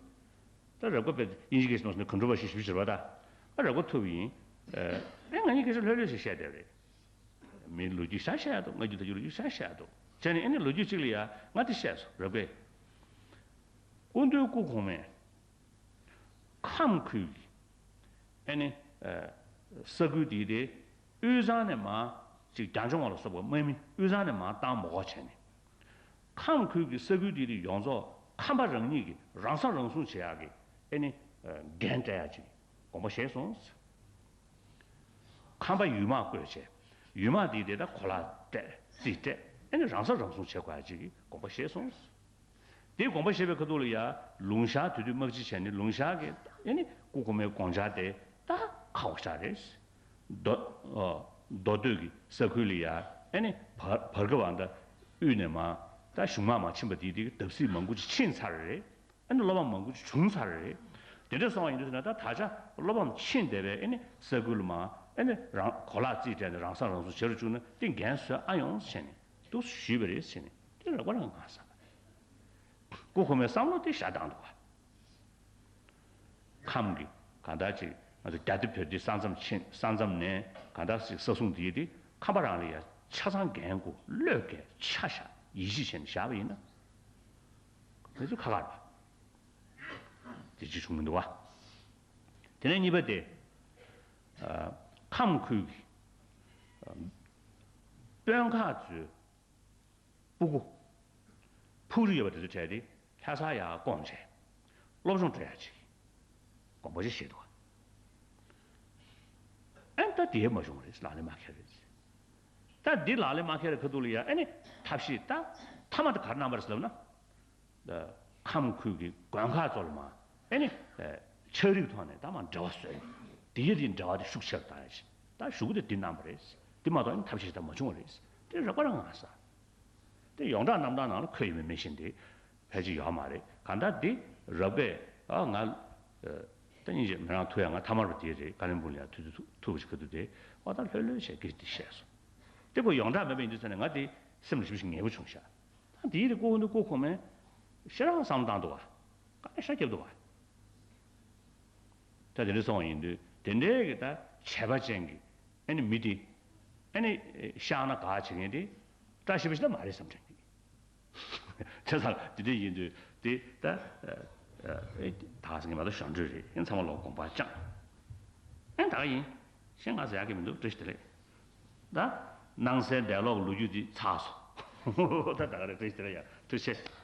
ད་རབ་དགའ་དཔེ་དབྱིན་ཇི་སྐད་ནང་ནས་གོན་ཁྲོ་བ་ཞིག་ཞུ་ཞུ་བ་ད། ཨ། རབ་དགའ་ཐུག་པ་ཡིན། ཨེ། ང་དབྱིན་ཇི་སྐད་ལྷོད་ལྷོད་ཞིག་བཤད་བསྡད་པ་རེད། མིའི་ལོ་རྒྱུས་ཤ་བཤད་ཡག་འདུག། ང་རྒྱུད་ད་རྒྱུད་ལོ་རྒྱུས་ཤ་བཤད་ཡག་འདུག། བྱས་ནས་ཨ་ནི་ལོ་རྒྱུས་གཅིག་ལ་ཡ་ང་དེ་བཤད་སོང་། རབ་དགའ། སྐུ་མདུན་སྐུ་གོང་མས་ཁམས་ཁུལ་གྱི་ཨ་ནི། ཨ། ས་ཁུལ་དེའི་དེ་དབུས་གཙང་ནས་མར་ཅིག་རྒྱ་འབྱུང་བ་ལ་སོགས་པ་དམག་མི་དབུས་གཙང་ནས་མར་བཏང་མ་དགོས་བྱས་ནས། ཁམས་ཁུལ་གྱི་ས་ཁུལ་དེའི་དེ་ཡོངས་རྫོགས་ཁམས་པ་རང་ཉིད་ཀྱིས་རང་ས་རང་སྲུང་བྱེད་ཡག་གི་ཨ་ནི། ཨ། འགན་སྤྲད་ཡག་ཅིག་དགོངས་པ་བཞེས་སོང་། ཁམས་པ་ཡུལ་དམག་བསྐོས་བྱས། ཡུལ་དམག་དེའི་དེ་ད་གོ་ལ་སྤྲད། རྩིས་སྤྲད། ཨ་ནི་རང་ས་རང་སྲུང་བྱེད་དགོས་ཡ་ཅིག་གི་དགོངས་པ་བཞེས་སོང་། དེའི་དགོངས་པ་བཞེས་པའི་ཁ་ཐུག་ལ་ཡ་ལུང་ཤར་དེ་དུས་དམག་སྤྱི་བྱས་ནས། ལུང་ཤར་གྱི་ཨ་ནི་སྐུ་གོང་མའི་དགོངས་འཆར་དེ་ད་ཁག་པོ་ཞེ་དྲག་རེད། མདོ། ཨ། མདོ་སྟོད་ཀྱི་ས་ཁུལ་ལ་ཡ་ཨ་ནི་བར་བར་སྐབས་ད་དབུས་ནས་མར་ད་གཞུང་དམག་མར་ཕྱིན་པ་དེའི་དེ་གི་བརྡབ་གསིག་མང་པོ་ཅིག་ཕྱིན་ཚར་རེད། ཨ་ནི་བློ་ཕམ་མང་པོ་ཅིག་བྱུང་ཚར་རེད། དེ་འདྲ་སོང་བ་ཡིན་དུས་ཟེར་ན། ད་ད་ཆ་བློ་ཕམ་ཕྱིན་བསྡད་པའི་ཨ་ནི་ས་ཁུལ་ལ་མར་ཨ་ནི་རང་གོ་ལ་རྩིས་སྤྲད་ནས་རང་ས་རང་སྲུང་བྱེད་རུ་བཅུག་ན་དེ་འགན་གསོ་ཨ་ཡོང་ཟེར་ནས་འདུག་ཞུས་པ་རེད་ཟེར་ནས། དེ་རགས་པ་རང་ང་ས། སྐུ་གོང་མའི་བསམ་བློ་དེ་ཤ་སྟག་འདུག་ག། ཁམས་ཀྱི་གང་ལྟར་ཅིག་ང་ཚོ་རྒྱ་དེབ་བོད་དེ་ས་མཚམས་ཕྱིན། ས་མཚམས་ནས་གང་ལྟར་ཅིག་ས་སྲུང་དེ་དེ་ཁམས་པ་རང་ལ་ཡ་ཆ་ཚང་འགན་དགོས། བློས་འགེལ་ཆ་བཞག་ཡིད་ཆེས་བྱས་ནས་བཞག་པ་ཡིན་ན། ང་ཚོ་ཁ་ཁར་བ་དེ་ཅི་བྱུང་མི་འདུག་བ། དེ་ནས་གཉིས་པ་དེ། ཨ། ཁམས་ཁུལ་གྱི་ཨ་དཔོན་ཁག་ཚོའི་སྤུ་གུ་ཕུགས་རེ་ཡོད་པ་དེ་ཚོ་གྲས་དེ་ལྷ་སར་ཡར་བསྐོངས་བྱས་སློབ་སྦྱོང་སྤྲད་ཡ་ཅིག་དགོངས་པ་ཅིག་བཞེས་འདུག་བ། ཨ་ནི་ད་དེ་མ་བྱུང་བ་རེད། ལག་ལེན་མ་འཁེལ་རེད། ད་འདི་ལག་ལེན་མ་འཁེལ་བའི་ཁ་ཐུག་ལ་ཡ་ཨ་ནི་ཐབས་ཤེས་ད་མཐའ་མ་དེ་ག་རེ་གནང་བ་རེད་ཟེར་ལབ་ན། ཁམས་ཁུལ་གྱི་དགོན་ཁག་ཚོ་ལ་མར་ཨ་ནི་ཕྱག་རིས་ཐོག་ནས་ད་མར་འབྲེལ་བ་བཟོས་ནས། དེ་ཡི་དེ་འབྲེལ་བ་དེ་ཤུགས་ཆེ་རུ་བཏང་ཡ་ཞིག། ད་ཞུ་གུ་དེ་འདི་གནང་བ་རེད། དེ་མ་གཏོགས་ཨ་ནི་ཐབས་ཤེས་ད་མ་བྱུང་བ་རེད། དེ་རགས་པ་རང་ང་ས། དེ་ཡོངས་གྲགས་རྣམ་གྲངས་ནང་ལ་འཁོད་ཡོད་མེད་མི་ཤེས། དེ་ཕལ་ཆེར་ཡོད་མ་རེད། གང་ལྟར་འདི་རབ་དགའ། ཨ། ང་ད་སྙིང་རྗེ། མི་རང་ཐུག་ཡ་ང་ཐ་མར་བ་དེ་རེད། ཀ་ལོན་སྦུག་ལ་ཡ་ཐུག་ཐུག་པ་ཞིག་ག་འདུག་དེ་འོ་ད་ལྷོད་ལྷོད་བྱས་སྐད་ཆ་དེ་བཤད་སོང་། དེ་ཁོ་ཡོངས་གྲགས་མེད་པ་ཡིན་དུས་ཙང་ནས་ང་དེ་སེམས་ལ་ཞེ་པོ་ཞིག་ངལ་པོ་བྱུང་ཤག། ད་དེའི་རིགས་སྐུ་གོང་མ་དེ་སྐུ་གོང་མས་ཞེ་དྲག་བསམ་བློ་བཏང་འདུག་ག། དཀའ་ལས་ཞེ་དྲག་བརྒྱབ་འདུག་ག། ད་དེ་འདྲ་སོང་བ་ཡིན་དུས་དེ་འདྲའི་གི་ད་བྱས་པ་ཅན་གྱི་ཨ་ནི་མི་དེ་ཨ་ནི་བཤགས་ན་དགའ་བྱེད་མཁན་དེ་བཀྲ་ཤིས་པ་ཞིག་ད་མ་རེད་བསམ་དྲན་གི། བྱས་ཙང་དེ་འདྲ་ཡིན་དུས་དེ་ད་ཨ་ཨ་ད་ག་ཟེར་མཁན་མ་གཏོགས་གཞོན་འཕྲུལ་རེད། ཨ་ནི་ཚང་མ་ལོག་དགོངས་པ་བཅངས། ཨ་ནི་ད་ག་ཡིན། གཞན་ང་ཟེར་ཡག་གི་མི་འདུག། བཀྲ་ཤིས་བདེ་ལེགས། ད་སྣང་གསལ་འདས་ལོག་ལོ་རྒྱུས་འདི་ཚར་སོང་། ད་ད་ག་རེད། བཀྲ་ཤིས་བདེ་ལེགས་ཡ། ཐུགས་རྗེ་ཆེ།